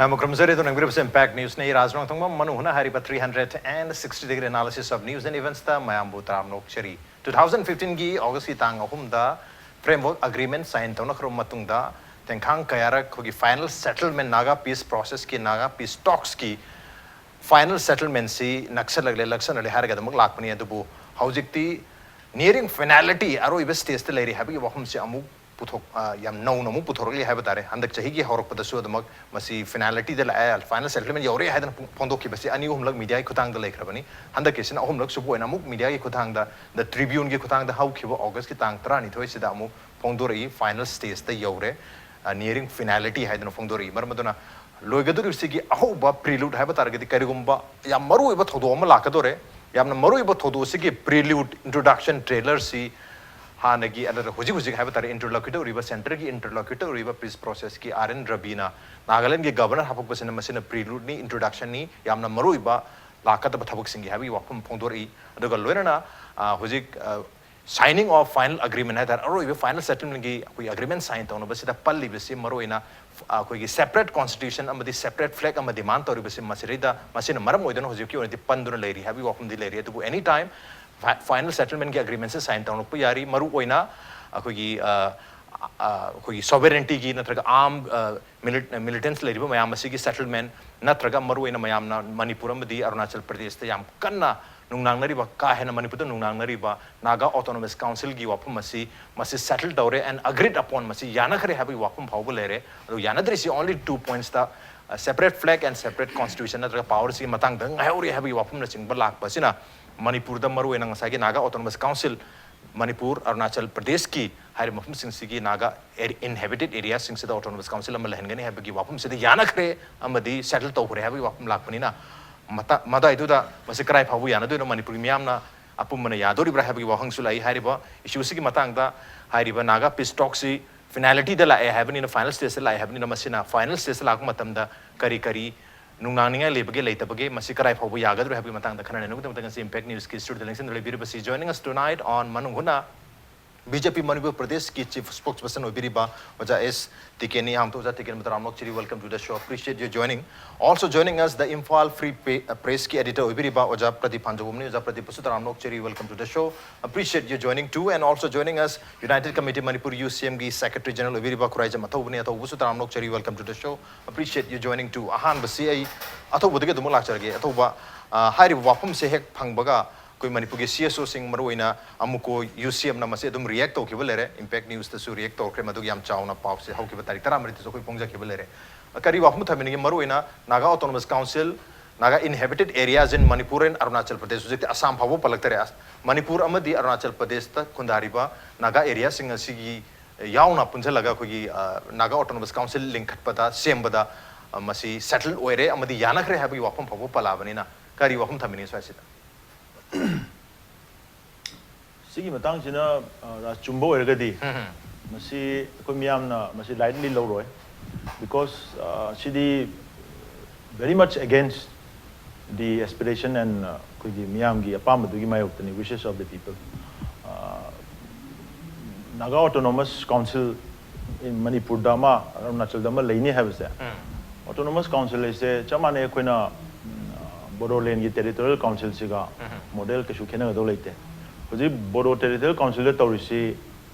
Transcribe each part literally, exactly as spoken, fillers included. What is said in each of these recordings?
ꯃꯌꯥꯝꯕꯨ ꯈꯨꯔꯨꯝꯖꯔꯤ꯫ ꯑꯗꯨ ꯅꯪꯕꯤꯔꯤꯕꯁꯦ Impact Newsꯅꯤ꯫ ꯔꯥꯖ ꯔꯣꯡꯊꯣꯡꯕꯝ ꯃꯅꯨꯡ ꯍꯨꯅ ꯍꯥꯏꯔꯤꯕ three hundred and sixty degree analysis of news and eventsꯇ ꯃꯌꯥꯝꯕꯨ ꯇꯔꯥꯝꯅ ꯑꯣꯛꯆꯔꯤ꯫ Two thousand fifteenꯒꯤ Augustꯀꯤ ꯇꯥꯡ ꯑꯍꯨꯝꯗ framework agreement sign ꯇꯧꯅꯈ꯭ꯔꯕ ꯃꯇꯨꯡꯗ ꯇꯦꯡꯈꯥꯡ ꯀꯌꯥꯔꯛ ꯑꯩꯈꯣꯏꯒꯤ final settlement, Naga peace processꯀꯤ, Naga peace talksꯀꯤ final settlementꯁꯤ ꯅꯛꯁꯜꯂꯛꯂꯦ, ꯅꯛꯁꯜꯂꯛꯂꯦ ꯍꯥꯏꯔꯒ ꯑꯗꯨꯃꯛ ꯂꯥꯛꯄꯅꯤ꯫ ꯑꯗꯨꯕꯨ ꯍꯧꯖꯤꯛꯇꯤ nearing finality, ꯑꯔꯣꯏꯕ stageꯇ ꯂꯩꯔꯤ ꯍꯥꯏꯕꯒꯤ ꯋꯥꯐꯝꯁꯤ ꯑꯃꯨꯛ ꯄꯨꯊꯣꯛ-, ꯑ, ꯌꯥꯝ ꯅꯧꯅ ꯑꯃꯨꯛ ꯄꯨꯊꯣꯔꯛꯂꯤ ꯍꯥꯏꯕ ꯇꯥꯔꯦ꯫ ꯍꯟꯗꯛ ꯆꯍꯤꯒꯤ ꯍꯧꯔꯛꯄꯗꯁꯨ ꯑꯗꯨꯃꯛ ꯃꯁꯤ finalityꯗ ꯂꯥꯛꯑꯦ, final settlement ꯌꯧꯔꯦ ꯍꯥꯏꯗꯅ ꯐꯣꯡ-, ꯐꯣꯡꯗꯣꯛꯈꯤꯕꯁꯤ ꯑꯅꯤ ꯑꯍꯨꯝꯂꯛ mediaꯒꯤ ꯈꯨꯠꯊꯥꯡꯗ ꯂꯩꯈ꯭ꯔꯕꯅꯤ꯫ ꯍꯟꯗꯛꯀꯤꯁꯤꯅ ꯑꯍꯨꯝꯂꯛ ꯁꯨꯕ ꯑꯣꯏꯅ ꯑꯃꯨꯛ mediaꯒꯤ ꯈꯨꯠꯊꯥꯡꯗ The Tribuneꯒꯤ ꯈꯨꯠꯊꯥꯡꯗ ꯍꯧꯈꯤꯕ Augustꯀꯤ ꯇꯥꯡ ꯇꯔꯥꯅꯤꯊꯣꯏꯁꯤꯗ ꯑꯃꯨꯛ ꯐꯣꯡꯗꯣꯔꯛꯏ, final stageꯇ ꯌꯧꯔꯦ, ꯑ, nearing finality ꯍꯥꯏꯗꯅ ꯐꯣꯡꯗꯣꯔꯛꯏ꯫ ꯃꯔꯝ ꯑꯗꯨꯅ ꯂꯣꯏꯒꯗꯧꯔꯤꯕꯁꯤꯒꯤ ꯑꯍꯧꯕ prelude ꯍꯥꯏꯕ ꯇꯥꯔꯒꯗꯤ, ꯀꯔꯤꯒꯨꯝꯕ ꯌꯥꯝ ꯃꯔꯨꯑꯣꯏꯕ ꯊꯧꯗꯣꯛ ꯑꯃ ꯂꯥꯛꯀꯗꯣꯔꯦ, ꯌꯥꯝꯅ ꯃꯔꯨꯑꯣꯏꯕ ꯊꯧꯗꯣꯛ ꯑꯁꯤꯒꯤ prelude, introduction trailerꯁꯤ ꯍꯥꯟꯅꯒꯤ, ꯑꯗꯨꯗ ꯍꯧꯖꯤꯛ ꯍꯧꯖꯤꯛ ꯍꯥꯏꯕ ꯇꯥꯔꯦ, interlocutor ꯑꯣꯏꯔꯤꯕ, centreꯒꯤ interlocutor ꯑꯣꯏꯔꯤꯕ peace processꯀꯤ R N Raviꯅ Nagalandꯒꯤ governor ꯍꯥꯞꯄꯛꯄꯁꯤꯅ, ꯃꯁꯤꯅ preludeꯅꯤ, introductionꯅꯤ, ꯌꯥꯝꯅ ꯃꯔꯨꯑꯣꯏꯕ ꯂꯥꯛꯀꯗꯕ ꯊꯕꯛꯁꯤꯡꯒꯤ ꯍꯥꯏꯕꯒꯤ ꯋꯥꯐꯝ ꯐꯣꯡꯗꯣꯔꯛꯏ꯫ ꯑꯗꯨꯒ ꯂꯣꯏꯅꯅ, ꯑ, ꯍꯧꯖꯤꯛ, ꯑ, signing of final agreement ꯍꯥꯏ ꯇꯥꯔꯦ, ꯑꯔꯣꯏꯕ final settlementꯀꯤ ꯑꯩꯈꯣꯏꯒꯤ agreement sign ꯇꯧꯅꯕꯁꯤꯗ ꯄꯜꯂꯤꯕꯁꯤ ꯃꯔꯨꯑꯣꯏꯅ, ꯑ, ꯑꯩꯈꯣꯏꯒꯤ separate constitution ꯑꯃꯗꯤ separate flag ꯑꯃ demand ꯇꯧꯔꯤꯕꯁꯤ ꯃꯁꯤꯗꯩꯗ, ꯃꯁꯤꯅ ꯃꯔꯝ ꯑꯣꯏꯗꯨꯅ ꯍꯧꯖꯤꯛꯀꯤ ꯑꯣꯏꯅꯗꯤ ꯄꯟꯗꯨꯅ ꯂꯩꯔꯤ ꯍꯥꯏꯕꯒꯤ ꯋꯥꯐꯝꯗꯤ ꯂꯩꯔꯤ꯫ ꯑꯗꯨꯕꯨ any time fi-, final settlementꯀꯤ agreementꯁꯦ sign ꯇꯧꯔꯛꯄ ꯌꯥꯔꯤ꯫ ꯃꯔꯨꯑꯣꯏꯅ ꯑꯩꯈꯣꯏꯒꯤ, ꯑ, ꯑ, ꯑꯩꯈꯣꯏꯒꯤ sovereigntyꯒꯤ ꯅꯠꯇ꯭ꯔꯒ arm, ꯑ, milit-, militants ꯂꯩꯔꯤꯕ ꯃꯌꯥꯝ ꯑꯁꯤꯒꯤ settlement, ꯅꯠꯇ꯭ꯔꯒ ꯃꯔꯨꯑꯣꯏꯅ ꯃꯌꯥꯝꯅ ꯃꯅꯤꯄꯨꯔ ꯑꯃꯗꯤ ꯑꯔꯨꯅꯥꯆꯜ ꯄ꯭ꯔꯗꯦꯁꯇ ꯌꯥꯝ ꯀꯟꯅ ꯅꯨꯡꯅꯥꯡꯅꯔꯤꯕ, ꯀꯥ ꯍꯦꯟꯅ ꯃꯅꯤꯄꯨꯔꯗ ꯅꯨꯡꯅꯥꯡꯅꯔꯤꯕ Naga Autonomous Councilꯒꯤ ꯋꯥꯐꯝ ꯑꯁꯤ, ꯃꯁꯤ settle ꯇꯧꯔꯦ and agreed upon, ꯃꯁꯤ ꯌꯥꯅꯈ꯭ꯔꯦ ꯍꯥꯏꯕꯒꯤ ꯋꯥꯐꯝ ꯐꯥꯎꯕ ꯂꯩꯔꯦ꯫ ꯑꯗꯨ ꯌꯥꯅꯗ꯭ꯔꯤꯁꯤ only two pointsꯇ, ꯑ, separate flag and separate constitution ꯅꯠꯇ꯭ꯔꯒ powerꯁꯤꯒꯤ ꯃꯇꯥꯡꯗ ꯉꯥꯏꯍꯧꯔꯤ ꯍꯥꯏꯕꯒꯤ ꯋꯥꯐꯝꯅꯆꯤꯡꯕ ꯂꯥꯛꯄ ꯑꯁꯤꯅ ꯃꯅꯤꯄꯨꯔꯗ ꯃꯔꯨꯑꯣꯏꯅ ꯉꯁꯥꯏꯒꯤ Naga Autonomous Council, Manipur, Arunachal ꯄ꯭ꯔꯗꯦꯁꯀꯤ ꯍꯥꯏꯔꯤꯕ ꯃꯐꯝꯁꯤꯡꯁꯤꯒꯤ Naga ꯑꯦꯔꯤ-, inhabited areaꯁꯤꯡꯁꯤꯗ autonomous council ꯑꯃ ꯂꯩꯍꯟꯒꯅꯤ ꯍꯥꯏꯕꯒꯤ ꯋꯥꯐꯝꯁꯤꯗ ꯌꯥꯅꯈ꯭ꯔꯦ ꯑꯃꯗꯤ settle ꯇꯧꯈ꯭ꯔꯦ ꯍꯥꯏꯕꯒꯤ ꯋꯥꯐꯝ ꯂꯥꯛꯄꯅꯤꯅ, ꯃꯇꯥ-, ꯃꯗꯥꯏꯗꯨꯗ ꯃꯁꯤ ꯀꯗꯥꯏ ꯐꯥꯎꯕ ꯌꯥꯅꯗꯣꯏꯅꯣ, ꯃꯅꯤꯄꯨꯔꯒꯤ ꯃꯤꯌꯥꯝꯅ ꯑꯄꯨꯝꯕꯅ ꯌꯥꯗꯣꯔꯤꯕ꯭ꯔꯥ ꯍꯥꯏꯕꯒꯤ ꯋꯥꯍꯪꯁꯨ ꯂꯥꯛꯏ꯫ ꯍꯥꯏꯔꯤꯕ issue ꯑꯁꯤꯒꯤ ꯃꯇꯥꯡꯗ ꯍꯥꯏꯔꯤꯕ Naga peace talkꯁꯤ finalityꯗ ꯂꯥꯛꯑꯦ ꯍꯥꯏꯕꯅꯤꯅ, final stageꯇ ꯂꯥꯛꯑꯦ ꯍꯥꯏꯕꯅꯤꯅ, ꯃꯁꯤꯅ final stageꯇ ꯂꯥꯛꯄ ꯃꯇꯝꯗ ꯀꯔꯤ ꯀꯔꯤ ꯅꯨꯡꯅꯥꯡꯅꯤꯡꯉꯥꯏ ꯂꯩꯕꯒꯦ, ꯂꯩꯇꯕꯒꯦ, ꯃꯁꯤ ꯀꯗꯥꯏ ꯐꯥꯎꯕ ꯌꯥꯒꯗ꯭ꯔꯣ ꯍꯥꯏꯕꯒꯤ ꯃꯇꯥꯡꯗ ꯈꯟꯅ ꯅꯩꯅꯕꯒꯤꯗꯃꯛꯇ ꯉꯁꯤ Impact Newsꯀꯤ studioꯗ ꯂꯦꯡꯁꯤꯟꯗꯨꯅ ꯂꯩꯕꯤꯔꯤꯕꯁꯤ, joining us tonight on ꯃꯅꯨꯡ ꯍꯨꯠꯅ BJP Manipur Pradesh ꯀꯤ Chief Spokesperson ꯑꯣꯏꯕꯤꯔꯤꯕ ꯑꯣꯖꯥ ꯑꯦꯁ ꯇꯤꯀꯦꯟꯅꯤ꯫ ꯑꯍꯥꯟꯕꯗ ꯑꯣꯖꯥ ꯇꯤꯀꯦꯟ ꯃꯇꯔꯥꯝ ꯂꯣꯛꯆꯔꯤ, welcome to the show, appreciate your joining. Also joining us, the Imphal Free Pe- uh, Press ꯀꯤ editor ꯑꯣꯏꯕꯤꯔꯤꯕ ꯑꯣꯖꯥ ꯄ꯭ꯔꯗꯤꯞ ꯍꯥꯟꯖꯧꯕꯝꯅꯤ꯫ ꯑꯣꯖꯥ ꯄ꯭ꯔꯗꯤꯞꯄꯨꯁꯨ ꯇꯔꯥꯝ ꯂꯣꯛꯆꯔꯤ, welcome to the show, appreciate your joining too. And also joining us, United Committee Manipur, UCM ꯒꯤ secretary general ꯑꯣꯏꯕꯤꯔꯤꯕ Khuraijam ꯑꯊꯧꯕꯅꯤ꯫ ꯑꯊꯧꯕꯁꯨ ꯇꯔꯥꯝ ꯂꯣꯛꯆꯔꯤ, welcome to the show, appreciate your joining too. ꯑꯍꯥꯟꯕꯁꯤ ꯑꯩ ꯑꯊꯧꯕꯗꯒꯤ ꯑꯗꯨꯃꯛ ꯂꯥꯛꯆꯔꯒꯦ꯫ ꯑꯊꯧꯕ, ꯑ, ꯍꯥꯏꯔꯤꯕ ꯋꯥꯐꯝꯁꯦ ꯍꯦꯛ ꯐꯪꯕꯒ ꯑꯩꯈꯣꯏ ꯃꯅꯤꯄꯨꯔꯒꯤ CSOꯁꯤꯡ, ꯃꯔꯨꯑꯣꯏꯅ ꯑꯃꯨꯀꯣ UCMꯅ ꯃꯁꯤ ꯑꯗꯨꯝ react ꯇꯧꯈꯤꯕ ꯂꯩꯔꯦ꯫ Impact Newsꯇꯁꯨ react ꯇꯧꯈ꯭ꯔꯦ꯫ ꯃꯗꯨꯒꯤ ꯌꯥꯝ ꯆꯥꯎꯅ ꯄꯥꯎꯁꯦ ꯍꯧꯈꯤꯕ ꯇꯥꯔꯤꯛ ꯇꯔꯥꯃꯔꯤꯗꯁꯨ ꯑꯩꯈꯣꯏ ꯐꯣꯡꯖꯈꯤꯕ ꯂꯩꯔꯦ꯫ ꯀꯔꯤ ꯋꯥꯐꯝ ꯊꯝꯕꯤꯅꯤꯡꯉꯤ? ꯃꯔꯨꯑꯣꯏꯅ Naga Autonomous Council, Naga Inhabited Areas in Manipur and Arunachal Pradesh, ꯍꯧꯖꯤꯛꯇꯤ ꯑꯁꯥꯝ ꯐꯥꯎꯕ ꯄꯜꯂꯛꯇꯔꯦ꯫ ꯑꯁ, ꯃꯅꯤꯄꯨꯔ ꯑꯃꯗꯤ ꯑꯔꯨꯅꯥꯆꯜ ꯄ꯭ꯔꯗꯦꯁꯇ ꯈꯨꯟꯗꯥꯔꯤꯕ ꯅꯥꯒꯥ areaꯁꯤꯡ ꯑꯁꯤꯒꯤ ꯌꯥꯎꯅ ꯄꯨꯟꯁꯤꯜꯂꯒ ꯑꯩꯈꯣꯏꯒꯤ, ꯑ, Naga Autonomous Council ꯂꯤꯡꯈꯠꯄꯗ, ꯁꯦꯝꯕꯗ, ꯑ, ꯃꯁꯤ settle ꯑꯣꯏꯔꯦ ꯑꯃꯗꯤ ꯌꯥꯅꯈ꯭ꯔꯦ ꯍꯥꯏꯕꯒꯤ ꯋꯥꯐꯝ ꯐꯥꯎꯕ ꯄꯜꯂꯛꯑꯕꯅꯤꯅ ꯀꯔꯤ ꯋꯥꯐꯝ ꯊꯝꯕꯤꯅꯤꯡꯉꯤ ꯁ꯭ꯋꯥꯏꯁꯤꯗ? ꯁꯤꯒꯤ ꯃꯇꯥꯡꯁꯤꯅ, ꯑ, ꯔꯥꯖ ꯆꯨꯝꯕ ꯑꯣꯏꯔꯒꯗꯤ ꯃꯁꯤ ꯑꯩꯈꯣꯏ ꯃꯤꯌꯥꯝꯅ ꯃꯁꯤ lightly ꯂꯧꯔꯣꯏ, because, ꯑ, ꯁꯤꯗꯤ very much against the aspiration and, ꯑ, ꯑꯩꯈꯣꯏꯒꯤ ꯃꯤꯌꯥꯝꯒꯤ ꯑꯄꯥꯝꯕꯗꯨꯒꯤ ꯃꯥꯌꯣꯛꯇꯅꯤ, wishes of the people. ꯑ, Naga Autonomous Council in ꯃꯅꯤꯄꯨꯔꯗ ꯑꯃ, ꯑꯔꯨꯅꯥꯆꯜꯗ ꯑꯃ ꯂꯩꯅꯤ ꯍꯥꯏꯕꯁꯦ, Autonomous Council ꯍꯥꯏꯁꯦ ꯆꯞ ꯃꯥꯟꯅꯩ ꯑꯩꯈꯣꯏꯅ, ꯎꯝ, ꯕꯣꯗꯣꯂꯦꯟꯒꯤ Territorial Councilꯁꯤꯒ model ꯀꯩꯁꯨ ꯈꯦꯠꯅꯒꯗꯧ ꯂꯩꯇꯦ꯫ ꯍꯧꯖꯤꯛ ꯕꯣꯗꯣ Territorial Councilꯗ ꯇꯧꯔꯤꯁꯤ,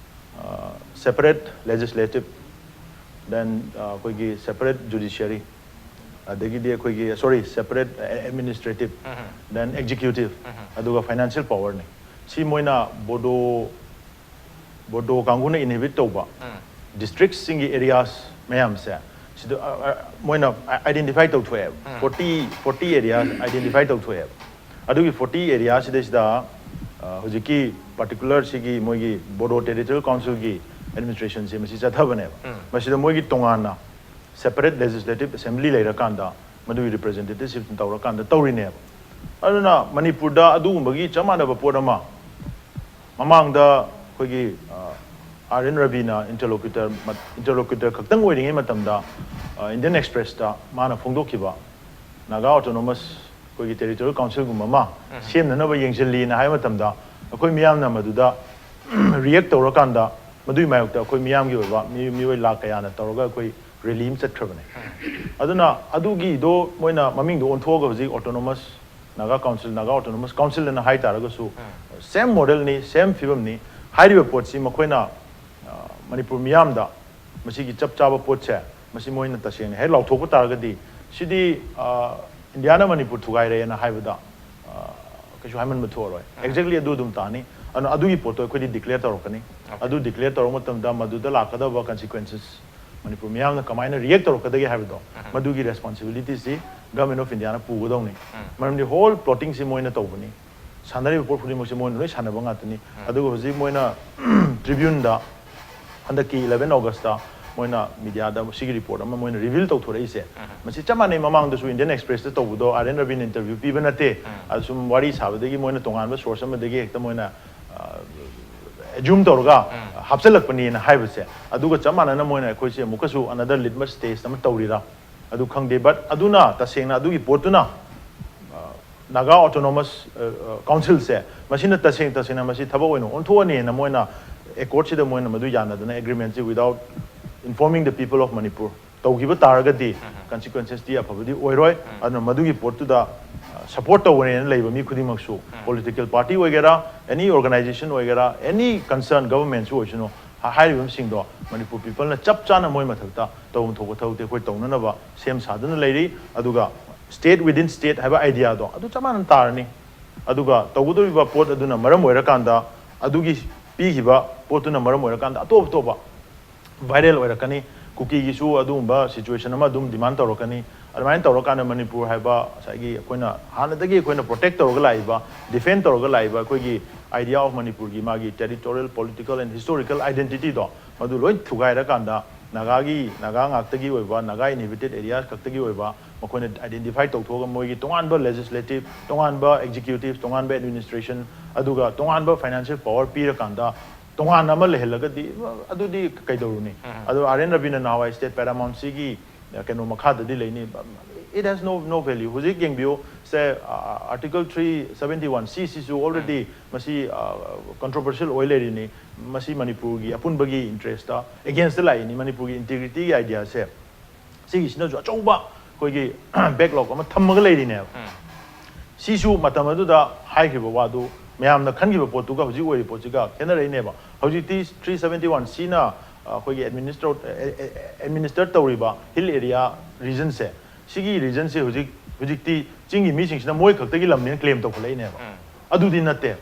ꯑ, separate legislative, then, ꯑ, ꯑꯩꯈꯣꯏꯒꯤ separate judiciary, ꯑꯗꯒꯤꯗꯤ ꯑꯩꯈꯣꯏꯒꯤ, sorry, separate administrative, then executive, ꯑꯗꯨꯒ financial powerꯅꯤ꯫ ꯁꯤ ꯃꯣꯏꯅ ꯕꯣꯗꯣ, ꯕꯣꯗꯣ ꯀꯥꯡꯕꯨꯅ inhabit ꯇꯧꯕ districtꯁꯤꯡꯒꯤ areas ꯃꯌꯥꯝꯁꯦ ꯁꯤꯗ, ꯑ, ꯑ, ꯃꯣꯏꯅ identify ꯇꯧꯊꯣꯛꯑꯦꯕ꯫ Forty, forty areas identify ꯇꯧꯊꯣꯛꯑꯦꯕ꯫ ꯑꯗꯨꯒꯤ forty areaꯁꯤꯗꯩꯁꯤꯗ, ꯑ, ꯍꯧꯖꯤꯛꯀꯤ particular ꯁꯤꯒꯤ ꯃꯣꯏꯒꯤ ꯕꯣꯗꯣ Territorial Councilꯒꯤ administrationꯁꯦ ꯃꯁꯤ ꯆꯠꯊꯕꯅꯦꯕ꯫ ꯃꯁꯤꯗ ꯃꯣꯏꯒꯤ ꯇꯣꯉꯥꯟꯅ separate legislative assembly ꯂꯩꯔꯀꯥꯟꯗ ꯃꯗꯨꯒꯤ representativeꯁꯤꯡ ꯇꯧꯔꯀꯥꯟꯗ ꯇꯧꯔꯤꯅꯦꯕ꯫ ꯑꯗꯨꯅ ꯃꯅꯤꯄꯨꯔꯗ ꯑꯗꯨꯒꯨꯝꯕꯒꯤ ꯆꯞ ꯃꯥꯟꯅꯕ ꯄꯣꯠ ꯑꯃ ꯃꯃꯥꯡꯗ ꯑꯩꯈꯣꯏꯒꯤ, ꯑ, R N Raviꯅ interlocutor ꯃꯠ-, interlocutor ꯈꯛꯇꯪ ꯑꯣꯏꯔꯤꯉꯩ ꯃꯇꯝꯗ, ꯑ, Indian Expressꯇ ꯃꯥꯅ ꯐꯣꯡꯗꯣꯛꯈꯤꯕ Naga Autonomous ꯑꯩꯈꯣꯏꯒꯤ Territorial Councilꯒꯨꯝꯕ ꯑꯃ ꯁꯦꯝꯅꯅꯕ ꯌꯦꯡꯁꯤꯜꯂꯤꯅ ꯍꯥꯏꯕ ꯃꯇꯝꯗ ꯑꯩꯈꯣꯏ ꯃꯤꯌꯥꯝꯅ ꯃꯗꯨꯗ ꯔꯤꯌꯦꯛ ꯇꯧꯔꯀꯥꯟꯗ ꯃꯗꯨꯒꯤ ꯃꯥꯌꯣꯛꯇ ꯑꯩꯈꯣꯏ ꯃꯤꯌꯥꯝꯒꯤ ꯑꯣꯏꯕ ꯃꯤ ꯃꯤꯑꯣꯏ ꯂꯥꯛ ꯀꯌꯥꯅ ꯇꯧꯔꯒ ꯑꯩꯈꯣꯏ ꯔꯦꯂꯤ ꯑꯃ ꯆꯠꯈ꯭ꯔꯕꯅꯦ꯫ ꯑꯗꯨꯅ ꯑꯗꯨꯒꯤꯗꯣ ꯃꯣꯏꯅ ꯃꯃꯤꯡꯗꯣ ꯑꯣꯟꯊꯣꯛꯑꯒ ꯍꯧꯖꯤꯛ autonomous Naga council, Naga autonomous council ꯑꯅ ꯍꯥꯏ ꯇꯥꯔꯒꯁꯨ, ꯁꯦꯝ ꯃꯣꯗꯦꯜꯅꯤ, ꯁꯦꯝ ꯐꯤꯕꯝꯅꯤ꯫ ꯍꯥꯏꯔꯤꯕ ꯄꯣꯠꯁꯤ ꯃꯈꯣꯏꯅ, ꯑ, ꯃꯅꯤꯄꯨꯔ ꯃꯤꯌꯥꯝꯗ ꯃꯁꯤꯒꯤ ꯆꯞ ꯆꯥꯕ ꯄꯣꯠꯁꯦ ꯃꯁꯤ ꯃꯣꯏꯅ ꯇꯁꯦꯡꯅ ꯍꯦꯛ ꯂꯥꯎꯊꯣꯛꯄ ꯇꯥꯔꯒꯗꯤ, ꯁꯤꯗꯤ, ꯑ, ꯏꯟꯗꯤꯌꯥꯅ ꯃꯅꯤꯄꯨꯔ ꯊꯨꯒꯥꯏꯔꯦꯅ ꯍꯥꯏꯕꯗ, ꯑ, ꯀꯩꯁꯨ ꯍꯥꯏꯃꯟꯕ ꯊꯣꯛꯑꯔꯣꯏ꯫ Exactly ꯑꯗꯨ ꯑꯗꯨꯝ ꯇꯥꯅꯤ꯫ ꯑꯗꯨꯅ ꯑꯗꯨꯒꯤ ꯄꯣꯠꯇꯣ ꯑꯩꯈꯣꯏꯗꯤ ꯗꯤꯀ꯭ꯂꯦꯌꯔ ꯇꯧꯔꯛꯀꯅꯤ꯫ ꯑꯗꯨ ꯗꯤꯀ꯭ꯂꯦꯌꯔ ꯇꯧꯔꯛꯄ ꯃꯇꯝꯗ ꯃꯗꯨꯗ ꯂꯥꯛꯀꯗꯕ ꯀꯟꯁꯤꯀ꯭ꯋꯦꯟꯁꯦꯁ, ꯃꯅꯤꯄꯨꯔ ꯃꯤꯌꯥꯝꯅ ꯀꯃꯥꯏꯅ ꯔꯤꯌꯦꯛ ꯇꯧꯔꯛꯀꯗꯒꯦ ꯍꯥꯏꯕꯗꯣ, ꯃꯗꯨꯒꯤ ꯔꯦꯁꯄꯣꯟꯁꯤꯕꯤꯂꯤꯇꯤꯁꯤ ꯒꯚꯔꯟꯃꯦꯟ ꯑꯣꯐ ꯏꯟꯗꯤꯌꯥꯅ ꯄꯨꯒꯗꯧꯅꯤ꯫ ꯃꯔꯝꯗꯤ ꯍꯣꯜ ꯄ꯭ꯂꯣꯇꯤꯡꯁꯤ ꯃꯣꯏꯅ ꯇꯧꯕꯅꯤ, ꯁꯥꯟꯅꯔꯤꯕ ꯄꯣꯠ ꯈꯨꯗꯤꯡꯃꯛꯁꯤ ꯃꯣꯏꯅ ꯂꯣꯏ ꯁꯥꯟꯅꯕ ꯉꯥꯛꯇꯅꯤ꯫ ꯑꯗꯨꯒ ꯍꯧꯖꯤꯛ ꯃꯣꯏꯅ ꯇ꯭ꯔꯤꯕ꯭ꯌꯨꯟꯗ ꯍꯟꯗꯛꯀꯤ eleven Augustꯇ ꯃꯣꯏꯅ ꯃꯤꯗꯤꯌꯥꯗ ꯁꯤꯒꯤ ꯔꯤꯄꯣꯔꯠ ꯑꯃ ꯃꯣꯏꯅ ꯔꯤꯚꯤꯜ ꯇꯧꯊꯣꯔꯛꯏꯁꯦ, ꯃꯁꯤ ꯆꯞ ꯃꯥꯟꯅꯩ꯫ ꯃꯃꯥꯡꯗꯁꯨ ꯏꯟꯗꯤꯌꯟ ꯑꯦꯛꯁꯄ꯭ꯔꯦꯁꯇ ꯇꯧꯕꯗꯣ ꯑꯥꯔ ꯑꯦꯟ ꯔꯕꯤꯅ ꯏꯟꯇꯔꯚ꯭ꯌꯨ ꯄꯤꯕ ꯅꯠꯇꯦ꯫ ꯑꯗ ꯁꯨꯝ ꯋꯥꯔꯤ ꯁꯥꯕꯗꯒꯤ ꯃꯣꯏꯅ ꯇꯣꯉꯥꯟꯕ ꯁꯣꯔꯁ ꯑꯃꯗꯒꯤ ꯍꯦꯛꯇ ꯃꯣꯏꯅ, ꯑ, ꯑꯦꯖ꯭ꯌꯨꯝ ꯇꯧꯔꯒ ꯍꯥꯞꯆꯤꯜꯂꯛꯄꯅꯦꯅ ꯍꯥꯏꯕꯁꯦ, ꯑꯗꯨꯒ ꯆꯞ ꯃꯥꯟꯅꯅ ꯃꯣꯏꯅ ꯑꯩꯈꯣꯏꯁꯦ ꯑꯃꯨꯛꯀꯁꯨ another litmus test ꯑꯃ ꯇꯧꯔꯤꯔꯥ? ꯑꯗꯨ ꯈꯪꯗꯦ꯫ But ꯑꯗꯨꯅ ꯇꯁꯦꯡꯅ ꯑꯗꯨꯒꯤ ꯄꯣꯠꯇꯨꯅ, ꯑ, ꯅꯥꯒꯥ ꯑꯣꯇꯣꯅꯣꯃꯁ, ꯑ, ꯑ, ꯀꯥꯎꯟꯁꯤꯜꯁꯦ ꯃꯁꯤꯅ ꯇꯁꯦꯡ ꯇꯁꯦꯡꯅ ꯃꯁꯤ ꯊꯕꯛ ꯑꯣꯏꯅ ꯑꯣꯟꯊꯣꯛꯑꯅꯤꯅ ꯃꯣꯏꯅ ꯑꯦꯀꯣꯔꯗꯁꯤꯗ ꯃꯣꯏꯅ ꯃꯗꯨ ꯌꯥꯅꯗꯅ, ꯑꯦꯒ꯭ꯔꯤꯃꯦꯟꯁꯤ without informing the people of Manipur ꯇꯧꯈꯤꯕ ꯇꯥꯔꯒꯗꯤ, ꯀꯟꯁꯤꯀ꯭ꯋꯦꯟꯁꯦꯁꯇꯤ ꯑꯐꯕꯗꯤ ꯑꯣꯏꯔꯣꯏ꯫ ꯑꯗꯨꯅ ꯃꯗꯨꯒꯤ ꯄꯣꯠꯇꯨꯗ, ꯑ, ꯁꯄꯣꯔꯠ ꯇꯧꯒꯅꯦꯅ ꯂꯩꯕ ꯃꯤ ꯈꯨꯗꯤꯡꯃꯛꯁꯨ, ꯄꯣꯂꯤꯇꯤꯀꯦꯜ ꯄꯥꯔꯇꯤ ꯑꯣꯏꯒꯦꯔꯥ, ꯑꯦꯅꯤ ꯑꯣꯔꯒꯅꯥꯏꯖꯦꯁꯟ ꯑꯣꯏꯒꯦꯔꯥ, ꯑꯦꯅꯤ ꯀꯟꯁꯔꯟ ꯒꯚꯔꯟꯃꯦꯟꯁꯨ ꯑꯣꯏꯁꯅꯨ, ꯍꯥ-, ꯍꯥꯏꯔꯤꯕꯁꯤꯡꯗꯣ ꯃꯅꯤꯄꯨꯔ ꯄꯤꯄꯜꯅ ꯆꯞ ꯆꯥꯅ ꯃꯣꯏ ꯃꯊꯛꯇ ꯇꯧꯐꯝ ꯊꯣꯛꯄ ꯊꯕꯛꯇꯤ ꯑꯩꯈꯣꯏ ꯇꯧꯅꯅꯕ ꯁꯦꯝ ꯁꯥꯗꯨꯅ ꯂꯩꯔꯤ꯫ ꯑꯗꯨꯒ state within state ꯍꯥꯏꯕ ꯑꯥꯏꯗꯤꯌꯥꯗꯣ ꯑꯗꯨ ꯆꯞ ꯃꯥꯟꯅ ꯇꯥꯔꯅꯤ꯫ ꯑꯗꯨꯒ ꯇꯧꯒꯗꯧꯔꯤꯕ ꯄꯣꯠ ꯑꯗꯨꯅ ꯃꯔꯝ ꯑꯣꯏꯔꯀꯥꯟꯗ, ꯑꯗꯨꯒꯤ ꯄꯤꯈꯤꯕ ꯄꯣꯠꯇꯨꯅ ꯃꯔꯝ ꯑꯣꯏꯔꯀꯥꯟꯗ ꯑꯇꯣꯞ ꯑꯇꯣꯞꯄ ꯚꯥꯏꯔꯦꯜ ꯑꯣꯏꯔꯛꯀꯅꯤ꯫ ꯀꯨꯀꯤꯒꯤꯁꯨ ꯑꯗꯨꯒꯨꯝꯕ ꯁꯤꯆꯨꯋꯦꯁꯟ ꯑꯃ ꯑꯗꯨꯝ ꯗꯤꯃꯥꯟ ꯇꯧꯔꯛꯀꯅꯤ꯫ ꯑꯗꯨꯃꯥꯏꯅ ꯇꯧꯔꯀꯥꯟꯗ ꯃꯅꯤꯄꯨꯔ ꯍꯥꯏꯕ ꯉꯁꯥꯏꯒꯤ ꯑꯩꯈꯣꯏꯅ ꯍꯥꯟꯅꯗꯒꯤ ꯑꯩꯈꯣꯏꯅ ꯄ꯭ꯔꯣꯇꯦꯛ ꯇꯧꯔꯒ ꯂꯥꯛꯏꯕ, ꯗꯤꯐꯦꯟ ꯇꯧꯔꯒ ꯂꯥꯛꯏꯕ ꯑꯩꯈꯣꯏꯒꯤ idea of ꯃꯅꯤꯄꯨꯔꯒꯤ ꯃꯥꯒꯤ territorial, political and historical identityꯗꯣ, ꯃꯗꯨ ꯂꯣꯏ ꯊꯨꯒꯥꯏꯔꯀꯥꯟꯗ ꯅꯥꯒꯥꯒꯤ, ꯅꯥꯒꯥ ꯉꯥꯛꯇꯒꯤ ꯑꯣꯏꯕ, ꯅꯥꯒꯥ inhabited areas ꯈꯛꯇꯒꯤ ꯑꯣꯏꯕ, ꯃꯈꯣꯏꯅ identify ꯇꯧꯊꯣꯛꯑꯒ ꯃꯣꯏꯒꯤ ꯇꯣꯉꯥꯟꯕ legislative, ꯇꯣꯉꯥꯟꯕ executive, ꯇꯣꯉꯥꯟꯕ administration, ꯑꯗꯨꯒ ꯇꯣꯉꯥꯟꯕ financial power ꯄꯤꯔꯀꯥꯟꯗ ꯇꯣꯉꯥꯟꯅ ꯑꯃ ꯂꯩꯍꯜꯂꯒꯗꯤ ꯑꯗꯨꯗꯤ ꯀꯩꯗꯧꯔꯨꯅꯤ? ꯑꯗꯣ ꯑꯥꯔ ꯑꯦꯟ ꯔꯕꯤꯅ ꯅꯍꯥꯟꯋꯥꯏ state paramountcyꯒꯤ ꯀꯩꯅꯣ ꯃꯈꯥꯗꯗꯤ ꯂꯩꯅꯤ꯫ It has no, no value꯫ ꯍꯧꯖꯤꯛ ꯌꯦꯡꯕꯤꯌꯨ, ꯁꯦ ꯑꯥꯔꯇꯤꯀꯜ ꯊ꯭ꯔꯤ ꯁꯕꯦꯟꯇꯤ ꯋꯥꯟ ꯁꯤ ꯁꯤꯁꯨ ꯑꯣꯜꯔꯦꯗꯤ ꯃꯁꯤ ꯀꯟꯇ꯭ꯔꯣꯚꯔꯁꯤꯌꯦꯜ ꯑꯣꯏ ꯂꯩꯔꯤꯅꯤ꯫ ꯃꯁꯤ ꯃꯅꯤꯄꯨꯔꯒꯤ ꯑꯄꯨꯟꯕꯒꯤ ꯏꯟꯇꯔꯦꯁꯇ ꯑꯦꯒꯦꯟꯁꯇ ꯂꯥꯛꯏꯅꯤ, ꯃꯅꯤꯄꯨꯔꯒꯤ ꯏꯟꯇꯤꯒ꯭ꯔꯤꯇꯤꯒꯤ ꯑꯥꯏꯗꯤꯌꯥꯁꯦ꯫ ꯁꯤꯒꯤꯁꯤꯅꯁꯨ ꯑꯆꯧꯕ ꯑꯩꯈꯣꯏꯒꯤ ꯕꯦꯛꯂꯣꯛ ꯑꯃ ꯊꯝꯃꯒ ꯂꯩꯔꯤꯅꯦꯕ꯫ ꯁꯤꯁꯨ ꯃꯇꯝ ꯑꯗꯨꯗ ꯍꯥꯏꯈꯤꯕ ꯋꯥꯗꯨ ꯃꯌꯥꯝꯅ ꯈꯟꯈꯤꯕ ꯄꯣꯠꯇꯨꯒ ꯍꯧꯖꯤꯛ ꯑꯣꯏꯔꯤꯕ ꯄꯣꯠꯁꯤꯒ ꯈꯦꯠꯅꯔꯛꯏꯅꯦꯕ꯫ ꯍꯧꯖꯤꯛꯇꯤ ꯊ꯭ꯔꯤ ꯁꯕꯦꯟꯇꯤ ꯋꯥꯟ ꯁꯤꯅ ꯑꯩꯈꯣꯏꯒꯤ ꯑꯦꯗꯃꯤꯅꯤꯁꯇ꯭ꯔꯣ ꯑꯦꯗꯃꯤꯅꯤꯁꯇꯔ ꯇꯧꯔꯤꯕ ꯍꯤꯜ ꯑꯦꯔꯤꯌꯥ ꯔꯤꯖꯟꯁꯦ, ꯁꯤꯒꯤ ꯔꯤꯖꯟꯁꯦ ꯍꯧꯖꯤꯛ ꯍꯧꯖꯤꯛꯇꯤ ꯆꯤꯡꯒꯤ ꯃꯤꯁꯤꯡꯁꯤꯅ ꯃꯣꯏ ꯈꯛꯇꯒꯤ ꯂꯝꯅꯦꯅ ꯀ꯭ꯂꯦꯝ ꯇꯧꯈꯠꯂꯛꯏꯅꯦꯕ꯫ ꯑꯗꯨꯗꯤ ꯅꯠꯇꯦ꯫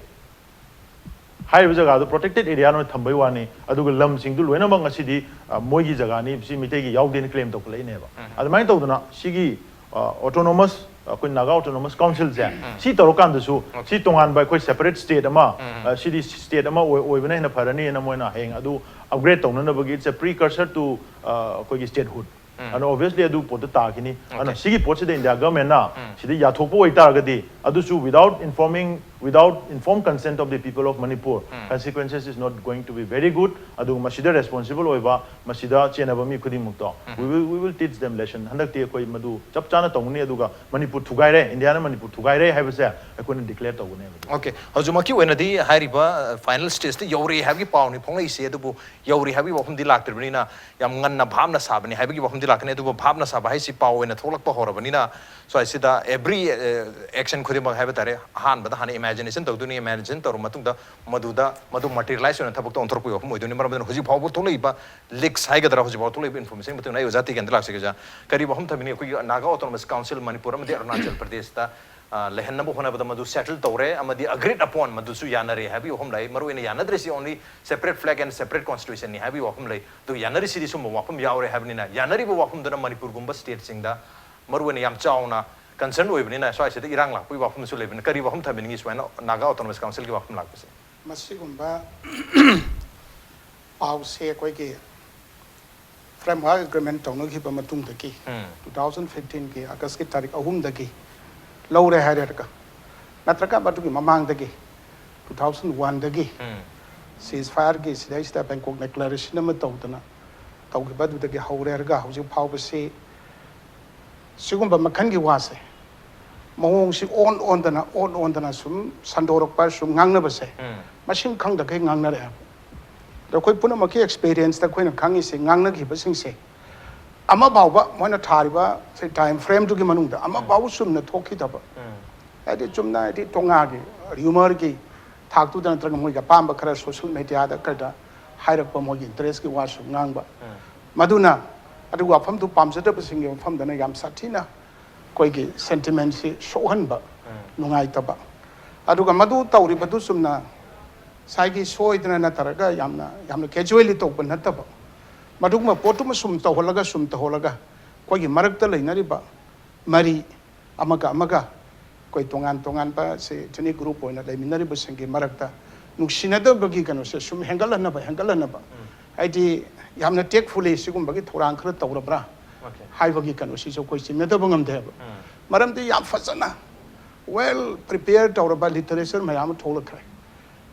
ꯍꯥꯏꯔꯤꯕ ꯖꯒꯥꯗꯨ ꯄ꯭ꯔꯣꯇꯦꯛꯇꯦꯠ ꯑꯦꯔꯤꯌꯥ ꯑꯣꯏꯅ ꯊꯝꯕꯩ ꯋꯥꯅꯤ, ꯑꯗꯨꯒ ꯂꯝꯁꯤꯡꯗꯨ ꯂꯣꯏꯅꯃꯛ ꯉꯁꯤꯗꯤ ꯃꯣꯏꯒꯤ ꯖꯒꯥꯅꯤ, ꯁꯤ ꯃꯤꯇꯩꯒꯤ ꯌꯥꯎꯗꯦꯅ ꯀ꯭ꯂꯦꯝ ꯇꯧꯈꯠꯂꯛꯏꯅꯦꯕ꯫ ꯑꯗꯨꯃꯥꯏꯅ ꯇꯧꯗꯅ ꯁꯤꯒꯤ ꯑꯣꯇꯣꯅꯣꯃꯁ, ꯑꯩꯈꯣꯏ ꯅꯥꯒꯥ ꯑꯣꯇꯣꯅꯣꯃꯁ ꯀꯥꯎꯟꯁꯤꯜꯁꯦ ꯁꯤ ꯇꯧꯔꯀꯥꯟꯗꯁꯨ ꯁꯤ ꯇꯣꯉꯥꯟꯕ ꯑꯩꯈꯣꯏ ꯁꯦꯄꯔꯦꯠ ꯁ꯭ꯇꯦꯠ ꯑꯃ, ꯁꯤꯗꯤ ꯁ꯭ꯇꯦꯠ ꯑꯃ ꯑꯣꯏꯕꯅ ꯍꯦꯟꯅ ꯐꯔꯅꯤꯅ ꯃꯣꯏꯅ ꯍꯌꯦꯡ ꯑꯗꯨ upgrade ꯇꯧꯅꯅꯕꯒꯤ, it's a precursor to ꯑꯩꯈꯣꯏꯒꯤ ꯁ꯭ꯇꯦꯠꯍꯨꯗ꯫ ꯑꯗꯣ ꯑꯣꯕꯤꯌꯁꯂꯤ ꯑꯗꯨ ꯄꯣꯠꯇꯣ ꯇꯥꯈꯤꯅꯤ꯫ ꯑꯗꯨꯅ ꯁꯤꯒꯤ ꯄꯣꯠꯁꯤꯗ ꯏꯟꯗꯤꯌꯥ ꯒꯚꯔꯟꯃꯦꯟꯠꯅ ꯁꯤꯗ ꯌꯥꯊꯣꯛꯄ ꯑꯣꯏꯇꯥꯔꯒꯗꯤ, ꯑꯗꯨꯁꯨ without informing, without informed consent of the people of Manipur, consequences is not going to be very good. ꯑꯗꯨꯒ ꯃꯁꯤꯗ ꯔꯦꯁꯄꯣꯟꯁꯤꯕꯜ ꯑꯣꯏꯕ, ꯃꯁꯤꯗ ꯆꯦꯟꯅꯕ ꯃꯤ ꯈꯨꯗꯤꯡꯃꯛꯇꯣ, we will, we will teach them lesson. ꯍꯟꯗꯛꯇꯤ ꯑꯩꯈꯣꯏ ꯃꯗꯨ ꯆꯞ ꯆꯥꯅ ꯇꯧꯒꯅꯤ꯫ ꯑꯗꯨꯒ ꯃꯅꯤꯄꯨꯔ ꯊꯨꯒꯥꯏꯔꯦ, ꯏꯟꯗꯤꯌꯥꯅ ꯃꯅꯤꯄꯨꯔ ꯊꯨꯒꯥꯏꯔꯦ ꯍꯥꯏꯕꯁꯦ ꯑꯩꯈꯣꯏꯅ ꯗꯤꯀ꯭ꯂꯦꯌꯔ ꯇꯧꯒꯅꯦꯕ꯫ ꯑꯣꯀꯦ, ꯍꯧꯖꯤꯛꯃꯛꯀꯤ ꯑꯣꯏꯅꯗꯤ ꯍꯥꯏꯔꯤꯕ ꯐꯥꯏꯅꯦꯜ ꯁ꯭ꯇꯦꯖꯇ ꯌꯧꯔꯦ ꯍꯥꯏꯕꯒꯤ ꯄꯥꯎꯅꯤ ꯐꯣꯡꯂꯛꯏꯁꯦ, ꯑꯗꯨꯕꯨ ꯌꯧꯔꯦ ꯍꯥꯏꯕꯒꯤ ꯋꯥꯐꯝꯗꯤ ꯂꯥꯛꯇ꯭ꯔꯤꯕꯅꯤꯅ ꯌꯥꯝ ꯉꯟꯅ ꯚꯥꯞꯅ ꯁꯥꯕꯅꯤ ꯍꯥꯏꯕꯒꯤ ꯋꯥꯐꯝꯗꯤ ꯂꯥꯛꯀꯅꯤ꯫ ꯑꯗꯨꯕꯨ ꯚꯥꯞꯅ ꯁꯥꯕ ꯍꯥꯏꯁꯤ ꯄꯥꯎ ꯑꯣꯏꯅ ꯊꯣꯛꯂꯛꯄ ꯍꯧꯔꯕꯅꯤꯅ ꯁ꯭ꯋꯥꯏꯁꯤꯗ ꯑꯦꯕ꯭ꯔꯤ ꯑꯦꯛꯁꯟ ꯈꯨꯗꯤꯡꯃꯛ ꯍꯥꯏꯕ ꯇꯥꯔꯦ, ꯑꯍꯥꯟꯕꯗ ꯍꯥꯟꯅ ꯏꯃꯦꯖꯤꯅꯦꯁꯟ ꯇꯧꯗꯣꯏꯅꯤ꯫ ꯏꯃꯦꯖꯤꯟ ꯇꯧꯔꯕ ꯃꯇꯨꯡꯗ ꯃꯗꯨꯗ ꯃꯗꯨ ꯃꯥꯇꯤꯔꯤꯌꯦꯂꯥꯏꯁ ꯑꯣꯏꯅ ꯊꯕꯛꯇ ꯑꯣꯟꯊꯣꯔꯛꯄꯒꯤ ꯋꯥꯐꯝ ꯑꯣꯏꯗꯣꯏꯅꯤ꯫ ꯃꯔꯝ ꯑꯗꯨꯅ ꯍꯧꯖꯤꯛ ꯐꯥꯎꯕ ꯊꯣꯛꯂꯛꯏꯕ ꯂꯤꯛꯁ ꯍꯥꯏꯒꯗ꯭ꯔꯥ, ꯍꯧꯖꯤꯛ ꯐꯥꯎꯕ ꯊꯣꯛꯂꯛꯏꯕ ꯏꯟꯐꯣꯔꯃꯦꯁꯟꯒꯤ ꯃꯇꯨꯡ ꯏꯟꯅ ꯑꯩ ꯑꯣꯖꯥ ꯇꯤꯀꯦꯟꯗ ꯂꯥꯛꯆꯒꯦ ꯑꯣꯖꯥ꯫ ꯀꯔꯤ ꯋꯥꯐꯝ ꯊꯝꯕꯤꯅꯤ? ꯑꯩꯈꯣꯏꯒꯤ ꯅꯥꯒꯥ ꯑꯣꯇꯣꯅꯣꯃꯁ ꯀꯥꯎꯟꯁꯤꯜ ꯃꯅꯤꯄꯨꯔ ꯑꯃꯗꯤ ꯑꯔꯨꯅꯥꯆꯜ ꯄ꯭ꯔꯗꯦꯁꯇ ꯂꯩꯍꯟꯅꯕ ꯍꯣꯠꯅꯕꯗ ꯃꯗꯨ ꯁꯦꯇꯜ ꯇꯧꯔꯦ ꯑꯃꯗꯤ ꯑꯒ꯭ꯔꯤꯗ ꯑꯄꯣꯟ ꯃꯗꯨꯁꯨ ꯌꯥꯅꯔꯦ ꯍꯥꯏꯕꯒꯤ ꯋꯥꯐꯝ ꯂꯩ꯫ ꯃꯔꯨꯑꯣꯏꯅ ꯌꯥꯅꯗ꯭ꯔꯤꯁꯤ only separate flag and separate constitutionꯅꯤ ꯍꯥꯏꯕꯒꯤ ꯋꯥꯐꯝ ꯂꯩ꯫ ꯑꯗꯨ ꯌꯥꯅꯔꯤꯁꯤꯗꯤ ꯁꯨꯝꯕ ꯋꯥꯐꯝ ꯌꯥꯎꯔꯦ ꯍꯥꯏꯕꯅꯤꯅ, ꯌꯥꯅꯔꯤꯕ ꯋꯥꯐꯝꯗꯨꯅ ꯃꯅꯤꯄꯨꯔꯒꯨꯝꯕ ꯁ꯭ꯇꯦꯠꯁꯤꯡꯗ ꯃꯔꯨꯑꯣꯏꯅ ꯌꯥꯝ ꯆꯥꯎꯅ ꯀꯟꯁꯔꯟ ꯑꯣꯏꯕꯅꯤꯅ ꯁ꯭ꯋꯥꯏꯁꯤꯗ ꯏꯔꯥꯡ ꯂꯥꯛꯄꯒꯤ ꯋꯥꯐꯝꯁꯨ ꯂꯩꯕꯅꯤꯅ ꯀꯔꯤ ꯋꯥꯐꯝ ꯊꯝꯕꯤꯅꯤꯡꯉꯤ ꯁꯨꯃꯥꯏꯅ ꯅꯥꯒꯥ ꯑꯣꯇꯣꯅꯣꯃꯁ ꯀꯥꯎꯟꯁꯤꯜꯒꯤ ꯋꯥꯐꯝ ꯂꯥꯛꯄꯁꯦ? ꯃꯁꯤꯒꯨꯝꯕ ꯄꯥꯎꯁꯦ ꯑꯩꯈꯣꯏꯒꯤ framework agreement ꯇꯧꯅꯈꯤꯕ ꯃꯇꯨꯡꯗꯒꯤ two thousand fifteenꯒꯤ Augustꯀꯤ ꯇꯥꯔꯤꯛ ꯑꯍꯨꯝꯗꯒꯤ ꯂꯧꯔꯦ ꯍꯥꯏꯔꯒ, ꯅꯠꯇ꯭ꯔꯒ ꯃꯗꯨꯒꯤ ꯃꯃꯥꯡꯗꯒꯤ two thousand oneꯗꯒꯤ ceasefireꯒꯤ ꯁꯤꯗꯩꯁꯤꯗ Bangkok declaration ꯑꯃ ꯇꯧꯗꯅ ꯇꯧꯈꯤꯕ ꯑꯗꯨꯗꯒꯤ ꯍꯧꯔꯦ ꯍꯥꯏꯔꯒ ꯍꯧꯖꯤꯛ ꯐꯥꯎꯕꯁꯤ ꯁꯤꯒꯨꯝꯕ ꯃꯈꯜꯒꯤ ꯋꯥꯁꯦ ꯃꯑꯣꯡꯁꯤ ꯑꯣꯟ ꯑꯣꯟꯗꯅ ꯑꯣꯟ ꯑꯣꯟꯗꯅ ꯁꯨꯝ ꯁꯟꯗꯣꯔꯛꯄ, ꯁꯨꯝ ꯉꯥꯡꯅꯕꯁꯦ ꯃꯁꯤꯡ ꯈꯪꯗꯈꯩ ꯉꯥꯡꯅꯔꯛꯑꯦꯕ꯫ ꯑꯗꯣ ꯑꯩꯈꯣꯏ ꯄꯨꯝꯅꯃꯛꯀꯤ ꯑꯦꯛꯁꯄꯤꯔꯤꯌꯦꯟꯁꯇ ꯑꯩꯈꯣꯏꯅ ꯈꯪꯉꯤꯁꯦ, ꯉꯥꯡꯅꯈꯤꯕꯁꯤꯡꯁꯦ ꯑꯃ ꯐꯥꯎꯕ ꯃꯣꯏꯅ ꯊꯥꯔꯤꯕ ꯁꯤ ꯇꯥꯏꯝ ꯐ꯭ꯔꯦꯝꯗꯨꯒꯤ ꯃꯅꯨꯡꯗ ꯑꯃ ꯐꯥꯎꯕ ꯆꯨꯝꯅ ꯊꯣꯛꯈꯤꯗꯕ, ꯍꯥꯏꯗꯤ ꯆꯨꯝꯅ, ꯍꯥꯏꯗꯤ ꯇꯣꯉꯥꯒꯤ ꯔꯤꯌꯨꯃꯔꯒꯤ ꯊꯥꯛꯇꯨꯗ ꯅꯠꯇ꯭ꯔꯒ ꯃꯣꯏꯒꯤ ꯑꯄꯥꯝꯕ ꯈꯔ ꯁꯣꯁꯤꯌꯦꯜ ꯃꯦꯗꯤꯌꯥꯗ ꯀꯩꯗ ꯍꯥꯏꯔꯛꯄ, ꯃꯣꯏꯒꯤ ꯏꯟꯇꯔꯦꯁꯀꯤ ꯋꯥꯁꯨ ꯉꯥꯡꯕ꯫ ꯃꯗꯨꯅ ꯑꯗꯨꯒ ꯋꯥꯐꯝꯗꯨ ꯄꯥꯝꯖꯗꯕꯁꯤꯡꯒꯤ ꯃꯐꯝꯗꯅ ꯌꯥꯝ ꯁꯥꯊꯤꯅ ꯑꯩꯈꯣꯏꯒꯤ ꯁꯦꯟꯇꯤꯃꯦꯟꯁꯤ ꯁꯣꯛꯍꯟꯕ, ꯅꯨꯡꯉꯥꯏꯇꯕ꯫ ꯑꯗꯨꯒ ꯃꯗꯨ ꯇꯧꯔꯤꯕꯗꯨ ꯆꯨꯝꯅ ꯉꯁꯥꯏꯒꯤ ꯁꯣꯏꯗꯅ ꯅꯠꯇ꯭ꯔꯒ ꯌꯥꯝꯅ, ꯌꯥꯝꯅ ꯀꯦꯖꯨꯋꯦꯜꯂꯤ ꯇꯧꯕ ꯅꯠꯇꯕ, ꯃꯗꯨꯒꯨꯝꯕ ꯄꯣꯠꯇꯨꯃ ꯁꯨꯝ ꯇꯧꯍꯜꯂꯒ, ꯁꯨꯝ ꯇꯧꯍꯜꯂꯒ ꯑꯩꯈꯣꯏꯒꯤ ꯃꯔꯛꯇ ꯂꯩꯅꯔꯤꯕ ꯃꯔꯤ ꯑꯃꯒ ꯑꯃꯒ, ꯑꯩꯈꯣꯏ ꯇꯣꯉꯥꯟ ꯇꯣꯉꯥꯟꯕ ꯁꯤ ethnic group ꯑꯣꯏꯅ ꯂꯩꯃꯤꯟꯅꯔꯤꯕꯁꯤꯡꯒꯤ ꯃꯔꯛꯇ ꯅꯨꯡꯁꯤꯅꯗꯕꯒꯤ ꯀꯩꯅꯣꯁꯦ ꯁꯨꯝ ꯍꯦꯟꯒꯠꯍꯟꯅꯕ, ꯍꯦꯟꯒꯠꯍꯟꯅꯕ, ꯍꯥꯏꯗꯤ ꯌꯥꯝꯅ tactfully ꯁꯤꯒꯨꯝꯕꯒꯤ ꯊꯧꯔꯥꯡ ꯈꯔ ꯇꯧꯔꯕ꯭ꯔꯥ ꯍꯥꯏꯕꯒꯤ ꯀꯩꯅꯣꯁꯤꯁꯨ ꯑꯩꯈꯣꯏ ꯆꯤꯡꯅꯗꯕ ꯉꯝꯗꯦꯕ꯫ ꯃꯔꯝꯗꯤ ꯌꯥꯝ ꯐꯖꯅ well prepare ꯇꯧꯔꯕ literature ꯃꯌꯥꯝ ꯑꯃ ꯊꯣꯛꯂꯛꯈ꯭ꯔꯦ꯫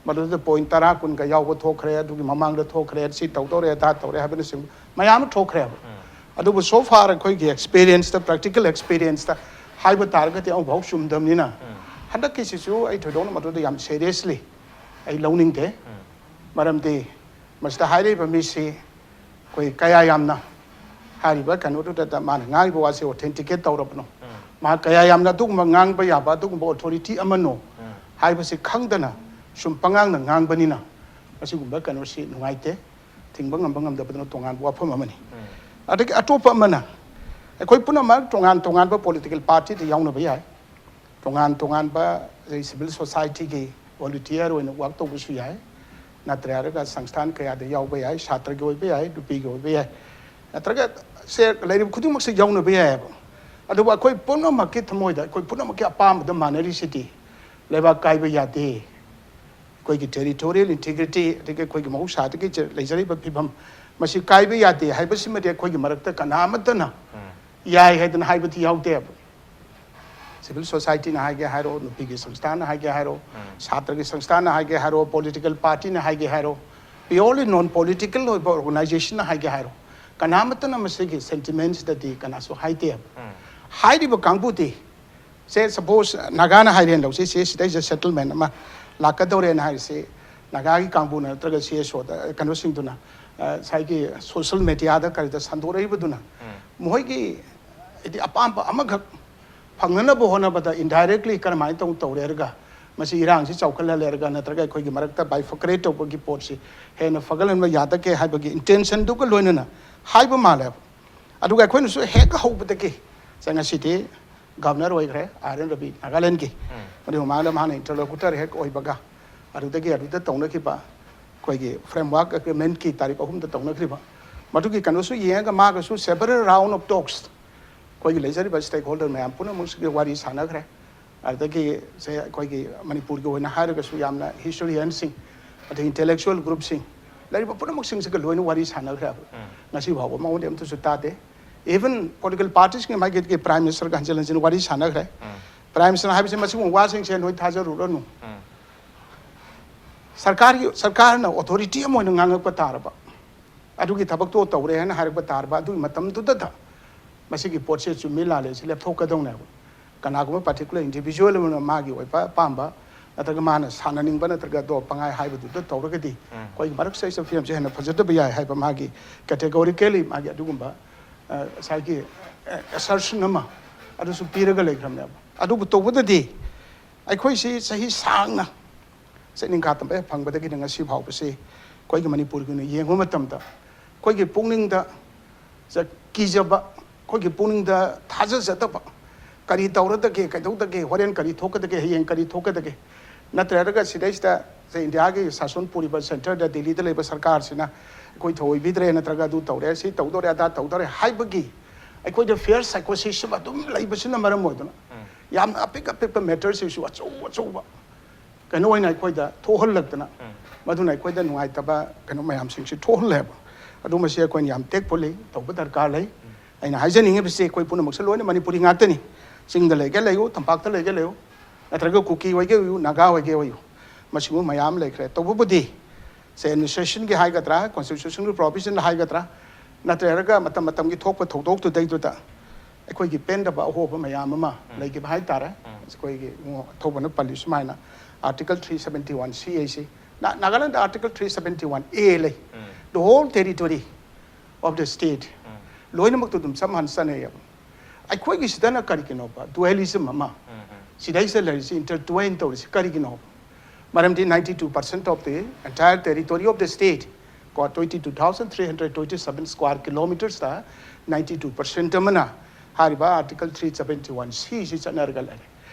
ꯃꯗꯨꯗ ꯄꯣꯏꯟ ꯇꯔꯥ ꯀꯨꯟꯒ ꯌꯥꯎꯕ ꯊꯣꯛꯈ꯭ꯔꯦ, ꯑꯗꯨꯒꯤ ꯃꯃꯥꯡꯗ ꯊꯣꯛꯈ꯭ꯔꯦ, ꯁꯤ ꯇꯧꯗꯧꯔꯦ, ꯑꯗꯥ ꯇꯧꯔꯦ ꯍꯥꯏꯕꯅꯆꯤꯡꯕ ꯃꯌꯥꯝ ꯑꯃ ꯊꯣꯛꯈ꯭ꯔꯦꯕ꯫ ꯑꯗꯨꯕꯨ so far ꯑꯩꯈꯣꯏꯒꯤ ꯑꯦꯛꯁꯄꯤꯔꯤꯌꯦꯟꯁꯇ, ꯄ꯭ꯔꯦꯛꯇꯤꯀꯦꯜ ꯑꯦꯛꯁꯄꯤꯔꯤꯌꯦꯟꯁꯇ ꯍꯥꯏꯕ ꯇꯥꯔꯒꯗꯤ ꯑꯃꯨꯛꯐꯥꯎ ꯆꯨꯝꯗꯕꯅꯤꯅ, ꯍꯟꯗꯛꯀꯤꯁꯤꯁꯨ ꯑꯩ ꯊꯣꯏꯗꯣꯛꯅ ꯃꯗꯨꯗ ꯌꯥꯝ ꯁꯦꯔꯤꯌꯁꯂꯤ ꯑꯩ ꯂꯧꯅꯤꯡꯗꯦ꯫ ꯃꯔꯝꯗꯤ ꯃꯁꯤꯗ ꯍꯥꯏꯔꯤꯕ ꯃꯤꯁꯤ ꯑꯩꯈꯣꯏ ꯀꯌꯥ ꯌꯥꯝꯅ ꯍꯥꯏꯔꯤꯕ ꯀꯩꯅꯣꯗꯨꯗ ꯃꯥꯅ ꯉꯥꯡꯉꯤꯕ ꯋꯥꯁꯦ ꯑꯣꯊꯦꯟꯇꯤꯀꯦꯠ ꯇꯧꯔꯕꯅꯣ, ꯃꯥ ꯀꯌꯥ ꯌꯥꯝꯅ ꯑꯗꯨꯒꯨꯝꯕ ꯉꯥꯡꯕ ꯌꯥꯕ ꯑꯗꯨꯒꯨꯝꯕ ꯑꯣꯊꯣꯔꯤꯇꯤ ꯑꯃꯅꯣ ꯍꯥꯏꯕꯁꯤ ꯈꯪꯗꯅ ꯁꯨꯝ ꯄꯉꯥꯡꯗ ꯉꯥꯡꯕꯅꯤꯅ, ꯃꯁꯤꯒꯨꯝꯕ ꯀꯩꯅꯣꯁꯤ ꯅꯨꯡꯉꯥꯏꯇꯦ꯫ ꯊꯤꯡꯕ ꯉꯝꯕ ꯉꯝꯗꯕꯗꯨꯅ ꯇꯣꯉꯥꯟꯕ ꯋꯥꯐꯝ ꯑꯃꯅꯤ꯫ ꯑꯗꯒꯤ ꯑꯇꯣꯞꯄ ꯑꯃꯅ, ꯑꯩꯈꯣꯏ ꯄꯨꯝꯅꯃꯛ ꯇꯣꯉꯥꯟ ꯇꯣꯉꯥꯟꯕ ꯄꯣꯂꯤꯇꯤꯀꯦꯜ ꯄꯥꯔꯇꯤꯗ ꯌꯥꯎꯅꯕ ꯌꯥꯏ, ꯇꯣꯉꯥꯟ ꯇꯣꯉꯥꯟꯕ ꯑꯩ ꯁꯤꯚꯤꯜ ꯁꯣꯁꯥꯏꯇꯤꯒꯤ ꯚꯣꯂꯨꯟꯇꯤꯌꯔ ꯑꯣꯏꯅ ꯋꯥꯔꯛ ꯇꯧꯕꯁꯨ ꯌꯥꯏ, ꯅꯠꯇ꯭ꯔꯦ ꯍꯥꯏꯔꯒ ꯁꯪꯁꯊꯥꯟ ꯀꯌꯥꯗ ꯌꯥꯎꯕ ꯌꯥꯏ, ꯁꯥꯇ꯭ꯔꯒꯤ ꯑꯣꯏꯕ ꯌꯥꯏ, ꯅꯨꯄꯤꯒꯤ ꯑꯣꯏꯕ ꯌꯥꯏ, ꯅꯠꯇ꯭ꯔꯒ ꯁꯦ ꯂꯩꯔꯤꯕ ꯈꯨꯗꯤꯡꯃꯛꯁꯦ ꯌꯥꯎꯅꯕ ꯌꯥꯏꯑꯕ꯫ ꯑꯗꯨꯕꯨ ꯑꯩꯈꯣꯏ ꯄꯨꯝꯅꯃꯛꯀꯤ ꯊꯃꯣꯏꯗ, ꯑꯩꯈꯣꯏ ꯄꯨꯝꯅꯃꯛꯀꯤ ꯑꯄꯥꯝꯕꯗ ꯃꯥꯟꯅꯔꯤꯁꯤꯗꯤ ꯂꯩꯕꯥꯛ ꯀꯥꯏꯕ ꯌꯥꯗꯦ, ꯑꯩꯈꯣꯏꯒꯤ ꯇꯦꯔꯤꯇꯣꯔꯤꯌꯦꯜ ꯏꯟꯇꯤꯒ꯭ꯔꯤꯇꯤ, ꯑꯗꯒꯤ ꯑꯩꯈꯣꯏꯒꯤ ꯃꯍꯧꯁꯥꯗꯒꯤ ꯆ-, ꯂꯩꯖꯔꯤꯕ ꯐꯤꯕꯝ, ꯃꯁꯤ ꯀꯥꯏꯕ ꯌꯥꯗꯦ ꯍꯥꯏꯕꯁꯤꯃꯗꯤ ꯑꯩꯈꯣꯏꯒꯤ ꯃꯔꯛꯇ ꯀꯅꯥ ꯑꯃꯠꯇꯅ ꯌꯥꯏ ꯍꯥꯏꯗꯅ ꯍꯥꯏꯕꯗꯤ ꯌꯥꯎꯗꯦꯕ꯫ ꯁꯤꯚꯤꯜ ꯁꯣꯁꯥꯏꯇꯤꯅ ꯍꯥꯏꯒꯦ ꯍꯥꯏꯔꯣ, ꯅꯨꯄꯤꯒꯤ ꯁꯪꯁꯊꯥꯟꯅ ꯍꯥꯏꯒꯦ ꯍꯥꯏꯔꯣ, ꯁꯥꯇ꯭ꯔꯒꯤ ꯁꯪꯁꯊꯥꯟꯅ ꯍꯥꯏꯒꯦ ꯍꯥꯏꯔꯣ, ꯄꯣꯂꯤꯇꯤꯀꯦꯜ ꯄꯥꯔꯇꯤꯅ ꯍꯥꯏꯒꯦ ꯍꯥꯏꯔꯣ, ꯄꯤꯌꯣꯔꯂꯤ ꯅꯣꯟ ꯄꯣꯂꯤꯇꯤꯀꯦꯜ ꯑꯣꯏꯕ ꯑꯣꯔꯒꯅꯥꯏꯖꯦꯁꯟꯅ ꯍꯥꯏꯒꯦ ꯍꯥꯏꯔꯣ, ꯀꯅꯥꯃꯠꯇꯅ ꯃꯁꯤꯒꯤ ꯁꯦꯟꯇꯤꯃꯦꯟꯁꯇꯗꯤ ꯀꯅꯥꯁꯨ ꯍꯥꯏꯗꯦꯕ꯫ ꯍꯥꯏꯔꯤꯕ ꯀꯥꯡꯕꯨꯗꯤ ꯁꯦ, ꯁꯄꯣꯁ ꯅꯥꯒꯥꯅ ꯍꯥꯏꯔꯦꯅ ꯂꯧꯁꯤ, ꯁꯤ ꯁꯤꯗꯩꯁꯤꯗ ꯁꯦꯇꯜꯃꯦꯟ ꯑꯃ ꯂꯥꯛꯀꯗꯧꯔꯦꯅ ꯍꯥꯏꯔꯤꯁꯤ, ꯅꯥꯒꯥꯒꯤ ꯀꯥꯡꯕꯨꯅ ꯅꯠꯇ꯭ꯔꯒ ꯁꯤ ꯑꯦꯁ ꯑꯣꯗ ꯀꯩꯅꯣꯁꯤꯡꯗꯨꯅ, ꯑ, ꯉꯁꯥꯏꯒꯤ ꯁꯣꯁꯦꯜ ꯃꯦꯗꯤꯌꯥꯗ ꯀꯔꯤꯗ ꯁꯟꯗꯣꯔꯛꯏꯕꯗꯨꯅ, ꯎꯝ꯫ ꯃꯈꯣꯏꯒꯤ ꯍꯥꯏꯗꯤ ꯑꯄꯥꯝꯕ ꯑꯃꯈꯛ ꯐꯪꯅꯅꯕ ꯍꯣꯠꯅꯕꯗ ꯏꯟꯗꯥꯏꯔꯦꯛꯂꯤ ꯀꯔꯝꯍꯥꯏꯅ ꯇꯧ ꯇꯧꯔꯦꯔꯒ, ꯃꯁꯤ ꯏꯔꯥꯡꯁꯤ ꯆꯥꯎꯈꯠꯍꯜꯂꯦꯔꯒ ꯅꯠꯇ꯭ꯔꯒ ꯑꯩꯈꯣꯏꯒꯤ ꯃꯔꯛꯇ ꯕꯥꯏꯐꯀꯔꯦꯠ ꯇꯧꯕꯒꯤ ꯄꯣꯠꯁꯤ ꯍꯦꯟꯅ ꯐꯒꯠꯍꯟꯕ ꯌꯥꯗꯒꯦ ꯍꯥꯏꯕꯒꯤ ꯏꯟꯇꯦꯟꯁꯟꯗꯨꯒ ꯂꯣꯏꯅꯅ ꯍꯥꯏꯕ ꯃꯥꯜꯂꯦꯕ꯫ ꯑꯗꯨꯒ ꯑꯩꯈꯣꯏꯅꯁꯨ ꯍꯦꯛ ꯍꯧꯕꯗꯒꯤ, ꯁꯦ, ꯉꯁꯤꯗꯤ ꯒꯚꯔꯅꯔ ꯑꯣꯏꯈ꯭ꯔꯦ ꯑꯥꯔ ꯑꯦꯟ ꯔꯕꯤ, ꯅꯥꯒꯥꯂꯦꯟꯒꯤ꯫ ꯎꯝ꯫ ꯃꯗꯨꯒꯤ ꯃꯃꯥꯡꯗ ꯃꯥꯅ ꯏꯟꯇꯔꯂꯣꯀꯨꯇꯔ ꯍꯦꯛ ꯑꯣꯏꯕꯒ, ꯑꯗꯨꯗꯒꯤ ꯑꯗꯨꯗ ꯇꯧꯅꯈꯤꯕ ꯑꯩꯈꯣꯏꯒꯤ ꯐ꯭ꯔꯦꯝꯋꯥꯔꯛ ꯑꯦꯒ꯭ꯔꯤꯃꯦꯟꯠꯀꯤ ꯇꯥꯔꯤꯛ ꯑꯍꯨꯝꯗ ꯇꯧꯅꯈ꯭ꯔꯤꯕ, ꯃꯗꯨꯒꯤ ꯀꯩꯅꯣꯁꯨ ꯌꯦꯡꯉꯒ ꯃꯥꯒꯁꯨ several round of talks ꯑꯩꯈꯣꯏꯒꯤ ꯂꯩꯖꯔꯤꯕ ꯁ꯭ꯇꯦꯛ ꯍꯣꯜꯗꯔ ꯃꯌꯥꯝ ꯄꯨꯝꯅꯃꯛꯁꯤꯒ ꯋꯥꯔꯤ ꯁꯥꯟꯅꯈ꯭ꯔꯦ꯫ ꯑꯗꯨꯗꯒꯤ ꯁꯦ ꯑꯩꯈꯣꯏꯒꯤ ꯃꯅꯤꯄꯨꯔꯒꯤ ꯑꯣꯏꯅ ꯍꯥꯏꯔꯒꯁꯨ ꯌꯥꯝꯅ ꯍꯤꯁꯇꯣꯔꯤꯌꯟꯁꯤꯡ, ꯑꯗꯒꯤ ꯏꯟꯇꯦꯂꯦꯛꯆꯨꯋꯦꯜ ꯒ꯭ꯔꯨꯞꯁꯤꯡ, ꯂꯩꯔꯤꯕ ꯄꯨꯝꯅꯃꯛꯁꯤꯡꯁꯤꯒ ꯂꯣꯏꯅ ꯋꯥꯔꯤ ꯁꯥꯟꯅꯈ꯭ꯔꯦ ꯍꯥꯏꯕ꯫ ꯎꯝ꯫ ꯉꯁꯤ ꯐꯥꯎꯕ ꯃꯉꯣꯟꯗ ꯑꯝꯇꯁꯨ ꯇꯥꯗꯦ꯫ ꯏꯚꯟ ꯄꯣꯂꯤꯇꯤꯀꯦꯜ ꯄꯥꯔꯇꯤꯁꯤꯡꯒꯤ ꯃꯥꯒꯤ ꯄ꯭ꯔꯥꯏꯝ ꯃꯤꯅꯤꯁꯇꯔꯒ ꯍꯟꯖꯤꯟ ꯍꯟꯖꯤꯟ ꯋꯥꯔꯤ ꯁꯥꯟꯅꯈ꯭ꯔꯦ꯫ ꯎꯝ꯫ ꯄ꯭ꯔꯥꯏꯝ ꯃꯤꯅꯤꯁꯇꯔꯅ ꯍꯥꯏꯕꯁꯤ ꯃꯁꯤꯒꯨꯝꯕ ꯋꯥꯁꯤꯡꯁꯦ ꯅꯣꯏ ꯊꯥꯖꯔꯨꯔꯅꯨ꯫ ꯎꯝ꯫ ꯁꯔꯀꯥꯔꯒꯤ, ꯁꯔꯀꯥꯔꯅ ꯑꯣꯊꯣꯔꯤꯇꯤ ꯑꯃ ꯑꯣꯏꯅ ꯉꯥꯡꯉꯛꯄ ꯇꯥꯔꯕ, ꯑꯗꯨꯒꯤ ꯊꯕꯛꯇꯣ ꯇꯧꯔꯦ ꯍꯥꯏꯅ ꯍꯥꯏꯔꯛꯄ ꯇꯥꯔꯕ, ꯑꯗꯨꯒꯤ ꯃꯇꯝꯗꯨꯗ ꯃꯁꯤꯒꯤ ꯄꯣꯠꯁꯦ ꯆꯨꯝꯃꯤ ꯂꯥꯜꯂꯦ ꯁꯤ ꯂꯦꯞꯊꯣꯛꯀꯗꯧꯅꯦꯕ꯫ ꯀꯅꯥꯒꯨꯝꯕ ꯄꯥꯔꯇꯤꯀꯨꯂꯔ ꯏꯟꯗꯤꯕꯤꯖꯨꯋꯦꯜ ꯑꯃꯅ ꯃꯥꯒꯤ ꯑꯣꯏꯕ ꯑꯄꯥꯝꯕ ꯅꯠꯇ꯭ꯔꯒ ꯃꯥꯅ ꯁꯥꯟꯅꯅꯤꯡꯕ ꯅꯠꯇ꯭ꯔꯒ ꯑꯗꯣ ꯄꯉꯥꯏ ꯍꯥꯏꯕꯗꯨꯗ ꯇꯧꯔꯒꯗꯤ, ꯎꯝ꯫ ꯑꯩꯈꯣꯏꯒꯤ ꯃꯔꯛꯁꯤꯗꯩꯁꯤꯗ ꯐꯤꯕꯝꯁꯦ ꯍꯦꯟꯅ ꯐꯖꯗꯕ ꯌꯥꯏ ꯍꯥꯏꯕ ꯃꯥꯒꯤ ꯀꯦꯇꯦꯒꯣꯔꯤꯀꯦꯂꯤ ꯃꯥꯒꯤ ꯑꯗꯨꯒꯨꯝꯕ, ꯑ, ꯉꯁꯥꯏꯒꯤ, ꯑ, ꯑꯦꯁꯔꯁꯟ ꯑꯃ ꯑꯗꯨꯁꯨ ꯄꯤꯔꯒ ꯂꯩꯈ꯭ꯔꯕꯅꯦꯕ꯫ ꯑꯗꯨꯕꯨ ꯇꯧꯕꯗꯗꯤ ꯑꯩꯈꯣꯏꯁꯤ ꯆꯍꯤ ꯁꯥꯡꯅ ꯁꯦ ꯅꯤꯡꯈꯥ ꯇꯝꯕ ꯍꯦꯛ ꯐꯪꯕꯗꯒꯤꯅ ꯉꯁꯤ ꯐꯥꯎꯕꯁꯤ ꯑꯩꯈꯣꯏꯒꯤ ꯃꯅꯤꯄꯨꯔꯒꯤ ꯑꯣꯏꯅ ꯌꯦꯡꯕ ꯃꯇꯝꯗ ꯑꯩꯈꯣꯏꯒꯤ ꯄꯨꯛꯅꯤꯡꯗ ꯆ-, ꯀꯤꯖꯕ, ꯑꯩꯈꯣꯏꯒꯤ ꯄꯨꯛꯅꯤꯡꯗ ꯊꯥꯖꯖꯗꯕ, ꯀꯔꯤ ꯇꯧꯔꯗꯒꯦ, ꯀꯩꯗꯧꯗꯒꯦ, ꯍꯣꯔꯦꯟ ꯀꯔꯤ ꯊꯣꯛꯀꯗꯒꯦ, ꯍꯌꯦꯡ ꯀꯔꯤ ꯊꯣꯛꯀꯗꯒꯦ, ꯅꯠꯇ꯭ꯔꯒ ꯁꯤꯗꯩꯁꯤꯗ ꯁꯦ ꯏꯟꯗꯤꯌꯥꯒꯤ ꯁꯥꯁꯣꯟ ꯄꯨꯔꯤꯕ ꯁꯦꯟꯇꯔꯗ, ꯗꯤꯜꯂꯤꯗ ꯂꯩꯕ ꯁꯔꯀꯥꯔꯁꯤꯅ ꯑꯩꯈꯣꯏ ꯊꯧꯑꯣꯏꯕꯤꯗ꯭ꯔꯦ, ꯅꯠꯇ꯭ꯔꯒ ꯑꯗꯨ ꯇꯧꯔꯦ, ꯁꯤ ꯇꯧꯗꯣꯔꯦ, ꯑꯗꯥ ꯇꯧꯗꯣꯔꯦ ꯍꯥꯏꯕꯒꯤ ꯑꯩꯈꯣꯏꯗ ꯐꯤꯌꯔ ꯁꯥꯏꯀꯣꯁꯤꯁ ꯑꯃ ꯑꯗꯨꯝ ꯂꯩꯕꯁꯤꯅ ꯃꯔꯝ ꯑꯣꯏꯗꯨꯅ ꯎꯝ꯫ ꯌꯥꯝꯅ ꯑꯄꯤꯛ ꯑꯄꯤꯛꯄ ꯃꯦꯇꯔꯁꯤꯁꯨ ꯑꯆꯧ ꯑꯆꯧꯕ ꯀꯩꯅꯣ ꯑꯣꯏꯅ ꯑꯩꯈꯣꯏꯗ ꯊꯣꯛꯍꯜꯂꯛꯇꯅ, ꯎꯝ꯫ ꯃꯗꯨꯅ ꯑꯩꯈꯣꯏꯗ ꯅꯨꯡꯉꯥꯏꯇꯕ ꯀꯩꯅꯣ ꯃꯌꯥꯝꯁꯤꯡꯁꯤ ꯊꯣꯛꯍꯜꯂꯦꯕ꯫ ꯑꯗꯨ ꯃꯁꯤ ꯑꯩꯈꯣꯏꯅ ꯌꯥꯝ ꯇꯦꯛꯐꯨꯜꯂꯤ ꯇꯧꯕ ꯗꯔꯀꯥꯔ ꯂꯩ꯫ ꯎꯝ꯫ ꯑꯩꯅ ꯍꯥꯏꯖꯅꯤꯡꯉꯤꯕꯁꯤ ꯑꯩꯈꯣꯏ ꯄꯨꯝꯅꯃꯛꯁꯦ ꯂꯣꯏꯅ ꯃꯅꯤꯄꯨꯔꯤ ꯉꯥꯛꯇꯅꯤ꯫ ꯆꯤꯡꯗ ꯂꯩꯒꯦ ꯂꯩꯌꯨ, ꯇꯝꯄꯥꯛꯇ ꯂꯩꯒꯦ ꯂꯩꯌꯨ, ꯅꯠꯇ꯭ꯔꯒ ꯀꯨꯀꯤ ꯑꯣꯏꯒꯦ ꯑꯣꯏꯌꯨ, ꯅꯥꯒꯥ ꯑꯣꯏꯒꯦ ꯑꯣꯏꯌꯨ, ꯃꯁꯤꯒꯨꯝꯕ ꯃꯌꯥꯝ ꯂꯩꯈ꯭ꯔꯦ꯫ ꯇꯧꯕꯕꯨꯗꯤ ꯁꯦ ꯑꯦꯗꯃꯤꯅꯤꯁꯇ꯭ꯔꯦꯁꯟꯒꯤ ꯍꯥꯏꯒꯗ꯭ꯔꯥ, ꯀꯣꯟꯁꯇꯤꯇ꯭ꯌꯨꯁꯟꯒꯤ ꯄ꯭ꯔꯣꯚꯤꯖꯟ ꯍꯥꯏꯒꯗ꯭ꯔꯥ, ꯅꯠꯇ꯭ꯔꯒ ꯃꯇꯝ ꯃꯇꯝꯒꯤ ꯊꯣꯛꯄ ꯊꯧꯗꯣꯛꯇꯨꯗꯩꯗꯨꯗ ꯑꯩꯈꯣꯏꯒꯤ ꯄꯦꯟꯗꯕ ꯑꯍꯣꯕ ꯃꯌꯥꯝ ꯑꯃ ꯂꯩꯈꯤꯕ ꯍꯥꯏꯇꯥꯔꯦ꯫ ꯑꯩꯈꯣꯏꯒꯤ ꯊꯧꯕꯅ ꯄꯜꯂꯤ ꯁꯨꯃꯥꯏꯅ, Article three seventy one C ꯍꯥꯏꯁꯤ, ꯅꯥ- Nagaland Article three seventy one A ꯂꯩ, the whole territory of the state, ꯂꯣꯏꯅꯃꯛꯇ ꯑꯗꯨꯝ ꯆꯞ ꯃꯥꯟꯅ ꯆꯠꯅꯩꯌꯦꯕ꯫ ꯑꯩꯈꯣꯏꯒꯤꯁꯤꯗꯅ ꯀꯔꯤꯒꯤꯅꯣꯕ dualism ꯑꯃ, ꯁꯤꯗꯩꯁꯤꯗ ꯂꯩꯔꯤꯁꯤ intertwine ꯇꯧꯔꯤꯁꯤ ꯀꯔꯤꯒꯤꯅꯣꯕ? ꯃꯔꯝꯗꯤ ninety two percent of the entire territory of the state, ꯀꯣ, twenty two thousand three hundred twenty seven square kilometers ꯇ ninety two percent ꯑꯃꯅ ꯍꯥꯏꯔꯤꯕ Article three seventy one C ꯁꯤ ꯆꯠꯅꯔꯒ ꯂꯩꯔꯦ꯫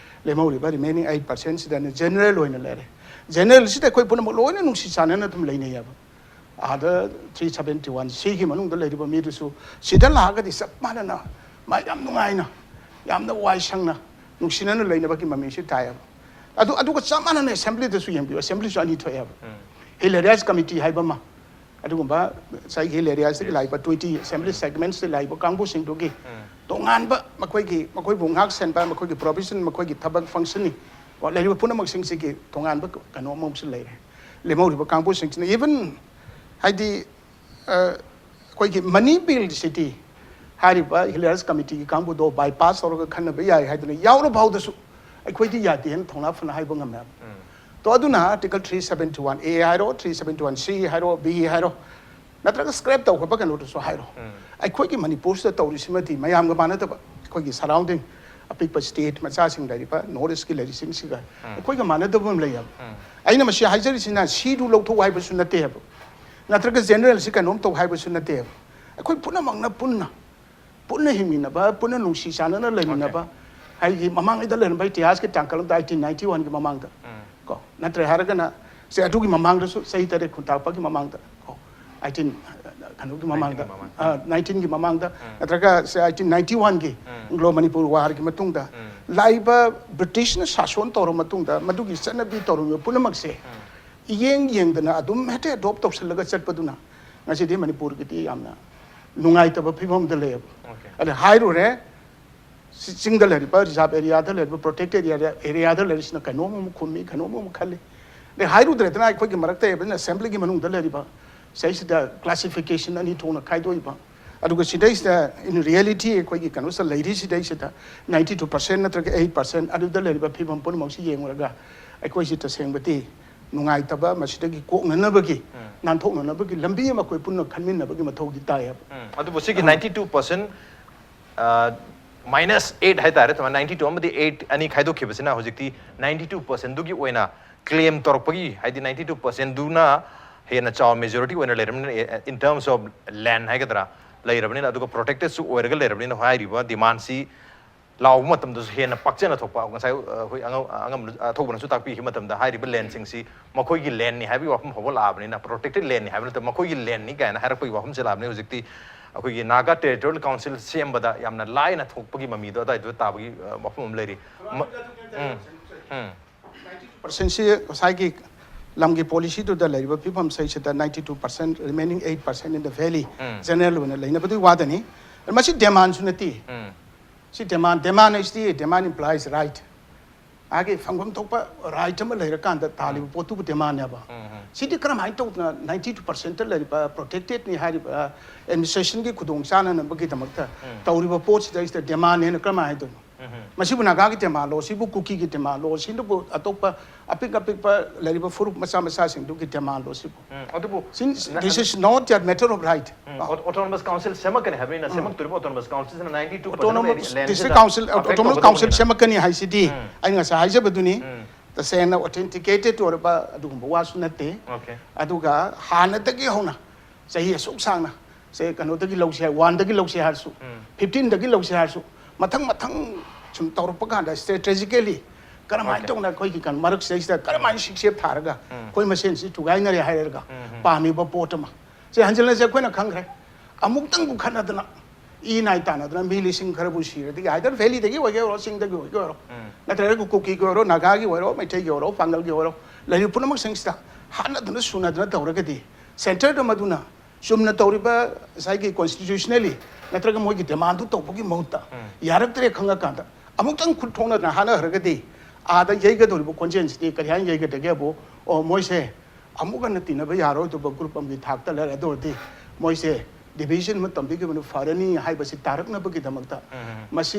ꯂꯦꯝꯍꯧꯔꯤꯕ remaining eight percent ꯁꯤꯗꯅ general ꯑꯣꯏꯅ ꯂꯩꯔꯦ꯫ General ꯁꯤꯗ ꯑꯩꯈꯣꯏ ꯄꯨꯝꯅꯃꯛ ꯂꯣꯏꯅ ꯅꯨꯡꯁꯤ ꯆꯥꯟꯅꯅ ꯑꯗꯨꯝ ꯂꯩꯅꯩꯌꯦꯕ꯫ ꯑꯥꯗ three seventy one C ꯒꯤ ꯃꯅꯨꯡꯗ ꯂꯩꯔꯤꯕ ꯃꯤꯗꯨꯁꯨ ꯁꯤꯗ ꯂꯥꯛꯑꯒꯗꯤ ꯆꯞ ꯃꯥꯟꯅꯅ, ꯃꯥ ꯌꯥꯝ ꯅꯨꯡꯉꯥꯏꯅ, ꯌꯥꯝꯅ ꯋꯥꯏ ꯁꯪꯅ, ꯅꯨꯡꯁꯤꯅꯅ ꯂꯩꯅꯕꯒꯤ ꯃꯃꯤꯁꯤ ꯇꯥꯏꯌꯦꯕ꯫ ꯑꯗꯨ, ꯑꯗꯨꯒ ꯆꯞ ꯃꯥꯟꯅꯅ assembly ꯗꯁꯨ ꯌꯦꯡꯕꯤꯌꯨ, assembly ꯁꯨ ꯑꯅꯤ ꯊꯣꯛꯑꯦꯕ꯫ Hill Areas Committee ꯍꯥꯏꯕ ꯑꯃ, ꯑꯗꯨꯒꯨꯝꯕ ꯉꯁꯥꯏꯒꯤ Hill Areas ꯇꯒꯤ ꯂꯥꯛꯏꯕ twenty assembly segments ꯇꯒꯤ ꯂꯥꯛꯏꯕ ꯀꯥꯡꯕꯨꯁꯤꯡꯗꯨꯒꯤ ꯇꯣꯉꯥꯟꯕ ꯃꯈꯣꯏꯒꯤ, ꯃꯈꯣꯏꯕꯨ ꯉꯥꯛ ꯁꯦꯟꯕ, ꯃꯈꯣꯏꯒꯤ provision, ꯃꯈꯣꯏꯒꯤ ꯊꯕꯛ function ꯅꯤ, ꯀꯣ, ꯂꯩꯔꯤꯕ ꯄꯨꯝꯅꯃꯛꯁꯤꯡꯁꯤꯒꯤ ꯇꯣꯉꯥꯟꯕ ꯀꯩꯅꯣ ꯑꯃꯁꯨ ꯂꯩꯔꯦ꯫ ꯂꯦꯝꯍꯧꯔꯤꯕ ꯀꯥꯡꯕꯨꯁꯤꯡꯁꯤꯅ even, ꯍꯥꯏꯗꯤ, ꯑ, ꯑꯩꯈꯣꯏꯒꯤ money bill ꯁꯤꯗꯤ ꯍꯥꯏꯔꯤꯕ Hill Areas Committee ꯒꯤ ꯀꯥꯡꯕꯨꯗꯣ bypass ꯇꯧꯔꯒ ꯈꯟꯅꯕ ꯌꯥꯏ ꯍꯥꯏꯗꯅ ꯌꯥꯎꯔ ꯐꯥꯎꯗꯁꯨ ꯑꯩꯈꯣꯏꯗꯤ ꯌꯥꯗꯦꯅ ꯊꯧꯅꯥ ꯐꯅ ꯍꯥꯏꯕ ꯉꯝꯃꯦꯕ꯫ ꯇꯣ, ꯑꯗꯨꯅ Article three seventy one A ꯍꯥꯏꯔꯣ, three seventy one C ꯍꯥꯏꯔꯣ, B ꯍꯥꯏꯔꯣ, ꯅꯠꯇ꯭ꯔꯒ scrap ꯇꯧꯈ꯭ꯔꯕ ꯀꯩꯅꯣꯗꯨꯁꯨ ꯍꯥꯏꯔꯣ, ꯑꯩꯈꯣꯏꯒꯤ ꯃꯅꯤꯄꯨꯔꯁꯤꯗ ꯇꯧꯔꯤꯁꯤꯃꯗꯤ ꯃꯌꯥꯝꯒ ꯃꯥꯟꯅꯗꯕ, ꯑꯩꯈꯣꯏꯒꯤ surrounding ꯑꯄꯤꯛꯄ state ꯃꯆꯥꯁꯤꯡ ꯂꯩꯔꯤꯕ North East ꯀꯤ ꯂꯩꯔꯤꯁꯤꯡꯁꯤꯒ ꯑꯩꯈꯣꯏꯒ ꯃꯥꯟꯅꯗꯕ ꯑꯃ ꯂꯩꯌꯦꯕ꯫ ꯑꯩꯅ ꯃꯁꯤ ꯍꯥꯏꯖꯔꯤꯁꯤꯅ C ꯗꯨ ꯂꯧꯊꯣꯛꯎ ꯍꯥꯏꯕꯁꯨ ꯅꯠꯇꯦꯕ, ꯅꯠꯇ꯭ꯔꯒ general ꯁꯤ ꯀꯩꯅꯣꯝ ꯇꯧ ꯍꯥꯏꯕꯁꯨ ꯅꯠꯇꯦꯕ꯫ ꯑꯩꯈꯣꯏ ꯄꯨꯝꯅꯃꯛꯅ ꯄꯨꯟꯅ, ꯄꯨꯟꯅ ꯍꯤꯡꯃꯤꯟꯅꯕ, ꯄꯨꯟꯅ ꯅꯨꯡꯁꯤ ꯆꯥꯟꯅꯅ ꯂꯩꯃꯤꯟꯅꯕ, ꯍꯥꯏꯗꯤ ꯃꯃꯥꯡꯉꯩꯗ ꯂꯩꯔꯝꯕ ꯏꯇꯤꯍꯥꯁꯀꯤ ꯇꯥꯡꯀꯜ ꯑꯃꯗ, eighteen ninety one ꯒꯤ ꯃꯃꯥꯡꯗ, ꯀꯣ, ꯅꯠꯇ꯭ꯔꯦ ꯍꯥꯏꯔꯒꯅ ꯁꯦ ꯑꯗꯨꯒꯤ ꯃꯃꯥꯡꯗꯁꯨ, ꯆꯍꯤ ꯇꯔꯦꯠ ꯈꯨꯟꯇꯥꯛꯄꯒꯤ ꯃꯃꯥꯡꯗ, ꯀꯣ, eighteen, ꯀꯩꯅꯣꯒꯤ ꯃꯃꯥꯡꯗ, nineteen ꯒꯤ ꯃꯃꯥꯡꯗ, ꯑ, nineteen ꯒꯤ ꯃꯃꯥꯡꯗ, ꯅꯠꯇ꯭ꯔꯒ ꯁꯦ eighteen ninety one ꯒꯤ Anglo Manipur War ꯒꯤ ꯃꯇꯨꯡꯗ ꯂꯥꯛꯏꯕ British ꯅ ꯁꯥꯁꯣꯟ ꯇꯧꯔꯕ ꯃꯇꯨꯡꯗ ꯃꯗꯨꯒꯤ ꯆꯠꯅꯕꯤ ꯇꯧꯔꯝꯃꯤꯕ ꯄꯨꯝꯅꯃꯛꯁꯦ ꯏꯌꯦꯡ ꯌꯦꯡꯗꯅ ꯑꯗꯨꯝ ꯍꯦꯛꯇ adopt ꯇꯧꯁꯜꯂꯒ ꯆꯠꯄꯗꯨꯅ ꯉꯁꯤꯗꯤ ꯃꯅꯤꯄꯨꯔꯒꯤꯗꯤ ꯌꯥꯝꯅ ꯅꯨꯡꯉꯥꯏꯇꯕ ꯐꯤꯕꯝꯗ ꯂꯩꯌꯦꯕ꯫ ꯑꯗ ꯍꯥꯏꯔꯨꯔꯦ, ꯁꯤ ꯆꯤꯡꯗ ꯂꯩꯔꯤꯕ, reserve area ꯗ ꯂꯩꯔꯤꯕ, protected area, area ꯗ ꯂꯩꯔꯤꯁꯤꯅ ꯀꯩꯅꯣꯝ ꯑꯃ ꯈꯨꯝꯃꯤ, ꯀꯩꯅꯣꯝ ꯑꯃ ꯈꯜꯂꯤ꯫ ꯑꯗꯩ ꯍꯥꯏꯔꯨꯗ꯭ꯔꯦꯗꯅ, ꯑꯩꯈꯣꯏꯒꯤ ꯃꯔꯛꯇ even assembly ꯒꯤ ꯃꯅꯨꯡꯗ ꯂꯩꯔꯤꯕ ꯁꯤꯗꯩꯁꯤꯗ classification ꯑꯅꯤ ꯊꯣꯛꯅ ꯈꯥꯏꯗꯣꯛꯏꯕ, ꯑꯗꯨꯒ ꯁꯤꯗꯩꯁꯤꯗ in reality ꯑꯩꯈꯣꯏꯒꯤ ꯀꯩꯅꯣꯁꯤꯗ ꯂꯩꯔꯤꯁꯤꯗꯩꯁꯤꯗ ninety two percent ꯅꯠꯇ꯭ꯔꯒ eight percent ꯑꯗꯨꯗ ꯂꯩꯔꯤꯕ ꯐꯤꯕꯝ ꯄꯨꯝꯅꯃꯛꯁꯤ ꯌꯦꯡꯂꯨꯔꯒ ꯑꯩꯈꯣꯏꯁꯤ ꯇꯁꯦꯡꯕꯗꯤ ꯅꯨꯡꯉꯥꯏꯇꯕ, ꯃꯁꯤꯗꯒꯤ ꯀꯣꯛꯅꯅꯕꯒꯤ, ꯅꯥꯟꯊꯣꯛꯅꯅꯕꯒꯤ ꯂꯝꯕꯤ ꯑꯃ ꯑꯩꯈꯣꯏ ꯄꯨꯟꯅ ꯈꯟꯃꯤꯟꯅꯕꯒꯤ ꯃꯊꯧꯗꯤ ꯇꯥꯏ ꯍꯥꯏꯕ꯫ ꯎꯝ, ꯑꯗꯨꯕꯨ ꯁꯤꯒꯤ ninety two percent minus eight ꯍꯥꯏꯇꯥꯔꯦ, ꯑꯗꯨꯃꯥꯏꯅ ninety two ꯑꯃꯗꯤ eight ꯑꯅꯤ ꯈꯥꯏꯗꯣꯛꯈꯤꯕꯁꯤꯅ ꯍꯧꯖꯤꯛꯇꯤ ninety two percent ꯗꯨꯒꯤ ꯑꯣꯏꯅ claim ꯇꯧꯔꯛꯄꯒꯤ, ꯍꯥꯏꯗꯤ ninety two percent ꯗꯨꯅ ꯍꯦꯟꯅ ꯆꯥꯎꯕ majority ꯑꯣꯏꯅ ꯂꯩꯔꯕꯅꯤꯅ, in terms of land ꯍꯥꯏꯒꯗ꯭ꯔꯥ, ꯂꯩꯔꯕꯅꯤꯅ, ꯑꯗꯨꯒ protected ꯁꯨ ꯑꯣꯏꯔꯒ ꯂꯩꯔꯕꯅꯤꯅ ꯍꯥꯏꯔꯤꯕ demand ꯁꯤ ꯂꯥꯎꯕ ꯃꯇꯝꯗꯁꯨ ꯍꯦꯟꯅ ꯄꯥꯛꯆꯅ ꯊꯣꯛꯄ꯫ ꯉꯁꯥꯏ ꯑꯩꯈꯣꯏ ꯑꯉꯝ ꯑꯉꯝ ꯑꯊꯧꯕꯅꯁꯨ ꯇꯥꯛꯄꯤꯈꯤꯕ ꯃꯇꯝꯗ ꯍꯥꯏꯔꯤꯕ land ꯁꯤꯡꯁꯤ ꯃꯈꯣꯏꯒꯤ land ꯅꯤ ꯍꯥꯏꯕꯒꯤ ꯋꯥꯐꯝ ꯐꯥꯎꯕ ꯂꯥꯛꯑꯕꯅꯤꯅ, protected land ꯅꯤ ꯍꯥꯏꯕ ꯅꯠꯇꯕ ꯃꯈꯣꯏꯒꯤ land ꯅꯤ ꯀꯥꯏꯅ ꯍꯥꯏꯔꯛꯄꯒꯤ ꯋꯥꯐꯝꯁꯦ ꯂꯥꯛꯑꯕꯅꯤ꯫ ꯍꯧꯖꯤꯛꯇꯤ ꯑꯩꯈꯣꯏꯒꯤ Naga Territorial Council ꯁꯦꯝꯕꯗ ꯌꯥꯝꯅ ꯂꯥꯏꯅ ꯊꯣꯛꯄꯒꯤ ꯃꯃꯤꯗꯣ ꯑꯗꯨꯋꯥꯏꯗꯨꯗ ꯇꯥꯕꯒꯤ, ꯑ, ꯋꯥꯐꯝ ꯑꯃ ꯂꯩꯔꯤ꯫ ꯃ- ꯎꯝ, ꯎꯝ, percent ꯁꯤ ꯉꯁꯥꯏꯒꯤ ꯂꯝꯒꯤ policy ꯗꯨꯗ ꯂꯩꯔꯤꯕ ꯐꯤꯕꯝꯁꯤꯗꯩꯁꯤꯗ ninety two percent, remaining eight percent in the valley, general ꯑꯣꯏꯅ ꯂꯩꯅꯕꯗꯨꯒꯤ ꯋꯥꯗꯅꯤ꯫ ꯃꯁꯤ demand ꯁꯨ ꯅꯠꯇꯦ꯫ ꯎꯝ, ꯁꯤ demand, demand ꯍꯥꯏꯁꯤꯗꯤ, demand implies right꯫ ꯃꯥꯒꯤ ꯐꯪꯐꯝ ꯊꯣꯛꯄ right ꯑꯃ ꯂꯩꯔꯀꯥꯟꯗ ꯇꯥꯜꯂꯤꯕ ꯄꯣꯠꯇꯨꯕꯨ demand ꯅꯦꯕ꯫ ꯁꯤꯗꯤ ꯀꯔꯝꯍꯥꯏꯅ ꯇꯧꯗꯅ ninety two percent ꯂꯩꯔꯤꯕ protected ꯅꯤ ꯍꯥꯏꯔꯤꯕ administration ꯒꯤ ꯈꯨꯗꯣꯡ ꯆꯥꯅꯅꯕꯒꯤꯗꯃꯛꯇ ꯇꯧꯔꯤꯕ ꯄꯣꯠꯁꯤꯗꯩꯁꯤꯗ demand ꯅꯦꯅ ꯀꯔꯝꯍꯥꯏꯅ ꯍꯥꯏꯗꯣꯏꯅꯣ? ꯃꯁꯤꯕꯨ ꯅꯥꯒꯥꯒꯤ demand ꯂꯣ, ꯁꯤꯕꯨ ꯀꯨꯀꯤꯒꯤ demand ꯂꯣ, ꯁꯤꯕꯨ ꯑꯇꯣꯞꯄ ꯑꯄꯤꯛ ꯑꯄꯤꯛꯄ ꯂꯩꯔꯤꯕ ꯐꯨꯔꯨꯞ ꯃꯆꯥ ꯃꯆꯥꯁꯤꯡꯗꯨꯒꯤ demand ꯂꯣ ꯁꯤꯕꯨ? ꯎꯝ, ꯑꯗꯨꯕꯨ Since this is not their matter of right. ꯎꯝ, ꯑꯣ- autonomous council ꯁꯦꯝꯃꯛꯀꯅꯤ ꯍꯥꯏꯕꯅꯤꯅ, ꯁꯦꯝꯃꯛꯇꯣꯔꯤꯕ autonomous council ꯁꯤꯅ ninety two percent Autonomous land District ꯁꯤꯗ Council, affect Autonomous ꯇꯧꯒꯗꯧꯕꯅꯤꯅ꯫ Council ꯁꯦꯝꯃꯛꯀꯅꯤ ꯍꯥꯏꯁꯤꯗꯤ ꯑꯩ ꯉꯁꯥꯏ ꯍꯥꯏꯖꯕꯗꯨꯅꯤ꯫ ꯇꯁꯦꯡꯅ authenticated ꯑꯣꯏꯔꯕ ꯑꯗꯨꯒꯨꯝꯕ ꯋꯥꯁꯨ ꯅꯠꯇꯦ꯫ Okay. ꯑꯗꯨꯒ ꯍꯥꯟꯅꯗꯒꯤ ꯍꯧꯅ ꯆꯍꯤ ꯑꯁꯨꯛ ꯁꯥꯡꯅ ꯁꯦ ꯀꯩꯅꯣꯗꯒꯤ ꯂꯧꯁꯦ ꯍꯥꯏ, one ꯗꯒꯤ ꯂꯧꯁꯦ ꯍꯥꯏꯔꯁꯨ, fifteen ꯗꯒꯤ ꯂꯧꯁꯦ ꯍꯥꯏꯔꯁꯨ, ꯃꯊꯪ ꯃꯊꯪ ꯁꯨꯝ ꯇꯧꯔꯛꯄ ꯀꯥꯟꯗ strategically ꯀꯔꯝꯍꯥꯏꯅ Okay. ꯇꯧꯅ ꯑꯩꯈꯣꯏꯒꯤ ꯀꯩꯅꯣ ꯃꯔꯛꯁꯤꯗꯩꯁꯤꯗ ꯀꯔꯝꯍꯥꯏꯅ ꯁꯤꯛꯁꯦꯞ ꯊꯥꯔꯒ ꯑꯩꯈꯣꯏ ꯃꯁꯦꯟꯁꯤ ꯊꯨꯒꯥꯏꯅꯔꯦ ꯍꯥꯏꯔꯒ ꯄꯥꯝꯃꯤꯕ ꯄꯣꯠ ꯑꯃ ꯁꯦ ꯍꯟꯖꯤꯜꯂꯁꯦ ꯑꯩꯈꯣꯏꯅ ꯈꯪꯈ꯭ꯔꯦ꯫ ꯑꯃꯨꯛꯇꯪꯕꯨ ꯈꯠꯅꯗꯅ ꯏ ꯅꯥꯏ ꯇꯥꯟꯅꯗꯅ ꯃꯤ ꯂꯤꯁꯤꯡ ꯈꯔꯕꯨ ꯁꯤꯔꯗꯤ, either valley ꯗꯒꯤ ꯑꯣꯏꯒꯦ ꯑꯣꯏꯔꯣ, ꯆꯤꯡꯗꯒꯤ ꯑꯣꯏꯒꯦ ꯑꯣꯏꯔꯣ, ꯅꯠꯇ꯭ꯔꯒ ꯀꯨꯀꯤꯒꯤ ꯑꯣꯏꯔꯣ, ꯅꯥꯒꯥꯒꯤ ꯑꯣꯏꯔꯣ, ꯃꯩꯇꯩꯒꯤ ꯑꯣꯏꯔꯣ, ꯄꯥꯡꯒꯜꯒꯤ ꯑꯣꯏꯔꯣ, ꯂꯩꯔꯤꯕ ꯄꯨꯝꯅꯃꯛꯁꯤꯡꯁꯤꯗ ꯍꯥꯠꯅꯗꯨꯅ ꯁꯨꯅꯗꯅ ꯇꯧꯔꯒꯗꯤ, centre ꯗ ꯃꯗꯨꯅ ꯆꯨꯝꯅ ꯇꯧꯔꯤꯕ ꯉꯁꯥꯏꯒꯤ constitutionally ꯅꯠꯇ꯭ꯔꯒ ꯃꯣꯏꯒꯤ demand ꯗꯨ ꯇꯧꯕꯒꯤ ꯃꯍꯨꯠꯇ ꯌꯥꯔꯛꯇ꯭ꯔꯦ ꯈꯪꯉꯀꯥꯟꯗ ꯑꯃꯨꯛꯇꯪ ꯈꯨꯠ ꯊꯣꯛꯅꯗꯅ ꯍꯥꯠꯅꯈ꯭ꯔꯒꯗꯤ, ꯑꯥꯗ ꯌꯩꯒꯗꯧꯔꯤꯕ ꯈꯣꯟꯖꯦꯜꯁꯤꯗꯤ ꯀꯔꯤ ꯍꯥꯏꯅ ꯌꯩꯒꯗꯒꯦꯕꯨ? ꯑꯣ, ꯃꯣꯏꯁꯦ ꯑꯃꯨꯛ ꯍꯟꯅ ꯇꯤꯟꯅꯕ ꯌꯥꯔꯣꯏꯗꯧꯕ group ꯑꯃꯒꯤ ꯊꯥꯛꯇ ꯂꯩꯔꯦ꯫ ꯑꯗꯨ ꯑꯣꯏꯔꯗꯤ ꯃꯣꯏꯁꯦ ꯗꯤꯚꯤꯖꯟ ꯑꯃ ꯇꯝꯕꯤꯈꯤꯕꯅ ꯐꯔꯅꯤ ꯍꯥꯏꯕꯁꯤ ꯇꯥꯔꯛꯅꯕꯒꯤꯗꯃꯛꯇ ꯃꯁꯤ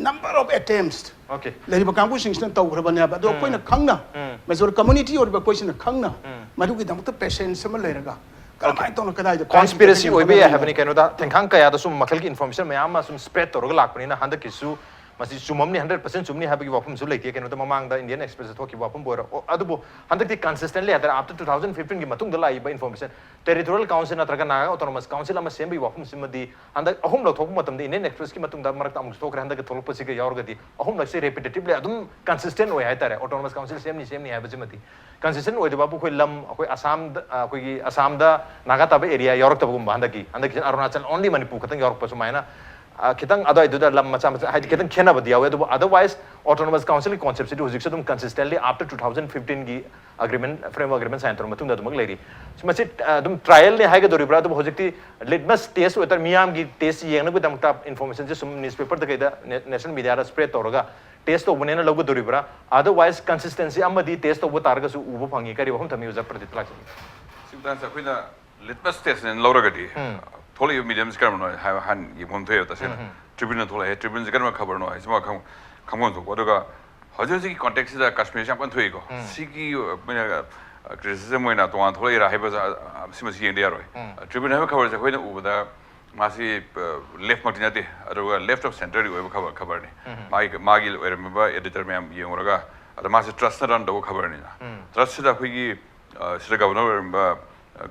number of attempts ꯑꯣꯀꯦ ꯂꯩꯔꯤꯕ ꯀꯥꯡꯕꯨꯁꯤꯡꯁꯤꯅ ꯇꯧꯈ꯭ꯔꯕꯅꯦꯕ꯫ ꯑꯗꯣ ꯑꯩꯈꯣꯏꯅ ꯈꯪꯅ ꯎꯝ. ꯃꯦꯖꯣꯔ ꯀꯝꯃꯨꯅꯤꯇꯤ ꯑꯣꯏꯔꯤꯕ ꯑꯩꯈꯣꯏꯁꯤꯅ ꯈꯪꯅ ꯎꯝ. ꯃꯗꯨꯒꯤꯗꯃꯛꯇ ꯄꯦꯁꯦꯟꯁ ꯑꯃ ꯂꯩꯔꯒ ꯀꯔꯝꯍꯥꯏꯅ ꯇꯧꯅ ꯀꯗꯥꯏꯗ ꯀꯣꯟꯁꯄꯤꯔꯦꯁꯤ ꯀꯥꯏꯗꯒꯤ ꯑꯣꯏꯕ ꯌꯥꯏ ꯀꯔꯝꯍꯥꯏꯅ ꯍꯥꯏꯕꯅꯤ ꯀꯩꯅꯣꯗ ꯊꯦꯡꯈꯥꯡ ꯀꯌꯥꯗ ꯁꯨꯝ ꯃꯈꯜꯒꯤ ꯏꯟꯐꯣꯔꯃꯦꯁꯟ ꯃꯌꯥꯝ ꯑꯃ ꯁꯨꯝ ꯁ꯭ꯄ꯭ꯔꯦꯗ ꯇꯧꯔꯒ ꯂꯥꯛꯄꯅꯤꯅ ꯍꯟꯗꯛꯀꯤꯁꯨ ꯃꯁꯤ ꯆꯨꯝꯃꯝꯅꯤ ꯍꯟꯗ꯭ꯔꯦꯠ ꯄꯔꯁꯦꯟ ꯆꯨꯝꯅꯤ ꯍꯥꯏꯕꯒꯤ ꯋꯥꯐꯝꯁꯨ ꯂꯩꯇꯦ ꯀꯩꯅꯣꯗ ꯃꯃꯥꯡꯗ ꯏꯟꯗꯤꯌꯟ ꯑꯦꯛꯁꯄ꯭ꯔꯦꯁꯇ ꯊꯣꯛꯈꯤꯕ ꯋꯥꯐꯝꯕꯨ ꯑꯣꯏꯔꯣ ꯑꯣ, ꯑꯗꯨꯕꯨ ꯍꯟꯗꯛꯇꯤ ꯀꯟꯁꯤꯁꯇꯦꯟꯂꯤ ꯍꯥꯏꯇꯥꯔꯦ ꯑꯥꯐꯇꯔ ꯇꯨ ꯊꯥꯎꯖꯟ ꯐꯤꯐꯇꯤꯟꯒꯤ ꯃꯇꯨꯡꯗ ꯂꯥꯛꯏꯕ ꯏꯟꯐꯣꯔꯃꯦꯁꯟ ꯇꯦꯔꯤꯇꯣꯔꯤꯌꯦꯜ ꯀꯥꯎꯟꯁꯤꯜ ꯅꯠꯇ꯭ꯔꯒ ꯅꯥꯒꯥ ꯑꯣꯇꯣꯅꯣꯃꯁ ꯀꯥꯎꯟꯁꯤꯜ ꯑꯃ ꯁꯦꯝꯕꯒꯤ ꯋꯥꯐꯝꯁꯤꯃꯗꯤ ꯍꯟꯗꯛ ꯑꯍꯨꯝ ꯂꯧꯊꯣꯛꯄ ꯃꯇꯝꯗ ꯏꯟꯗꯤꯌꯟ ꯑꯦꯛꯁꯄ꯭ꯔꯦꯁꯀꯤ ꯃꯇꯨꯡꯗ ꯃꯔꯛꯇ ꯑꯃꯨꯛꯁꯨ ꯊꯣꯛꯈ꯭ꯔꯦ ꯍꯟꯗꯛꯀꯤ ꯊꯣꯛꯂꯛꯄꯁꯤꯒ ꯌꯥꯎꯔꯒꯗꯤ ꯑꯍꯨꯝꯂꯛꯁꯤ ꯔꯦꯄꯤꯇꯦꯇꯤꯚꯂꯤ ꯑꯗꯨꯝ ꯀꯟꯁꯤꯁꯇꯦꯟ ꯑꯣꯏ ꯍꯥꯏꯇꯥꯔꯦ ꯑꯣꯇꯣꯅꯣꯃꯁ ꯀꯥꯎꯟꯁꯤꯜ ꯁꯦꯝꯅꯤ ꯁꯦꯝꯅꯤ ꯍꯥꯏꯕꯁꯤꯃꯗꯤ ꯀꯟꯁꯤꯁꯇꯦꯟ ꯑꯣꯏꯗꯕꯕꯨ ꯑꯩꯈꯣꯏ ꯂꯝ ꯑꯩꯈꯣꯏ ꯑꯁꯥꯝꯗ ꯑꯩꯈꯣꯏꯒꯤ ꯑꯁꯥꯝꯗ ꯅꯥꯒꯥ ꯇꯥꯕ ꯑꯦꯔꯤꯌꯥ ꯌꯥꯎꯔꯛꯇꯕꯒꯨꯝꯕ ꯍꯟꯗꯛꯀꯤ ꯍꯟꯗꯛꯀꯤ ꯑꯔꯨꯅꯥꯆꯜ ꯑꯣꯟꯂꯤ ꯃꯅꯤꯄꯨꯔ ꯈꯛꯇꯪ ꯌꯥꯎꯔꯛꯄ ꯁꯨꯃꯥꯏꯅ ꯈꯤꯇꯪ ꯑꯗꯨꯋꯥꯏꯗꯨꯗ ꯂꯝ ꯃꯆꯥ ꯃꯆꯥ ꯍꯥꯏꯗꯤ ꯈꯤꯇꯪ ꯈꯦꯠꯅꯕꯗꯤ ꯌꯥꯎꯋꯦ ꯑꯗꯨꯕꯨ ꯑꯗꯔꯋꯥꯏꯁ ꯑꯣꯇꯣꯅꯣꯃꯁ ꯀꯥꯎꯟꯁꯤꯜꯒꯤ ꯀꯣꯟꯁꯦꯞꯁꯤꯗꯤ ꯍꯧꯖꯤꯛꯁꯨ ꯑꯗꯨꯝ ꯀꯟꯁꯤꯁꯇꯦꯟꯂꯤ ꯑꯥꯐꯇꯔ ꯇꯨ ꯊꯥꯎꯖꯟ ꯐꯤꯐꯇꯤꯟꯒꯤ ꯑꯦꯒ꯭ꯔꯤꯃꯦꯟ ꯐ꯭ꯔꯦꯝꯋꯔꯛ ꯑꯦꯒ꯭ꯔꯤꯃꯦꯟ ꯁꯥꯏꯟ ꯇꯧꯔ ꯃꯇꯨꯡꯗ ꯑꯗꯨꯃꯛ ꯂꯩꯔꯤ ꯃꯁꯤ ꯑꯗꯨꯝ ꯇ꯭ꯔꯥꯏꯌꯦꯜꯅꯤ ꯍꯥꯏꯒꯗꯧꯔꯤꯕ꯭ꯔꯥ ꯑꯗꯨꯕꯨ ꯍꯧꯖꯤꯛꯇꯤ ꯂꯤꯠꯃꯁ ꯇꯦꯁ ꯑꯣꯏꯇꯥꯔ ꯃꯤꯌꯥꯝꯒꯤ ꯇꯦꯁ ꯌꯦꯡꯅꯕꯒꯤꯗꯃꯛꯇ ꯏꯟꯐꯣꯔꯃꯦꯁꯟꯁꯦ ꯁꯨꯝ ꯅ꯭ꯌꯨꯁꯄꯦꯄꯔꯗ ꯀꯩꯗ ꯅꯦꯁꯅꯦꯜ ꯃꯤꯗꯤꯌꯥꯗ ꯁ꯭ꯄ꯭ꯔꯦꯗ ꯇꯧꯔꯒ ꯇꯦꯁ ꯇꯧꯕꯅꯦꯅ ꯂꯧꯒꯗꯧꯔꯤꯕ꯭ꯔꯥ ꯑꯗꯔꯋꯥꯏꯁ ꯀꯟꯁꯤꯁꯇꯦꯟꯁꯤ ꯑꯃꯗꯤ ꯇꯦꯁ ꯇꯧꯕ ꯇꯥꯔꯒꯁꯨ ꯎꯕ ꯐꯪꯉꯤ ꯀꯔꯤ ꯋꯥꯐꯝ ꯊꯝꯃꯤ ꯑꯣꯖꯥ ꯄ꯭ꯔꯗꯤꯞ ꯂꯥꯛꯆꯒꯦ ꯁꯤꯝꯇꯝꯁ ꯑꯩꯈꯣꯏꯅ ꯂꯤꯠꯃꯁ ꯇꯦꯁꯅꯦꯅ ꯂꯧꯔꯒꯗꯤ ꯊꯣꯛꯂꯛꯏꯕ ꯃꯤꯗꯤꯌꯝꯁꯤ ꯀꯔꯝꯕꯅꯣ ꯍꯥꯏꯕ ꯍꯥꯟꯅ ꯌꯦꯡꯐꯝ ꯊꯣꯛꯑꯦꯕ ꯇꯁꯦꯡꯅ ꯇ꯭ꯔꯤꯕ꯭ꯌꯨꯟꯅ ꯊꯣꯛꯂꯛꯑꯦ ꯇ꯭ꯔꯤꯕ꯭ꯌꯨꯟꯁꯤ ꯀꯔꯝꯕ ꯈꯕꯔꯅꯣ ꯍꯥꯏꯁꯤꯃ ꯈꯪꯐꯝ ꯊꯣꯛꯄ ꯑꯗꯨꯒ ꯍꯧꯖꯤꯛ ꯍꯧꯖꯤꯛꯀꯤ ꯀꯣꯟꯇꯦꯛꯁꯤꯗ ꯀꯥꯁꯃꯤꯔꯁꯤ ꯌꯥꯝ ꯀꯟꯅ ꯊꯣꯛꯏꯀꯣ ꯁꯤꯒꯤ ꯃꯣꯏꯅ ꯀ꯭ꯔꯤꯇꯤꯁꯤꯖꯝ ꯑꯣꯏꯅ ꯇꯣꯉꯥꯟꯅ ꯊꯣꯛꯂꯛꯏꯔꯥ ꯍꯥꯏꯕ ꯁꯤꯃꯁꯨ ꯌꯦꯡꯗ ꯌꯥꯔꯣꯏ ꯇ꯭ꯔꯤꯕ꯭ꯌꯨꯟ ꯍꯥꯏꯕ ꯈꯕꯔꯁꯦ ꯑꯩꯈꯣꯏꯅ ꯎꯕꯗ ꯃꯥꯁꯤ ꯂꯦꯐꯃꯛꯇꯤ ꯅꯠꯇꯦ ꯑꯗꯨꯒ ꯂꯦꯐ ꯑꯣꯐ ꯁꯦꯟꯇꯔꯗꯤ ꯑꯣꯏꯕ ꯈꯕꯔ ꯈꯕꯔꯅꯤ ꯃꯥꯒꯤ ꯃꯥꯒꯤ ꯑꯣꯏꯔꯝꯃꯤꯕ ꯑꯦꯗꯤꯇꯔ ꯃꯌꯥꯝ ꯌꯦꯡꯉꯨꯔꯒ ꯑꯗ ꯃꯥꯁꯤ ꯇ꯭ꯔꯁꯅ ꯔꯟ ꯇꯧꯕ ꯈꯕꯔꯅꯤꯅ ꯇ꯭ꯔꯁꯁꯤꯗ ꯑꯩꯈꯣꯏꯒꯤ ꯁꯤꯗ ꯒꯕꯔꯅꯔ ꯑꯣꯏꯔꯝꯕ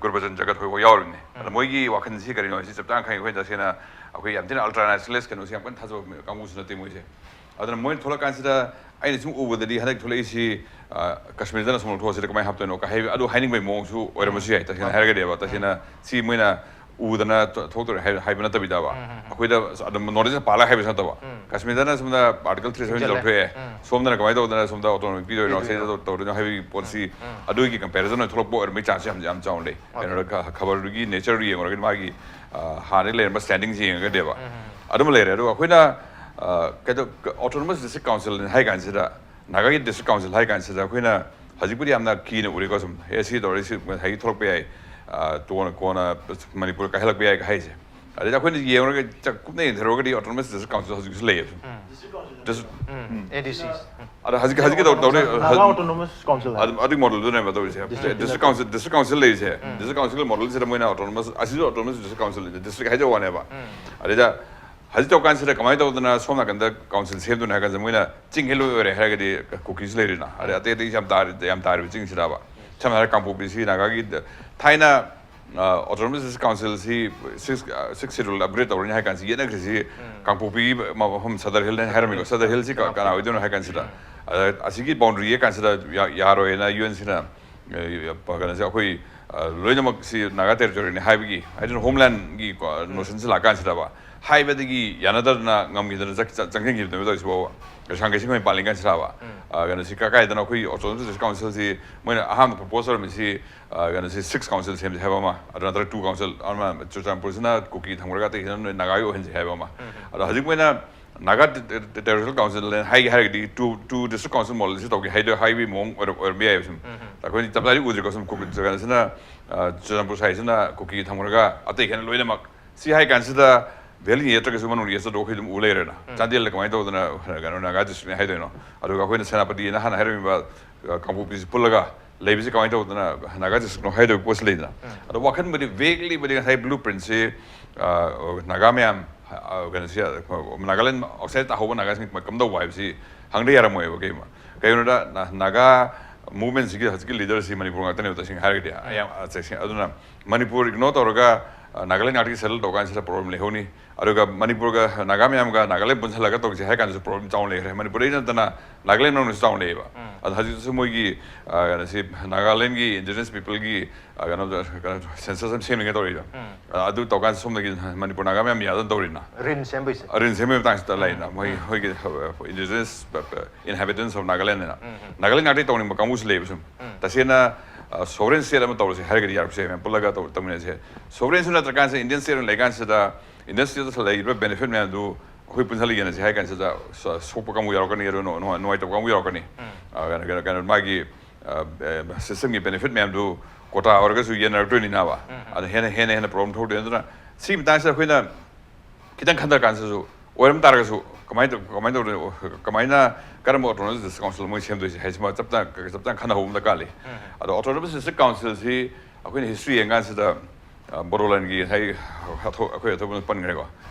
ꯒꯨꯔꯕꯆꯟ ꯖꯒꯠ ꯍꯣꯏꯐꯥꯎ ꯌꯥꯎꯔꯤꯕꯅꯤ ꯑꯗ ꯃꯣꯏꯒꯤ ꯋꯥꯈꯜꯁꯤ ꯀꯔꯤꯅꯣ ꯍꯥꯏꯁꯤ ꯆꯞ ꯆꯥꯅ ꯈꯪꯉꯤ ꯑꯩꯈꯣꯏ ꯇꯁꯦꯡꯅ ꯑꯩꯈꯣꯏ ꯌꯥꯝ ꯊꯤꯅ ꯑꯜꯇ꯭ꯔꯥ ꯅꯦꯁꯅꯦꯂꯤꯁ ꯀꯩꯅꯣꯁꯤ ꯌꯥꯝ ꯀꯟꯅ ꯊꯥꯖꯕ ꯀꯥꯡꯕꯨꯁꯨ ꯅꯠꯇꯦ ꯃꯣꯏꯁꯦ ꯑꯗꯨꯅ ꯃꯣꯏꯅ ꯊꯣꯛꯂꯛꯀꯥꯟꯁꯤꯗ ꯑꯩꯅ ꯁꯨꯝ ꯎꯕꯗꯗꯤ ꯍꯟꯗꯛ ꯊꯣꯛꯂꯛꯏꯁꯤ ꯀꯥꯁꯃꯤꯔꯗꯅ ꯁꯨꯝ ꯂꯧꯊꯣꯛꯑꯁꯤꯗ ꯀꯃꯥꯏꯅ ꯍꯥꯞꯇꯣꯏꯅꯣ ꯀ ꯍꯥꯏꯕ ꯑꯗꯨ ꯍꯥꯏꯅꯤꯡꯕꯒꯤ ꯃꯑꯣꯡꯁꯨ ꯑꯣꯏꯔꯝꯕꯁꯨ ꯌꯥꯏ ꯇꯁꯦꯡꯅ ꯍꯥꯏꯔꯒꯗꯤꯕ ꯇꯁꯦꯡꯅ ꯁꯤ ꯃꯣꯏꯅ ꯎꯗꯅ ꯊꯣꯛꯇꯣꯔꯦ ꯍꯥꯏꯕ ꯅꯠꯇꯕꯤꯗꯕ ꯑꯩꯈꯣꯏꯗ ꯑꯗꯨꯝ ꯅꯣꯇꯤꯁ ꯄꯥꯜꯂꯒ ꯍꯥꯏꯕꯁꯨ ꯅꯠꯇꯕ ꯀꯥꯁꯃꯤꯔꯗꯅ ꯁꯣꯝꯗ ꯑꯥꯔꯇꯤꯀꯜ ꯊ꯭ꯔꯤ ꯁꯚꯦꯟ ꯂꯧꯊꯣꯛꯑꯦ ꯁꯣꯝꯗꯅ ꯀꯃꯥꯏꯅ ꯇꯧꯗꯅ ꯁꯣꯝꯗ ꯑꯣꯇꯣꯅꯣꯃꯤ ꯄꯤꯗꯣꯏꯅꯣ ꯁꯤꯗ ꯇꯧꯗꯣꯏꯅꯣ ꯍꯥꯏꯕꯒꯤ ꯄꯣꯠꯁꯤ ꯑꯗꯨꯒꯤ ꯀꯝꯄꯦꯔꯤꯖꯟ ꯑꯣꯏꯅ ꯊꯣꯛꯂꯛꯄ ꯑꯣꯏꯔꯝꯕꯒꯤ ꯆꯥꯟꯁ ꯌꯥꯝ ꯌꯥꯝ ꯆꯥꯎꯅ ꯂꯩ ꯀꯩꯅꯣꯗ ꯈꯕꯔꯗꯨꯒꯤ ꯅꯦꯆꯔꯗꯨ ꯌꯦꯡꯉꯨꯔꯒꯗꯤ ꯃꯥꯒꯤ ꯍꯥꯟꯅꯗꯒꯤ ꯂꯩꯔꯝꯕ ꯁ꯭ꯇꯦꯟꯗꯤꯡꯁꯤ ꯌꯦꯡꯉꯒꯗꯤꯕ ꯑꯗꯨꯃ ꯂꯩꯔꯦ ꯑꯗꯨꯒ ꯑꯩꯈꯣꯏꯅ ꯀꯩꯗꯧ ꯑꯣꯇꯣꯅꯣꯃꯁ ꯗꯤꯁꯇ꯭ꯔꯤꯛ ꯀꯥꯎꯟꯁꯤꯜ ꯍꯥꯏ ꯀꯥꯟꯁꯤꯗ ꯅꯥꯒꯥꯒꯤ ꯗꯤꯁꯇ꯭ꯔꯤꯛ ꯀꯥꯎꯟꯁꯤꯜ ꯍꯥꯏ ꯀꯥꯟꯁꯤꯗ ꯑꯩꯈꯣꯏꯅ ꯍꯧꯖꯤꯛꯄꯨꯗꯤ ꯌꯥꯝꯅ ꯀꯤꯅ ꯎꯔꯦꯀꯣ ꯁꯨꯝ ꯑꯦ ꯁꯤ ꯇꯧꯔꯦ ꯁꯤ ꯉꯁꯥꯏꯒꯤ ꯊꯣꯛꯂꯛꯄ ꯌꯥꯏ ꯇꯣꯉꯥꯟꯅ ꯀꯣꯟꯅ ꯃꯅꯤꯄꯨꯔ ꯀꯥꯏꯍꯜꯂꯛꯄ ꯌꯥꯏ ꯍꯥꯏꯁꯦ꯫ ꯑꯗꯩꯗꯤ ꯑꯩꯈꯣꯏꯅ ꯌꯦꯡꯉꯨꯔꯒꯗꯤ ꯆ- ꯀꯨꯞꯅ ꯌꯦꯡꯊꯔꯨꯔꯒꯗꯤ autonomous district council ꯍꯧꯖꯤꯛꯁꯨ ꯂꯩꯌꯦꯕ꯫ District- ꯎꯝ ꯑꯦ ꯗꯤ ꯁꯤ ꯑꯗ ꯍꯧꯖꯤꯛ ꯍꯧꯖꯤꯛꯀꯤ ꯇꯧ- ꯇꯧꯔꯤ ꯅꯥꯒꯥ autonomous council ꯍꯥꯏ꯫ ꯑꯗꯨ ꯑꯗꯨꯒꯤ ꯃꯣꯗꯦꯜꯗꯨꯅꯦꯕ ꯇꯧꯔꯤꯁꯦ꯫ District District council district council ꯂꯩꯔꯤꯁꯦ, district council ꯃꯣꯗꯦꯜꯁꯤꯗ ꯃꯣꯏꯅ autonomous ꯑꯁꯤꯁꯨ autonomous district council, district ꯍꯥꯏꯖꯕ ꯋꯥꯅꯦꯕ꯫ ꯑꯗꯩꯗ ꯍꯧꯖꯤꯛ ꯇꯧꯀꯥꯟꯁꯤꯗ ꯀꯃꯥꯏꯅ ꯇꯧꯗꯅ ꯁꯣꯝ ꯅꯥꯀꯟꯗ council ꯁꯦꯝꯗꯣꯏꯅꯣ ꯍꯥꯏ ꯀꯥꯟꯁꯤꯗ ꯃꯣꯏꯅ ꯆꯤꯡ ꯍꯦꯛ ꯂꯣꯏ ꯑꯣꯏꯔꯦ ꯍꯥꯏꯔꯒꯗꯤ ꯀꯨꯀꯤꯁꯨ ꯂꯩꯔꯤꯅ, ꯑꯗꯩ ꯑꯇꯩ ꯑꯇꯩ ꯌꯥꯝ ꯇꯥꯔꯤ ꯌꯥꯝ ꯇꯥꯔꯤꯕ ꯆꯤꯡꯁꯤꯗꯕ꯫ ꯁꯝꯅ ꯍꯥꯏꯔꯕ ꯀꯥꯡꯄꯣꯛꯄꯤꯁꯤ ꯅꯥꯒꯥꯒꯤ ꯊꯥꯏꯅ autonomous district councilꯁꯤ six six schedule upgrade ꯇꯧꯔꯅꯤ ꯍꯥꯏ ꯀꯥꯟꯁꯤ ꯌꯦꯠꯅꯈ꯭ꯔꯤꯁꯤ ꯀꯥꯡꯄꯣꯛꯄꯤꯒꯤ ꯃꯐꯝ ꯁꯗꯔ ꯍꯤꯜ ꯍꯥꯏꯅ ꯍꯥꯏꯔꯝꯃꯤꯀꯣ꯫ ꯁꯗꯔ ꯍꯤꯜꯁꯤ ꯀ- ꯀꯅꯥ ꯑꯣꯏꯗꯣꯏꯅꯣ ꯍꯥꯏ ꯀꯥꯟꯁꯤꯗ, ꯑꯗ ꯑꯁꯤꯒꯤ boundary ꯌꯦꯛ ꯀꯥꯟꯁꯤꯗ ꯌꯥ- ꯌꯥꯔꯣꯏꯅ ꯌꯨ ꯑꯦꯟꯁꯤꯅ ꯀꯩꯅꯣꯁꯦ ꯑꯩꯈꯣꯏ ꯑ, ꯂꯣꯏꯅꯃꯛꯁꯤ ꯅꯥꯒꯥ territoryꯅꯤ ꯍꯥꯏꯕꯒꯤ, ꯍꯥꯏꯗꯤ homelandꯒꯤ notionꯁꯤ ꯂꯥꯛꯀꯥꯟꯁꯤꯗꯕ ꯍꯥꯏꯕꯗꯒꯤ ꯌꯥꯅꯗꯗꯅ ꯉꯝꯈꯤꯗꯅ ꯆꯪ- ꯆꯪ- ꯆꯪꯁꯤꯟꯈꯤꯕꯅꯦꯕ ꯇꯧꯔꯤꯁꯤꯕꯣꯕ꯫ ꯁꯥꯡꯒꯩꯁꯤꯡ ꯑꯣꯏꯅ ꯄꯥꯜꯂꯤ ꯀꯥꯟꯁꯤꯗꯕ꯫ ꯑ, ꯀꯩꯅꯣꯁꯤ ꯀ- ꯀꯥꯏꯗꯅ ꯑꯩꯈꯣꯏ autonomous district councilꯁꯤ ꯃꯣꯏꯅ ꯑꯍꯥꯟꯕ propose ꯇꯧꯔꯝꯃꯤꯁꯤ, ꯑ, ꯀꯩꯅꯣꯁꯤ six council ꯁꯦꯝꯁꯦ ꯍꯥꯏꯕ ꯑꯃ, ꯑꯗꯨ ꯅꯠꯇ꯭ꯔꯒ two council ꯑꯃ, ꯆꯨꯔꯆꯥꯟꯄꯨꯔꯁꯤꯅ ꯀꯨꯀꯤ ꯊꯝꯈ꯭ꯔꯒ ꯑꯇꯩꯁꯤꯅ ꯅꯣꯏ ꯅꯥꯒꯥꯒꯤ ꯑꯣꯏꯍꯟꯁꯦ ꯍꯥꯏꯕ ꯑꯃ꯫ ꯑꯗꯣ ꯍꯧꯖꯤꯛ ꯃꯣꯏꯅ ꯅꯥꯒꯥ ꯇꯦ- ꯇꯦ- territorial council ꯍꯥꯏꯒꯦ ꯍꯥꯏꯔꯒꯗꯤ two two district council modelꯁꯤ ꯇꯧꯒꯦ ꯍꯥꯏꯗꯣ ꯍꯥꯏꯕꯒꯤ ꯃꯑꯣꯡ ꯑꯣꯏꯔ- ꯑꯣꯏꯔꯝꯕ ꯌꯥꯏꯕ ꯁꯨꯝ꯫ ꯑꯩꯈꯣꯏꯗꯤ ꯆꯞ ꯆꯥꯗꯤ ꯎꯗ꯭ꯔꯤꯀꯣ ꯁꯨꯝ ꯀꯨꯀꯤ ꯀꯩꯅꯣꯁꯤꯅ, ꯑ, ꯆꯨꯔꯆꯥꯟꯄꯨꯔ ꯁꯥꯏꯁꯤꯅ ꯀꯨꯀꯤ ꯊꯝꯈ꯭ꯔꯒ ꯑꯇꯩ ꯈꯩꯅ ꯂꯣꯏꯅꯃꯛ ꯁꯤ ꯍꯥꯏ ꯀꯥꯟꯁꯤꯗ valley ꯅꯠꯇ꯭ꯔꯒꯁꯨ ꯃꯅꯨꯡ ꯌꯦꯠꯆꯗꯣ ꯑꯩꯈꯣꯏ ꯑꯗꯨꯝ ꯎ ꯂꯩꯔꯦꯅ꯫ ꯆꯥꯟꯗꯦꯜꯗ ꯀꯃꯥꯏꯅ ꯇꯧꯗꯅ ꯀꯩꯅꯣ ꯅꯥꯒꯥ districtꯅꯤ ꯍꯥꯏꯗꯣꯏꯅꯣ? ꯑꯗꯨꯒ ꯑꯩꯈꯣꯏꯅ ꯁꯦꯅꯥꯄꯇꯤꯅ ꯍꯥꯟꯅ ꯍꯥꯏꯔꯝꯃꯤꯕ, ꯑ, ꯀꯥꯡꯄꯣꯛꯄꯤꯁꯤ ꯄꯨꯜꯂꯒ ꯂꯩꯕꯁꯤ ꯀꯃꯥꯏꯅ ꯇꯧꯗꯅ ꯅꯥꯒꯥ districtꯅꯣ ꯍꯥꯏꯗꯣꯏꯕ ꯄꯣꯠꯁꯤ ꯂꯩꯗꯅ꯫ ꯑꯗꯣ ꯋꯥꯈꯜꯕꯨꯗꯤ vaguelyꯕꯨꯗꯤ ꯉꯁꯥꯏ blueprintꯁꯤ, ꯑ, ꯅꯥꯒꯥ ꯃꯌꯥꯝ, ꯑ, ꯀꯩꯅꯣꯁꯤ, ꯑ, ꯅꯥꯒꯥꯂꯦꯟ outside ꯇꯥꯍꯧꯕ ꯅꯥꯒꯥꯁꯤꯡ ꯀꯝꯗꯧꯕ ꯍꯥꯏꯕꯁꯤ ꯍꯪꯗ ꯌꯥꯔꯝꯃꯣꯏꯕ ꯀꯩꯒꯨꯝꯕ꯫ ꯀꯩꯒꯤꯅꯣꯗ ꯅ- ꯅꯥꯒꯥ movementꯁꯤꯒꯤ ꯍꯧꯖꯤꯛꯀꯤ leaderꯁꯤ ꯃꯅꯤꯄꯨꯔ ꯉꯥꯛꯇꯅꯦꯕ ꯇꯁꯦꯡꯅ ꯍꯥꯏꯔꯒꯗꯤ꯫ ꯑꯌꯥꯝ-, ꯑ, ꯇꯁꯦꯡ-, ꯑꯗꯨꯅ ꯃꯅꯤꯄꯨꯔ ignore ꯇꯧꯔꯒ, ꯑ, ꯅꯥꯒꯥꯂꯦꯟ ꯉꯥꯛꯇꯒꯤ settle ꯇꯧ ꯀꯥꯟꯁꯤꯗ problem ꯂꯩꯍꯧꯅꯤ꯫ ꯑꯗꯨꯒ ꯃꯅꯤꯄꯨꯔꯒ ꯅꯥꯒꯥ ꯃꯌꯥꯝꯒ ꯅꯥꯒꯥꯂꯦꯟ ꯄꯨꯟꯁꯤꯜꯂꯒ ꯇꯧꯁꯦ ꯍꯥꯏ ꯀꯥꯟꯗꯁꯨ problem ꯆꯥꯎꯅ ꯂꯩꯈ꯭ꯔꯦ꯫ ꯃꯅꯤꯄꯨꯔꯗꯒꯤ ꯅꯠꯇꯅ ꯅꯥꯒꯥꯂꯦꯟ ꯃꯅꯨꯡꯗꯁꯨ ꯆꯥꯎꯅ ꯂꯩꯌꯦꯕ꯫ ꯑꯗꯣ ꯍꯧꯖꯤꯛꯁꯨ ꯃꯣꯏꯒꯤ, ꯑ, ꯀꯩꯅꯣꯁꯤ ꯅꯥꯒꯥꯂꯦꯟꯒꯤ indigenous peopleꯒꯤ, ꯑ, ꯀꯩꯅꯣ, ꯀꯩꯅꯣ census ꯑꯃ ꯁꯦꯝꯅꯤꯡꯉꯦ ꯇꯧꯔꯤꯗꯣ꯫ ꯑ, ꯑꯗꯨ ꯇꯧꯀꯥꯟꯗ ꯁꯣꯝꯗꯒꯤ ꯃꯅꯤꯄꯨꯔ ꯅꯥꯒꯥ ꯃꯌꯥꯝ ꯌꯥꯗꯅ ꯇꯧꯔꯤꯅ꯫ ꯔꯤꯟ ꯁꯦꯝꯕꯩꯁꯦ꯫ ꯑ, ꯔꯤꯟ ꯁꯦꯝꯕꯒꯤ ꯃꯇꯥꯡꯁꯤꯗ ꯂꯩꯅ ꯃꯣꯏ, ꯃꯣꯏꯒꯤ, ꯑ, indigenous, ꯑ, inhabitants of Nagalandꯅ ꯅꯥꯒꯥꯂꯦꯟ ꯉꯥꯛꯇꯒꯤ ꯇꯧꯅꯤꯡꯕ ꯀꯥꯡꯕꯨꯁꯨ ꯂꯩꯌꯦꯕ ꯁꯨꯝ꯫ ꯇꯁꯦꯡꯅ, ꯑ, sovereign state ꯑꯃ ꯇꯧꯔꯁꯦ ꯍꯥꯏꯔꯒꯗꯤ ꯌꯥꯔꯛꯄꯁꯦ ꯃꯌꯥꯝ ꯄꯨꯜꯂꯒ ꯇꯧ-, ꯇꯧꯃꯤꯟꯅꯁꯦ꯫ Sovereignꯁꯨ ꯅꯠꯇ꯭ꯔꯀꯥꯟꯁꯤꯗ Indian state ꯑꯣꯏꯅ ꯂꯩꯀꯥꯟꯁꯤꯗ Indian stateꯇ ꯂꯩꯔꯤꯕ benefit ꯃꯌꯥꯝꯗꯨ ꯑꯩꯈꯣꯏ ꯄꯨꯟꯁꯤꯜꯂ ꯌꯦꯟꯅꯁꯦ ꯍꯥꯏ ꯀꯥꯟꯁꯤꯗ ꯁ-, ꯁꯣꯛꯄ ꯀꯥꯡꯕꯨ ꯌꯥꯎꯔꯛꯀꯅꯤ, ꯑꯗꯨ ꯅꯨꯡꯉꯥꯏ-, ꯅꯨꯡꯉꯥꯏꯇꯕ ꯀꯥꯡꯕꯨ ꯌꯥꯎꯔꯛꯀꯅꯤ꯫ ꯑ, ꯀꯩꯅꯣ, ꯀꯩꯅꯣ, ꯀꯩꯅꯣ, ꯃꯥꯒꯤ, ꯑ, ꯑ, systemꯒꯤ benefit ꯃꯌꯥꯝꯗꯨ ꯀꯣꯇꯥ ꯑꯣꯏꯔꯒꯁꯨ ꯌꯦꯟꯅꯔꯛꯇꯣꯏꯅꯤꯅꯕ꯫ ꯑꯗꯣ ꯍꯦꯟꯅ ꯍꯦꯟꯅ ꯍꯦꯟꯅ ꯄ꯭ꯔꯣꯕ꯭ꯂꯦꯝ ꯊꯣꯛꯇꯣꯏꯅꯤ꯫ ꯑꯗꯨꯅ ꯁꯤꯒꯤ ꯃꯇꯥꯡꯁꯤꯗ ꯑꯩꯈꯣꯏꯅ ꯈꯤꯇꯪ ꯈꯟꯊꯔ ꯀꯥꯟꯁꯤꯗꯁꯨ, ꯑꯣꯏꯔꯝ ꯇꯥꯔꯒꯁꯨ ꯀꯃꯥꯏꯅ ꯇꯧ-, ꯀꯃꯥꯏꯅ ꯇꯧꯗꯣꯏꯅꯣ, ꯀꯃꯥꯏꯅ, ꯀꯔꯝꯕ autonomous district council ꯃꯣꯏ ꯁꯦꯝꯗꯣꯏꯁꯦ ꯍꯥꯏꯁꯤꯃ ꯆꯞ ꯆꯥꯅ, ꯆꯞ ꯆꯥꯅ ꯈꯟꯅꯍꯧꯕ ꯑꯃ ꯗꯔꯀꯥꯔ ꯂꯩ꯫ ꯑꯗꯣ autonomous district councilꯁꯤ ꯑꯩꯈꯣꯏꯅ history ꯌꯦꯡꯀꯥꯟꯁꯤꯗ, ꯑ, ꯕꯣꯗꯣꯂꯦꯟꯒꯤ ꯉꯁꯥꯏ ꯍꯥꯊꯣ-, ꯑꯩꯈꯣꯏ ꯑꯊꯣꯛꯄꯅ ꯄꯟꯈ꯭ꯔꯦꯀꯣ꯫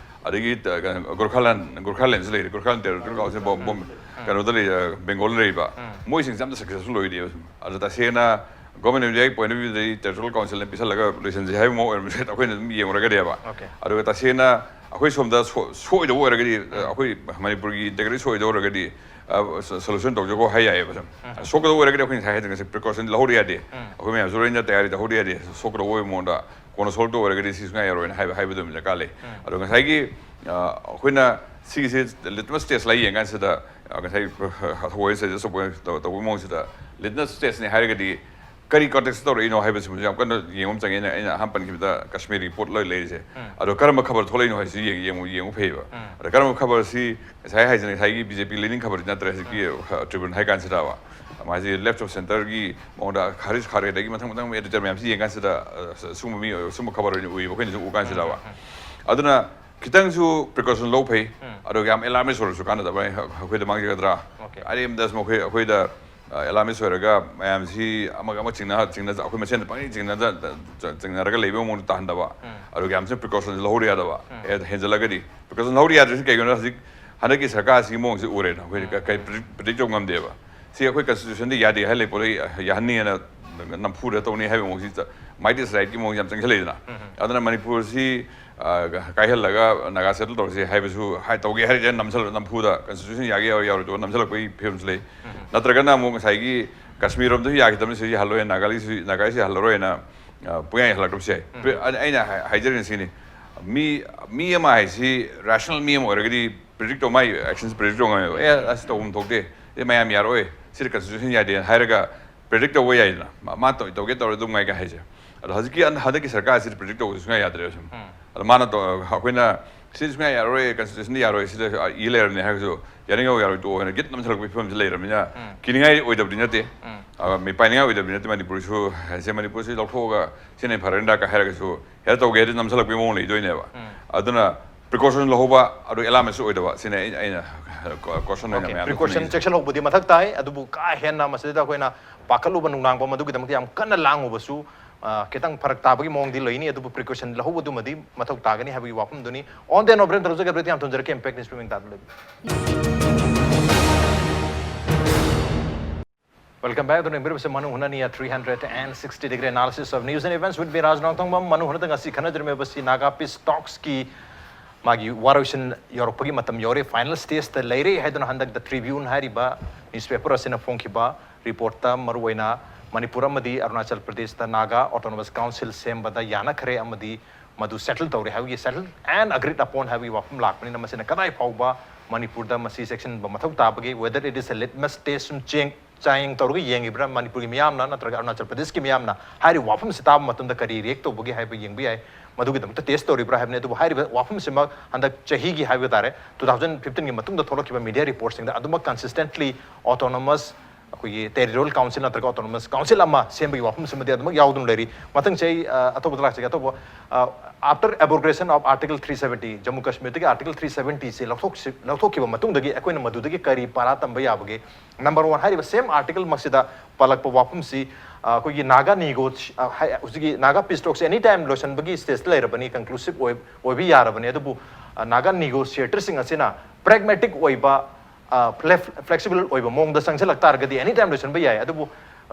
ꯑꯗꯒꯤ, ꯑ, ꯀꯩꯅꯣ, ꯒꯣꯔꯈꯥꯂꯦꯟ, ꯒꯣꯔꯈꯥꯂꯦꯟꯁꯨ ꯂꯩꯔꯦ, ꯒꯣꯔꯈꯥꯂꯦꯟ territorial council ꯕꯣꯝ-, ꯕꯣꯝ-, ꯀꯩꯅꯣꯗ ꯂꯩ, ꯑ, ꯕꯦꯡꯒꯣꯜꯗ ꯂꯩꯔꯤꯕ꯫ ꯃꯣꯏꯁꯤꯡꯁꯦ ꯑꯝꯇ successful ꯑꯣꯏꯗꯦꯕ꯫ ꯑꯗꯣ ꯇꯁꯦꯡꯅ Government of Indiaꯒꯤ point of viewꯗꯗꯤ territorial councilꯅ ꯄꯤꯁꯜꯂꯒ ꯂꯣꯏꯁꯤꯟꯁꯦ ꯍꯥꯏꯕ ꯃꯑꯣꯡ ꯑꯣꯏꯔꯝꯕꯁꯨ ꯌꯥꯏ, ꯑꯩꯈꯣꯏꯅ ꯑꯗꯨꯝ ꯌꯦꯡꯉꯨꯔꯒꯗꯤꯕ꯫ ꯑꯣꯀꯦ꯫ ꯑꯗꯨꯒ ꯇꯁꯦꯡꯅ ꯑꯩꯈꯣꯏ ꯁꯣꯝꯗ ꯁꯣ-, ꯁꯣꯛꯏꯗꯧꯕ ꯑꯣꯏꯔꯒꯗꯤ, ꯑꯩꯈꯣꯏ ꯃꯅꯤꯄꯨꯔꯒꯤ integrity ꯁꯣꯛꯏꯗꯧ ꯑꯣꯏꯔꯒꯗꯤ, ꯑ, ꯁ-, solution ꯇꯧꯖꯈꯣ ꯍꯥꯏ ꯌꯥꯏꯌꯦꯕ ꯁꯨꯝ꯫ ꯁꯣꯛꯀꯗꯧꯕ ꯑꯣꯏꯔꯒꯗꯤ ꯑꯩꯈꯣꯏ ꯉꯁꯥꯏ ꯍꯥꯏꯗꯣ ꯉꯁꯥꯏ precaution ꯂꯧꯍꯧꯗ ꯌꯥꯗꯦ꯫ ꯑꯩꯈꯣꯏ ꯃꯌꯥꯝꯁꯨ ꯂꯣꯏꯅ ꯇꯌꯥꯔꯤ ꯇꯧꯍꯧꯗ ꯌꯥꯗꯦ꯫ ꯁꯣꯛꯀꯗꯧꯕ ꯑꯣꯏꯕ ꯃꯑꯣꯡꯗ ꯀꯣꯟꯅ solve ꯇꯧꯕ ꯑꯣꯏꯔꯒꯗꯤ ꯁꯤ ꯁꯨꯡꯌꯥ ꯌꯥꯔꯣꯏꯅ ꯍꯥꯏꯕ, ꯍꯥꯏꯕꯗꯨ ꯑꯃ ꯗꯔꯀꯥꯔ ꯂꯩ꯫ ꯑꯗꯣ ꯉꯁꯥꯏꯒꯤ, ꯑ, ꯑꯩꯈꯣꯏꯅ ꯁꯤꯒꯤꯁꯦ litmus test ꯂꯥꯏ ꯌꯦꯡ ꯀꯥꯟꯁꯤꯗ, ꯑ, ꯉꯁꯥꯏ, ꯑ, ꯊꯧꯑꯣꯏ suggest ꯇꯧꯕ, ꯇꯧ-, ꯇꯧꯕꯒꯤ ꯃꯑꯣꯡꯁꯤꯗ litmus testꯅꯤ ꯍꯥꯏꯔꯒꯗꯤ ꯀꯔꯤ context ꯇꯧꯔꯛꯏꯅꯣ ꯍꯥꯏꯕꯁꯤꯃꯁꯨ ꯌꯥꯝ ꯀꯟꯅ ꯌꯦꯡꯕ ꯑꯃ ꯆꯪꯉꯦ꯫ ꯑꯩꯅ, ꯑꯩꯅ ꯑꯍꯥꯟꯕ ꯄꯟꯈꯤꯕꯗ ꯀꯥꯁꯃꯤꯔꯒꯤ ꯄꯣꯠ ꯂꯣꯏ ꯂꯩꯔꯤꯁꯦ꯫ ꯑꯗꯣ ꯀꯔꯝꯕ ꯈꯕꯔ ꯊꯣꯛꯂꯛꯏꯅꯣ ꯍꯥꯏꯁꯤ ꯌꯦꯡ-, ꯌꯦꯡꯕ, ꯌꯦꯡꯕ ꯐꯩꯌꯦꯕ꯫ ꯑꯗꯣ ꯀꯔꯝꯕ ꯈꯕꯔꯁꯤ ꯉꯁꯥꯏ ꯍꯥꯏꯁꯤꯅ ꯉꯁꯥꯏꯒꯤ BJP leaning ꯈꯕꯔꯗꯤ ꯅꯠꯇ꯭ꯔꯦ ꯍꯧꯖꯤꯛꯀꯤ, ꯑ, Tribune ꯍꯥꯏ ꯀꯥꯟꯁꯤꯗꯕ꯫ ꯃꯥꯁꯤ left of centreꯒꯤ ꯃꯑꯣꯡꯗ ꯍꯥꯔꯤꯁ ꯈꯥꯔꯒꯦꯗꯒꯤ ꯃꯊꯪ ꯃꯊꯪ editor ꯃꯌꯥꯝꯁꯤ ꯌꯦꯡ ꯀꯥꯟꯁꯤꯗ, ꯑ, ꯁ-, ꯁꯨꯝꯕ ꯃꯤ, ꯁꯨꯝꯕ ꯈꯕꯔ ꯑꯣꯏꯅ ꯎꯏꯌꯦꯕ ꯑꯩꯈꯣꯏꯅꯁꯨ ꯎ ꯀꯥꯟꯁꯤꯗꯕ꯫ ꯑꯗꯨꯅ ꯈꯤꯇꯪꯁꯨ precaution ꯂꯧ ꯐꯩ꯫ ꯑꯗꯨꯒ ꯌꯥꯝ alarmist ꯑꯣꯏꯔꯁꯨ ꯀꯥꯟꯅꯗꯕ, ꯑꯩ, ꯑꯩꯈꯣꯏꯗ ꯃꯥꯡꯖꯒꯗ꯭ꯔꯥ? ꯑꯣꯀꯦ꯫ ꯑꯔꯦꯝꯕꯗ ꯁꯨꯝ ꯑꯩꯈꯣꯏ, ꯑꯩꯈꯣꯏꯗ, ꯑ, alarmist ꯑꯣꯏꯔꯒ ꯃꯌꯥꯝꯁꯤ ꯑꯃꯒ ꯑꯃ ꯆꯤꯡꯅ-, ꯆꯤꯡꯅ-, ꯑꯩꯈꯣꯏ ꯃꯁꯦꯟꯗ ꯄꯪꯆꯤꯡ ꯆꯤꯡꯅꯗ-, ꯆ-, ꯆꯤꯡꯅꯔꯒ ꯂꯩꯕꯒꯤ ꯃꯑꯣꯡꯗ ꯇꯥꯍꯟꯗꯕ꯫ ꯑꯗꯨꯒ ꯌꯥꯝ ꯊꯤꯅ precaution ꯂꯧꯍꯧꯗ ꯌꯥꯗꯕ꯫ ꯑꯦ, ꯍꯦꯟꯖꯜꯂꯒꯗꯤ precaution ꯂꯧꯍꯧꯗ ꯌꯥꯗ꯭ꯔꯤꯁꯤ ꯀꯩꯒꯤꯅꯣ? ꯍꯧꯖꯤꯛ ꯍꯟꯗꯛꯀꯤ ꯁꯔꯀꯥꯔꯁꯤꯒꯤ ꯃꯑꯣꯡꯁꯤ ꯎꯔꯦꯅ ꯑꯩꯈꯣꯏ ꯀ-, ꯀꯩ predict, predict ꯇꯧ ꯉꯝꯗꯦꯕ꯫ ꯁꯤ ꯑꯩꯈꯣꯏ constitutionꯗ ꯌꯥꯗꯦ ꯍꯥꯏ ꯂꯩ ꯄꯣꯠ ꯌꯥꯍꯟꯅꯤꯅ ꯅꯝꯐꯨꯗ ꯇꯧꯅꯤ ꯍꯥꯏꯕ ꯃꯑꯣꯡꯁꯤ might is rightꯀꯤ ꯃꯑꯣꯡꯁꯤ ꯌꯥꯝ ꯆꯪꯁꯤꯜꯂꯛꯏꯗꯅ꯫ ꯑꯗꯨꯅ ꯃꯅꯤꯄꯨꯔꯁꯤ, ꯑ, ꯀꯥꯏꯍꯜꯂꯒ ꯅꯥꯒꯥ settle ꯇꯧꯔꯁꯤ ꯍꯥꯏꯕꯁꯨ ꯍꯥꯏ, ꯇꯧꯒꯦ ꯍꯥꯏꯔꯗꯤ ꯅꯝꯁꯜꯂ ꯅꯝꯐꯨꯗ constitution ꯌꯥꯒꯦ ꯌꯥꯎꯔ ꯌꯥꯎꯔꯣꯏ ꯇꯧꯔ ꯅꯝꯁꯤꯜꯂꯛꯄꯒꯤ ꯐꯤꯕꯝꯁꯨ ꯂꯩ꯫ ꯅꯠꯇ꯭ꯔꯒꯅ ꯑꯃꯨꯛ ꯉꯁꯥꯏꯒꯤ ꯀꯥꯁꯃꯤꯔ ꯔꯣꯝꯗꯁꯨ ꯌꯥꯈꯤꯗꯕꯅꯤ, ꯁꯤꯁꯨ ꯌꯥꯍꯜꯂꯣꯏ, ꯅꯥꯒꯥꯂꯤꯁꯨ, ꯅꯥꯒꯥꯂꯤꯁꯨ ꯌꯥꯍꯜꯂꯔꯣꯏꯅ, ꯑ, ꯄꯨꯡꯌꯥ ꯌꯥꯍꯜꯂꯛꯇꯕꯁꯨ ꯌꯥꯏ꯫ ꯄ꯭ꯔꯤ-, ꯑꯩꯅ, ꯑꯩꯅ ꯍꯥꯏ-, ꯍꯥꯏꯖꯔꯤꯅ ꯁꯤꯅꯤ꯫ ꯃꯤ, ꯃꯤ ꯑꯃ ꯍꯥꯏꯁꯤ rational ꯃꯤ ꯑꯃ ꯑꯣꯏꯔꯒꯗꯤ predict ꯇꯧ, ꯃꯥꯏ actions predict ꯇꯧ ꯉꯝꯃꯦꯕ꯫ ꯑꯦ, ꯑꯁ ꯇꯧꯐꯝ ꯊꯣꯛꯇꯦ, ꯑꯦ, ꯃꯌꯥꯝ ꯌꯥꯔꯛꯑꯣꯏ, ꯁꯤꯗ constitution ꯌꯥꯗꯦꯅ ꯍꯥꯏꯔꯒ predict ꯇꯧꯕ ꯌꯥꯏꯗꯅ꯫ ꯃꯥ, ꯃꯥ ꯇꯧ-, ꯇꯧꯒꯦ ꯇꯧꯔꯦ ꯑꯗꯨꯝ ꯉꯥꯏꯒ ꯍꯥꯏꯁꯦ꯫ ꯑꯗꯣ ꯍꯧꯖꯤꯛꯀꯤ ꯑꯟ-, ꯍꯟꯗꯛꯀꯤ ꯁꯔꯀꯥꯔꯁꯤꯗꯤ predict ꯇꯧꯕꯁꯨ ꯁꯨꯡꯌꯥ ꯌꯥꯗ꯭ꯔꯦꯕ ꯁꯨꯝ꯫ ꯑꯗꯣ ꯃꯥꯅ ꯇꯧ-, ꯑꯩꯈꯣꯏꯅ ꯁꯤ ꯁꯨꯡꯌꯥ ꯌꯥꯔꯣꯏ, ꯀꯟꯁꯇꯤꯇ꯭ꯌꯨꯁꯟꯗ ꯌꯥꯔꯣꯏ, ꯁꯤꯗ ꯏ ꯂꯩꯔꯕꯅꯦ ꯍꯥꯏꯔꯒꯁꯨ ꯌꯥꯅꯤꯡꯉꯧ ꯌꯥꯔꯣꯏ ꯇꯣꯛꯑꯣ ꯍꯥꯏꯅ ꯒꯤꯠ ꯅꯝꯁꯤꯜꯂꯛꯄꯒꯤ ꯐꯤꯕꯝꯁꯤ ꯂꯩꯔꯕꯅꯤꯅ, ꯀꯤꯅꯤꯡꯉꯥꯏ ꯑꯣꯏꯗꯕꯗꯤ ꯅꯠꯇꯦ꯫ ꯑ, ꯃꯤꯄꯥꯏꯅꯤꯡꯉꯥꯏ ꯑꯣꯏꯗꯕꯗꯤ ꯅꯠꯇꯦ꯫ ꯃꯅꯤꯄꯨꯔꯁꯨ ꯍꯥꯏꯁꯦ, ꯃꯅꯤꯄꯨꯔꯁꯤ ꯂꯧꯊꯣꯛꯑꯒ ꯁꯤꯅ ꯐꯔꯅꯤꯗ ꯀ ꯍꯥꯏꯔꯒꯁꯨ ꯍꯦꯛꯇ ꯇꯧꯒꯦ ꯍꯥꯏꯗꯤ ꯅꯝꯁꯤꯜꯂꯛꯄꯒꯤ ꯃꯑꯣꯡ ꯂꯩꯗꯣꯏꯅꯦꯕ꯫ ꯑꯗꯨꯅ ꯄ꯭ꯔꯤꯀꯣꯁꯟ ꯂꯧꯍꯧꯕ, ꯑꯗꯨ ꯑꯦꯂꯥꯔꯝꯁꯨ ꯑꯣꯏꯗꯕ, ꯁꯤꯅ ꯑꯩ, ꯑꯩꯅ ꯀꯣꯁꯟ ꯑꯣꯏꯅ ꯃꯌꯥꯝꯗ ꯄ꯭ꯔꯤꯀꯣꯁꯟ ꯊꯝꯅꯤꯡꯉꯤꯁꯦ꯫ ꯆꯦꯛꯁꯤꯜꯍꯧꯕꯗꯤ ꯃꯊꯧ ꯇꯥꯏ, ꯑꯗꯨꯕꯨ ꯀꯥ ꯍꯦꯟꯅ ꯃꯁꯤꯗ ꯑꯩꯈꯣꯏꯅ ꯄꯥꯈꯠꯂꯨꯕ ꯅꯨꯡꯅꯥꯡꯕ ꯃꯗꯨꯒꯤꯗꯃꯛꯇ ꯌꯥꯝ ꯀꯟꯅ ꯂꯥꯡꯉꯨꯕꯁꯨ, ꯑ, ꯈꯤꯇꯪ ꯐꯔꯛ ꯇꯥꯕꯒꯤ ꯃꯑꯣꯡꯗꯤ ꯂꯩꯅꯤ, ꯑꯗꯨꯕꯨ ꯄ꯭ꯔꯤꯀꯣꯁꯟ ꯂꯧꯍꯧꯕꯗꯨꯃꯗꯤ ꯃꯊꯧ ꯇꯥꯒꯅꯤ ꯍꯥꯏꯕꯒꯤ ꯋꯥꯐꯝꯗꯨꯅꯤ꯫ On the note, ꯕ꯭ꯔꯦꯟ ꯇꯧꯖꯒꯦ, ꯕ꯭ꯔꯦꯟ ꯌꯥꯝ ꯊꯝꯖꯔꯛꯀꯦ, ꯏꯝꯄꯦꯛ ꯅ꯭ꯌꯨꯁ ꯄꯦꯃꯦꯟ ꯇꯥꯗ ꯂꯩꯕꯤꯌꯨ꯫ Welcome back. ꯑꯗꯨꯅ ꯌꯦꯡꯕꯤꯔꯤꯕꯁꯦ ꯃꯅꯨꯡ ꯍꯨꯠꯅꯅꯤ, three hundred and sixty degree analysis of news and events with me, ꯔꯥꯖ ꯅꯣꯡꯊꯣꯡꯕꯝ꯫ ꯃꯅꯨꯡ ꯍꯨꯠꯅꯗ ꯉꯁꯤ ꯈꯟꯅꯖꯔꯝꯃꯤꯕꯁꯤ ꯅꯥꯒꯥ ꯄꯤꯁ ꯇꯣꯛꯁꯀꯤ ꯃꯥꯒꯤ ꯋꯥꯔꯣꯏꯁꯤꯟ ꯌꯧꯔꯛꯄꯒꯤ ꯃꯇꯝ ꯌꯧꯔꯦ, ꯐꯥꯏꯅꯦꯜ ꯁ꯭ꯇꯦꯖꯇ ꯂꯩꯔꯦ ꯍꯥꯏꯗꯨꯅ ꯍꯟꯗꯛ ꯗ ꯇ꯭ꯔꯤꯕ꯭ꯌꯨꯟ ꯍꯥꯏꯔꯤꯕ ꯅ꯭ꯌꯨꯁꯄꯦꯄꯔ ꯑꯁꯤꯅ ꯐꯣꯡꯈꯤꯕ ꯔꯤꯄꯣꯔꯠꯇ ꯃꯔꯨꯑꯣꯏꯅ ꯃꯅꯤꯄꯨꯔ ꯑꯃꯗꯤ ꯑꯔꯨꯅꯥꯆꯜ ꯄ꯭ꯔꯗꯦꯁꯇ ꯅꯥꯒꯥ ꯑꯣꯇꯣꯅꯣꯃꯁ ꯀꯥꯎꯟꯁꯤꯜ ꯁꯦꯝꯕꯗ ꯌꯥꯅꯈ꯭ꯔꯦ ꯑꯃꯗꯤ ꯃꯗꯨ ꯁꯦꯇꯜ ꯇꯧꯔꯦ ꯍꯥꯏꯕꯒꯤ, settle and agreed upon ꯍꯥꯏꯕꯒꯤ ꯋꯥꯐꯝ ꯂꯥꯛꯄꯅꯤꯅ, ꯃꯁꯤꯅ ꯀꯗꯥꯏ ꯐꯥꯎꯕ ꯃꯅꯤꯄꯨꯔꯗ ꯃꯁꯤ ꯆꯦꯛꯁꯤꯟꯕ ꯃꯊꯧ ꯇꯥꯕꯒꯦ, whether it is a litmus test ꯁꯨꯝ ꯆꯦꯡ ꯆꯥꯡꯌꯦꯡ ꯇꯧꯔꯒ ꯌꯦꯡꯉꯤꯕ꯭ꯔꯥ ꯃꯅꯤꯄꯨꯔꯒꯤ ꯃꯤꯌꯥꯝꯅ ꯅꯠꯇ꯭ꯔꯒ ꯑꯔꯨꯅꯥꯆꯜ ꯄ꯭ꯔꯗꯦꯁꯀꯤ ꯃꯤꯌꯥꯝꯅ ꯍꯥꯏꯔꯤꯕ ꯋꯥꯐꯝꯁꯤ ꯇꯥꯕ ꯃꯇꯝꯗ ꯀꯔꯤ ꯔꯤꯌꯦꯛ ꯇꯧꯕꯒꯦ ꯍꯥꯏꯕ ꯌꯦꯡꯕ ꯌꯥꯏ꯫ ꯃꯗꯨꯒꯤꯗꯃꯛꯇ ꯇꯦꯁ ꯇꯧꯔꯤꯕ꯭ꯔꯥ ꯍꯥꯏꯕꯅꯤ꯫ ꯑꯗꯨꯕꯨ ꯍꯥꯏꯔꯤꯕ ꯋꯥꯐꯝꯁꯤꯃꯛ ꯍꯟꯗꯛ ꯆꯍꯤꯒꯤ ꯍꯥꯏꯕ ꯇꯥꯔꯦ, two thousand fifteenꯒꯤ ꯃꯇꯨꯡꯗ ꯊꯣꯛꯂꯛꯈꯤꯕ ꯃꯤꯗꯤꯌꯥ ꯔꯤꯄꯣꯔꯠꯁꯤꯡꯗ ꯑꯗꯨꯃꯛ ꯀꯟꯁꯤꯁꯇꯦꯟꯠꯂꯤ ꯑꯣꯇꯣꯅꯣꯃꯁ ꯑꯩꯈꯣꯏꯒꯤ ꯇꯦꯔꯤꯇꯣꯔꯤꯌꯦꯜ ꯀꯥꯎꯟꯁꯤꯜ ꯅꯠꯇ꯭ꯔꯒ ꯑꯣꯇꯣꯅꯣꯃꯁ ꯀꯥꯎꯟꯁꯤꯜ ꯑꯃ ꯁꯦꯝꯕꯒꯤ ꯋꯥꯐꯝꯁꯤꯃꯗꯤ ꯑꯗꯨꯃꯛ ꯌꯥꯎꯗꯨꯅ ꯂꯩꯔꯤ꯫ ꯃꯊꯪ ꯆꯍꯤ, ꯑ, ꯑꯇꯣꯞꯄꯗ ꯂꯥꯛꯆꯒꯦ꯫ ꯑꯇꯣꯞꯄ, ꯑ, after abrogation of Article three seventy, Jammu ꯀꯥꯁꯃꯤꯔꯗꯒꯤ Article three seventy ꯁꯤ ꯂꯧꯊꯣꯛꯁꯤ-, ꯂꯧꯊꯣꯛꯈꯤꯕ ꯃꯇꯨꯡꯗꯒꯤ ꯑꯩꯈꯣꯏꯅ ꯃꯗꯨꯗꯒꯤ ꯀꯔꯤ ꯄꯥꯔꯥ ꯇꯝꯕ ꯌꯥꯕꯒꯦ? Number one, ꯍꯥꯏꯔꯤꯕ ꯁꯦꯝ ꯑꯥꯔꯇꯤꯀꯜꯃꯛꯁꯤꯗ ꯄꯜꯂꯛꯄ ꯋꯥꯐꯝꯁꯤ, ꯑ, ꯑꯩꯈꯣꯏꯒꯤ ꯅꯥꯒꯥ ꯅꯤꯒꯣ-, ꯑ, ꯍꯥꯏ-, ꯍꯧꯖꯤꯛꯀꯤ ꯅꯥꯒꯥ ꯄꯤꯁ ꯇꯣꯛꯁꯦ ꯑꯦꯅꯤ ꯇꯥꯏꯝ ꯂꯣꯏꯁꯤꯟꯕꯒꯤ ꯁ꯭ꯇꯦꯖꯇ ꯂꯩꯔꯕꯅꯤ, ꯀꯟꯀ꯭ꯂꯨꯁꯤꯞ ꯑꯣꯏ-, ꯑꯣꯏꯕ ꯌꯥꯔꯕꯅꯤ꯫ ꯑꯗꯨꯕꯨ, ꯑ, ꯅꯥꯒꯥ ꯅꯤꯒꯣꯁꯤꯌꯦꯇꯔꯁꯤꯡ ꯑꯁꯤꯅ ꯄ꯭ꯔꯦꯒꯃꯦꯇꯤꯛ ꯑꯣꯏꯕ, ꯑ, ꯐ꯭ꯂꯦ-, ꯐ꯭ꯂꯦꯛꯁꯤꯕꯜ ꯑꯣꯏꯕ ꯃꯑꯣꯡꯗ ꯆꯪꯁꯤꯜꯂꯛ ꯇꯥꯔꯒꯗꯤ ꯑꯦꯅꯤ ꯇꯥꯏꯝ ꯂꯣꯏꯁꯤꯟꯕ ꯌꯥꯏ꯫ ꯑꯗꯨꯕꯨ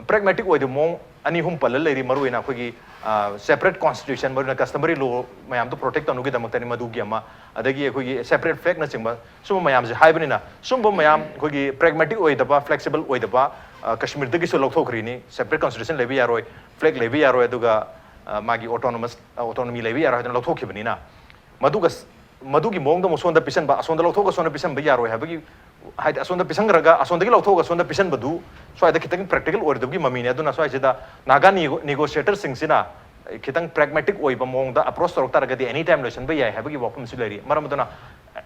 ꯄ꯭ꯔꯦꯒꯃꯦꯇꯤꯛ ꯑꯣꯏꯗꯕ ꯃꯑꯣꯡ ꯑꯅꯤ ꯑꯍꯨꯝ ꯄꯜꯂ ꯂꯩꯔꯤ, ꯃꯔꯨꯑꯣꯏꯅ ꯑꯩꯈꯣꯏꯒꯤ, ꯑ, ꯁꯦꯄꯔꯦꯠ ꯀꯣꯟꯁꯇꯤꯇ꯭ꯌꯨꯁꯟ, ꯃꯔꯨꯑꯣꯏꯅ ꯀꯁꯇꯃꯔꯤ ꯂꯣ ꯃꯌꯥꯝꯗꯣ ꯄ꯭ꯔꯣꯇꯦꯛ ꯇꯧꯅꯕꯒꯤꯗꯃꯛꯇꯅꯤ ꯃꯗꯨꯒꯤ ꯑꯃ, ꯑꯗꯒꯤ ꯑꯩꯈꯣꯏꯒꯤ ꯁꯦꯄꯔꯦꯠ ꯐ꯭ꯂꯦꯒꯅꯆꯤꯡꯕ ꯁꯨꯝꯕ ꯃꯌꯥꯝꯁꯦ ꯍꯥꯏꯕꯅꯤꯅ, ꯁꯨꯝꯕ ꯃꯌꯥꯝ ꯑꯩꯈꯣꯏꯒꯤ ꯄ꯭ꯔꯦꯒꯃꯦꯇꯤꯛ ꯑꯣꯏꯗꯕ, ꯐ꯭ꯂꯦꯛꯁꯤꯕꯜ ꯑꯣꯏꯗꯕ, ꯑ, ꯀꯁꯃꯤꯔꯗꯒꯤꯁꯨ ꯂꯧꯊꯣꯛꯈ꯭ꯔꯤꯅꯤ꯫ ꯁꯦꯄꯔꯦꯠ ꯀꯣꯟꯁꯇꯤꯇ꯭ꯌꯨꯁꯟ ꯂꯩꯕ ꯌꯥꯔꯣꯏ, ꯐ꯭ꯂꯦꯒ ꯂꯩꯕ ꯌꯥꯔꯣꯏ, ꯑꯗꯨꯒ, ꯑ, ꯃꯥꯒꯤ ꯑꯣꯇꯣꯅꯣꯃꯁ, ꯑ, ꯑꯣꯇꯣꯅꯣꯃꯤ ꯂꯩꯕ ꯌꯥꯔꯣꯏ ꯍꯥꯏꯗꯅ ꯂꯧꯊꯣꯛꯈꯤꯕꯅꯤꯅ, ꯃꯗꯨꯒ ꯁ-, ꯃꯗꯨꯒꯤ ꯃꯑꯣꯡꯗ ꯑꯃꯨꯛ ꯁꯣꯝꯗ ꯄꯤꯁꯟꯕ, ꯑꯁꯣꯝꯗ ꯂꯧꯊꯣꯛꯑꯒ ꯁꯣꯝꯗ ꯄꯤꯁꯟꯕ ꯌꯥꯔꯣꯏ ꯍꯥꯏꯕꯒꯤ, ꯍꯥꯏꯗꯤ ꯑꯁꯣꯝꯗ ꯄꯤꯁꯟꯈ꯭ꯔꯒ ꯑꯁꯣꯝꯗꯒꯤ ꯂꯧꯊꯣꯛꯑꯒ ꯁꯣꯝꯗ ꯄꯤꯁꯟꯕꯗꯨ ꯁ꯭ꯋꯥꯏꯗ ꯈꯤꯇꯪ ꯄ꯭ꯔꯦꯛꯇꯤꯀꯦꯜ ꯑꯣꯏꯔꯣꯏꯗꯕꯒꯤ ꯃꯃꯤꯅꯦ꯫ ꯑꯗꯨꯅ ꯁ꯭ꯋꯥꯏꯁꯤꯗ ꯅꯥꯒꯥ ꯅꯤꯒꯣ-, ꯅꯤꯒꯣꯁꯤꯌꯦꯇꯔꯁꯤꯡꯁꯤꯅ ꯈꯤꯇꯪ pragmatic ꯑꯣꯏꯕ ꯃꯑꯣꯡꯗ approach ꯇꯧꯔꯛ ꯇꯥꯔꯒꯗꯤ any time ꯂꯣꯏꯁꯤꯟꯕ ꯌꯥꯏ ꯍꯥꯏꯕꯒꯤ ꯋꯥꯐꯝꯁꯨ ꯂꯩꯔꯤ꯫ ꯃꯔꯝ ꯑꯗꯨꯅ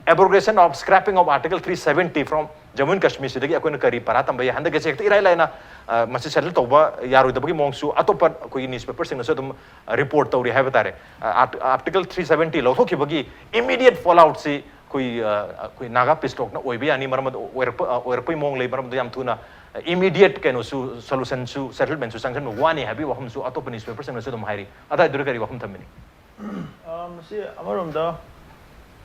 abrogation of scrapping of Article three seventy from Jammu and Kashmir ꯁꯤꯗꯒꯤ ꯑꯩꯈꯣꯏꯅ ꯀꯔꯤ ꯄꯔꯥ ꯇꯝꯕ ꯌꯥꯏ? ꯍꯟꯗꯛꯀꯤꯁꯦ ꯍꯦꯛꯇ ꯏꯔꯥꯏ ꯂꯥꯏꯅ, ꯑ, ꯃꯁꯤ settle ꯇꯧꯕ ꯌꯥꯔꯣꯏꯗꯕꯒꯤ ꯃꯑꯣꯡꯁꯨ ꯑꯇꯣꯞꯄ ꯑꯩꯈꯣꯏꯒꯤ newspaper ꯁꯤꯡꯅꯁꯨ ꯑꯗꯨꯝ, ꯑ, report ꯇꯧꯔꯤ ꯍꯥꯏꯕ ꯇꯥꯔꯦ꯫ ꯑ, Art-, Article three seventy ꯂꯧꯊꯣꯛꯈꯤꯕꯒꯤ immediate fallout ꯁꯤ ꯑꯩꯈꯣꯏ, ꯑ, ꯑꯩꯈꯣꯏ ꯅꯥꯒꯥ peace talk ꯅ ꯑꯣꯏꯕ ꯌꯥꯅꯤ, ꯃꯔꯝ ꯑꯗꯨ ꯑꯣꯏꯔꯛꯄ, ꯑ, ꯑꯣꯏꯔꯛꯄꯒꯤ ꯃꯑꯣꯡ ꯂꯩ, ꯃꯔꯝ ꯑꯗꯨ ꯌꯥꯝ ꯊꯨꯅ, ꯑ, immediate ꯀꯩꯅꯣꯁꯨ, solution ꯁꯨ, settlement ꯁꯨ ꯆꯪꯁꯤꯟꯕ ꯋꯥꯅꯤ ꯍꯥꯏꯕꯒꯤ ꯋꯥꯐꯝꯁꯨ ꯑꯇꯣꯞꯄ newspaper ꯁꯤꯡꯅꯁꯨ ꯑꯗꯨꯝ ꯍꯥꯏꯔꯤ꯫ ꯑꯗꯥꯏꯗꯨꯗ ꯀꯔꯤ ꯋꯥꯐꯝ ꯊꯝꯕꯤꯅꯤ? ꯑ, ꯃꯁꯤ ꯑꯃꯔꯣꯝꯗ,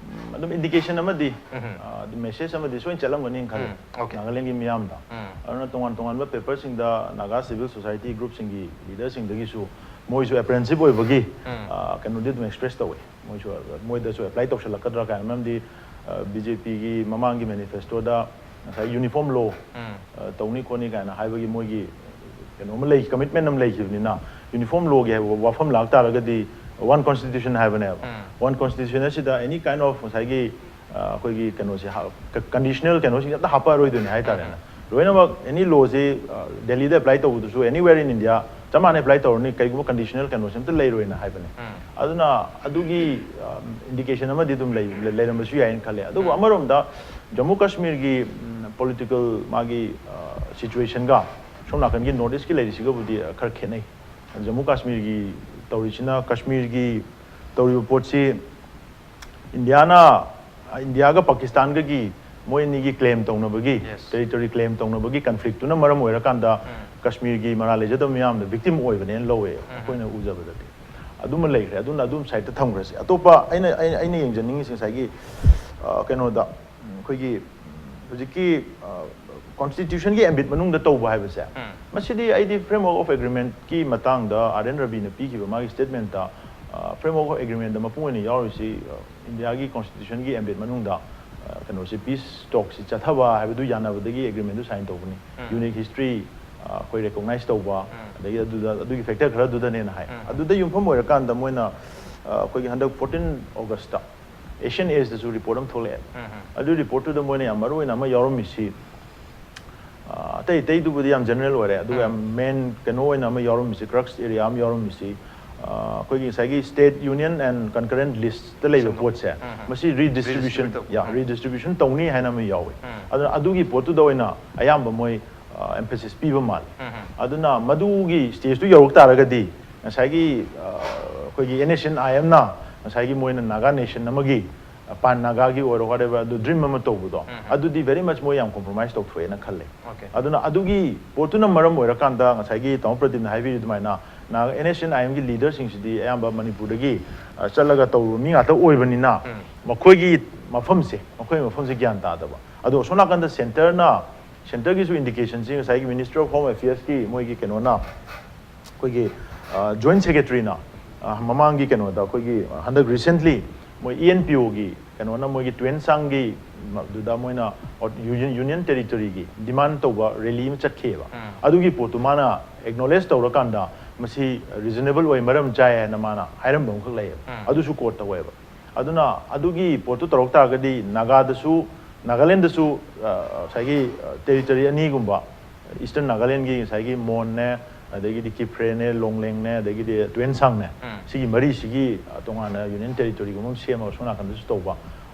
ꯎꯝ, ꯑꯗꯨꯝ indication ꯑꯃꯗꯤ, ꯎꯝ꯫ ꯑ, ꯑꯗꯨꯝ message ꯑꯃꯗꯤ ꯁꯣꯏꯅ ꯆꯠꯂꯝꯒꯅꯤ ꯈꯜꯂꯤ, ꯎꯝ, okay꯫ ꯅꯥꯒꯥꯂꯦꯟꯒꯤ ꯃꯤꯌꯥꯝꯗ꯫ ꯎꯝ꯫ ꯑꯗꯨꯅ ꯇꯣꯉꯥꯟ ꯇꯣꯉꯥꯟꯕ paper ꯁꯤꯡꯗ ꯅꯥꯒꯥ civil society group ꯁꯤꯡꯒꯤ leader ꯁꯤꯡꯗꯒꯤꯁꯨ ꯃꯣꯏꯁꯨ apprehensive ꯑꯣꯏꯕꯒꯤ, ꯎꯝ꯫ ꯑ, ꯀꯩꯅꯣꯗꯤ ꯑꯗꯨꯝ express ꯇꯧꯋꯦ꯫ ꯃꯣꯏꯁꯨ, ꯃꯣꯏꯗꯁꯨ apply ꯇꯧꯁꯜꯂꯛꯀꯗ꯭ꯔꯥ ꯀꯥꯏꯅ, ꯃꯔꯝꯗꯤ, ꯑ, B J P ꯒꯤ ꯃꯃꯥꯡꯒꯤ manifesto ꯗ ꯉꯁꯥꯏ uniform law, ꯎꯝ꯫ ꯑ, ꯇꯧꯅꯤ ꯈꯣꯠꯅꯤ ꯀꯥꯏꯅ ꯍꯥꯏꯕꯒꯤ ꯃꯣꯏꯒꯤ ꯀꯩꯅꯣ ꯑꯃ ꯂꯩ, commitment ꯑꯃ ꯂꯩꯈꯤꯕꯅꯤꯅ, uniform law ꯒꯤ ꯍꯥꯏꯕ ꯋꯥꯐꯝ ꯂꯥꯛ ꯇꯥꯔꯒꯗꯤ one constitution ꯍꯥꯏꯕꯅꯦꯕ꯫ ꯎꯝ꯫ One constitution ꯑꯁꯤꯗ any kind of ꯉꯁꯥꯏꯒꯤ, ꯑ, ꯑꯩꯈꯣꯏꯒꯤ ꯀꯩꯅꯣꯁꯦ ꯍꯥ-, ꯀ-, conditional ꯀꯩꯅꯣꯁꯤꯡꯁꯦ ꯑꯝꯇ ꯍꯥꯞꯄꯛꯑꯔꯣꯏꯗꯣꯏꯅꯦ ꯍꯥꯏꯇꯥꯔꯦꯅꯦ꯫ ꯎꯝ꯫ ꯂꯣꯏꯅꯃꯛ any law ꯁꯤ, ꯑ, ꯗꯦꯜꯂꯤꯗ apply ꯇꯧꯕꯗꯨꯁꯨ anywhere in India ꯆꯞ ꯃꯥꯟꯅꯩ apply ꯇꯧꯔꯅꯤ, ꯀꯩꯒꯨꯝꯕ conditional ꯀꯩꯅꯣꯁꯦ ꯑꯝꯇ ꯂꯩꯔꯣꯏꯅ ꯍꯥꯏꯕꯅꯦ꯫ ꯎꯝ꯫ ꯑꯗꯨꯅ ꯑꯗꯨꯒꯤ, ꯑ, indication ꯑꯃꯗꯤ ꯑꯗꯨꯝ ꯂꯩ-, ꯂꯩ-, ꯂꯩꯔꯝꯕꯁꯨ ꯌꯥꯏꯅ ꯈꯜꯂꯦ꯫ ꯑꯗꯨꯕꯨ ꯎꯝ꯫ ꯑꯃꯔꯣꯝꯗ ꯖꯝꯃꯨ ꯀꯥꯁꯃꯤꯔꯒꯤ, ꯎꯝ, political ꯃꯥꯒꯤ, ꯑ, situation ꯒ ꯁꯣꯝ ꯅꯥꯀꯟꯒꯤ North East ꯀꯤ ꯂꯩꯔꯤꯁꯤꯒꯕꯨꯗꯤ, ꯑ, ꯈꯔ ꯈꯦꯠꯅꯩ꯫ ꯖꯝꯃꯨ ꯀꯥꯁꯃꯤꯔꯒꯤ ꯇꯧꯔꯤꯁꯤꯅ, ꯀꯥꯁꯃꯤꯔꯒꯤ ꯇꯧꯔꯤꯕ ꯄꯣꯠꯁꯤ ꯏꯟꯗꯤꯌꯥꯅ, ꯏꯟꯗꯤꯌꯥꯒ ꯄꯥꯀꯤꯁꯇꯥꯟꯒꯒꯤ ꯃꯣꯏ ꯑꯅꯤꯒꯤ claim ꯇꯧꯅꯕꯒꯤ, Yes. territory claim ꯇꯧꯅꯕꯒꯤ conflict ꯇꯨꯅ ꯃꯔꯝ ꯑꯣꯏꯔꯀꯥꯟꯗ ꯎꯝ꯫ ꯀꯥꯁꯃꯤꯔꯒꯤ ꯃꯔꯥꯜ ꯂꯩꯖꯗꯕ ꯃꯤꯌꯥꯝꯅ victim ꯑꯣꯏꯕꯅꯦꯅ ꯂꯧꯋꯦ, ꯎꯝ꯫ ꯑꯩꯈꯣꯏꯅ ꯎꯖꯕꯗꯗꯤ꯫ ꯑꯗꯨꯃ ꯂꯩꯈ꯭ꯔꯦ꯫ ꯑꯗꯨꯅ ꯑꯗꯨꯝ side ꯇ ꯊꯝꯈ꯭ꯔꯁꯦ꯫ ꯑꯇꯣꯞꯄ ꯑꯩꯅ, ꯑꯩꯅ, ꯑꯩꯅ ꯌꯦꯡꯖꯅꯤꯡꯉꯤꯁꯦ ꯉꯁꯥꯏꯒꯤ, ꯑ, ꯀꯩꯅꯣꯗ, ꯎꯝ, ꯑꯩꯈꯣꯏꯒꯤ, ꯎꯝ, ꯍꯧꯖꯤꯛꯀꯤ, ꯑ, constitution ꯒꯤ ambit ꯃꯅꯨꯡꯗ ꯇꯧꯕ ꯍꯥꯏꯕꯁꯦ, ꯎꯝ꯫ ꯃꯁꯤꯗꯤ ꯑꯩꯗꯤ framework of agreement ꯀꯤ ꯃꯇꯥꯡꯗ R N ꯔꯕꯤꯅ ꯄꯤꯈꯤꯕ ꯃꯥꯒꯤ statement ꯇ, ꯑ, framework of agreement ꯇ ꯃꯄꯨꯡ ꯑꯣꯏꯅ ꯌꯥꯎꯔꯤꯁꯤ, ꯑ, ꯏꯟꯗꯤꯌꯥꯒꯤ constitution ꯒꯤ ambit ꯃꯅꯨꯡꯗ, ꯑ, ꯀꯩꯅꯣꯁꯤ, peace talk ꯁꯤ ꯆꯠꯊꯕ ꯍꯥꯏꯕꯗꯨ ꯌꯥꯅꯕꯗꯒꯤ agreement ꯗꯨ sign ꯇꯧꯕꯅꯤ꯫ ꯎꯝ꯫ Unique history, ꯑ, ꯑꯩꯈꯣꯏ recognize ꯇꯧꯕ, ꯎꯝ꯫ ꯑꯗꯒꯤ ꯑꯗꯨꯗ, ꯑꯗꯨꯒꯤ factor ꯈꯔꯗꯨꯗꯅꯦꯅ ꯍꯥꯏ꯫ ꯎꯝ꯫ ꯑꯗꯨꯗ ꯌꯨꯝꯐꯝ ꯑꯣꯏꯔꯀꯥꯟꯗ ꯃꯣꯏꯅ, ꯑ, ꯑꯩꯈꯣꯏꯒꯤ ꯍꯟꯗꯛ fourteen August ꯇ Asian Age ꯗꯁꯨ report ꯑꯃ ꯊꯣꯛꯂꯛꯑꯦ꯫ ꯎꯝ, ꯎꯝ꯫ ꯑꯗꯨ report ꯇꯨꯗ ꯃꯣꯏꯅ ꯌꯥꯝ ꯃꯔꯨ ꯑꯣꯏꯅ ꯑꯃ ꯌꯥꯎꯔꯝꯃꯤꯁꯤ, ꯑ, ꯑꯇꯩ ꯑꯇꯩꯗꯨꯕꯨꯗꯤ ꯌꯥꯝ general ꯑꯣꯏꯔꯦ, ꯑꯗꯨꯒ ꯎꯝ꯫ ꯌꯥꯝ main ꯀꯩꯅꯣ ꯑꯣꯏꯅ ꯑꯃ ꯌꯥꯎꯔꯝꯃꯤꯁꯤ, crux area ꯑꯃ ꯌꯥꯎꯔꯝꯃꯤꯁꯤ, ꯑꯩꯈꯣꯏꯒꯤ ꯉꯁꯥꯏꯒꯤ state union and concurrent list ꯂꯩꯕ ꯄꯣꯠꯁꯦ, ꯃꯁꯤ redistribution, Redistribute ꯇꯧꯕ꯫ ꯌꯥ, redistribution ꯇꯧꯅꯤ ꯍꯥꯏꯅ ꯑꯃ ꯌꯥꯎꯋꯤ꯫ ꯑꯗꯨꯅ ꯑꯗꯨꯒꯤ ꯄꯣꯠꯇꯨꯗ ꯑꯣꯏꯅ ꯑꯌꯥꯝꯕ ꯃꯣꯏ emphasis ꯄꯤꯕ ꯃꯥꯜꯂꯦ꯫ ꯑꯗꯨꯅ ꯃꯗꯨꯒꯤ stageꯇꯨ ꯌꯧꯔꯛ ꯇꯥꯔꯒꯗꯤ ꯉꯁꯥꯏꯒꯤ ꯑꯩꯈꯣꯏꯒꯤ NSCN-IMꯅ ꯉꯁꯥꯏꯒꯤ ꯃꯣꯏꯅ Naga Nation ꯑꯃꯒꯤ ꯄꯥꯟ ꯅꯥꯒꯥꯒꯤ ꯑꯣꯏꯔꯣ, whatever, ꯑꯗꯨ dream ꯑꯃ ꯇꯧꯕꯗꯣ, ꯑꯗꯨꯗꯤ very much ꯃꯣꯏ ꯌꯥꯝ compromise ꯇꯧꯊꯣꯛꯑꯦꯅ ꯈꯜꯂꯦ꯫ Okay. ꯑꯗꯨꯅ ꯑꯗꯨꯒꯤ ꯄꯣꯠꯇꯨꯅ ꯃꯔꯝ ꯑꯣꯏꯔꯀꯥꯟꯗ ꯉꯁꯥꯏꯒꯤ ꯇꯥꯃꯣ ꯄ꯭ꯔꯗꯤꯞꯅ ꯍꯥꯏꯕꯤꯔꯤ ꯑꯗꯨꯃꯥꯏꯅ NSCN-IMꯒꯤ leaderꯁꯤꯡꯁꯤꯗꯤ ꯑꯌꯥꯝꯕ ꯃꯅꯤꯄꯨꯔꯗꯒꯤ ꯆꯠꯂꯒ ꯇꯧꯔꯨꯕ ꯃꯤ ꯉꯥꯛꯇ ꯑꯣꯏꯕꯅꯤꯅ ꯃꯈꯣꯏꯒꯤ ꯃꯐꯝꯁꯦ, ꯃꯈꯣꯏꯒꯤ ꯃꯐꯝꯁꯦ ꯒ꯭ꯌꯥꯟ ꯇꯥꯗꯕ꯫ ꯑꯗꯣ ꯑꯁꯣꯝ ꯅꯥꯀꯟꯗ centreꯅ, centreꯒꯤꯁꯨ indicationꯁꯤ ꯉꯁꯥꯏꯒꯤ Ministry of Home Affairsꯀꯤ ꯃꯣꯏꯒꯤ ꯀꯩꯅꯣꯅ, ꯑꯩꯈꯣꯏꯒꯤ joint secretaryꯅ ꯃꯃꯥꯡꯒꯤ ꯀꯩꯅꯣꯗ, ꯑꯩꯈꯣꯏꯒꯤ ꯍꯟꯗꯛ recently ꯃꯣꯏ ENPOꯒꯤ ꯀꯩꯅꯣꯅ ꯃꯣꯏꯒꯤ ꯇꯨꯌꯦꯟꯁꯥꯡꯒꯤ ꯑꯗꯨꯗ ꯃꯣꯏꯅ union, union territoryꯒꯤ demand ꯇꯧꯕ rally ꯑꯃ ꯆꯠꯈꯤꯑꯕ꯫ ꯑꯗꯨꯒꯤ ꯄꯣꯠꯇꯨ ꯃꯥꯅ acknowledge ꯇꯧꯔꯀꯥꯟꯗ ꯃꯁꯤ reasonable ꯑꯣꯏ, ꯃꯔꯝ ꯆꯥꯏ ꯍꯥꯏꯅ ꯃꯥꯅ ꯍꯥꯏꯔꯝꯕ ꯑꯃꯈꯛ ꯂꯩꯌꯦꯕ꯫ ꯑꯗꯨꯁꯨ quote ꯇꯧꯋꯦꯕ꯫ ꯑꯗꯨꯅ ꯑꯗꯨꯒꯤ ꯄꯣꯠꯇꯨ ꯇꯧꯔꯛ ꯇꯥꯔꯒꯗꯤ ꯅꯥꯒꯥꯗꯁꯨ, ꯅꯥꯒꯥꯂꯦꯟꯗꯁꯨ ꯉꯁꯥꯏꯒꯤ territory ꯑꯅꯤꯒꯨꯝꯕ, Eastern Nagalandꯒꯤ ꯉꯁꯥꯏꯒꯤ ꯃꯣꯟꯅꯦ, ꯑꯗꯒꯤꯗꯤ ꯀꯤꯐ꯭ꯔꯦꯅꯦ, ꯂꯣꯡꯂꯦꯡꯅꯦ, ꯑꯗꯒꯤꯗꯤ ꯇꯨꯌꯦꯟꯁꯥꯡꯅꯦ, ꯁꯤꯒꯤ ꯃꯔꯤꯁꯤꯒꯤ ꯇꯣꯉꯥꯟꯅ union territoryꯒꯨꯝꯕ ꯑꯃ ꯁꯦꯝꯃꯒ ꯁꯣꯝ ꯅꯥꯀꯟꯗꯁꯨ ꯇꯧꯕ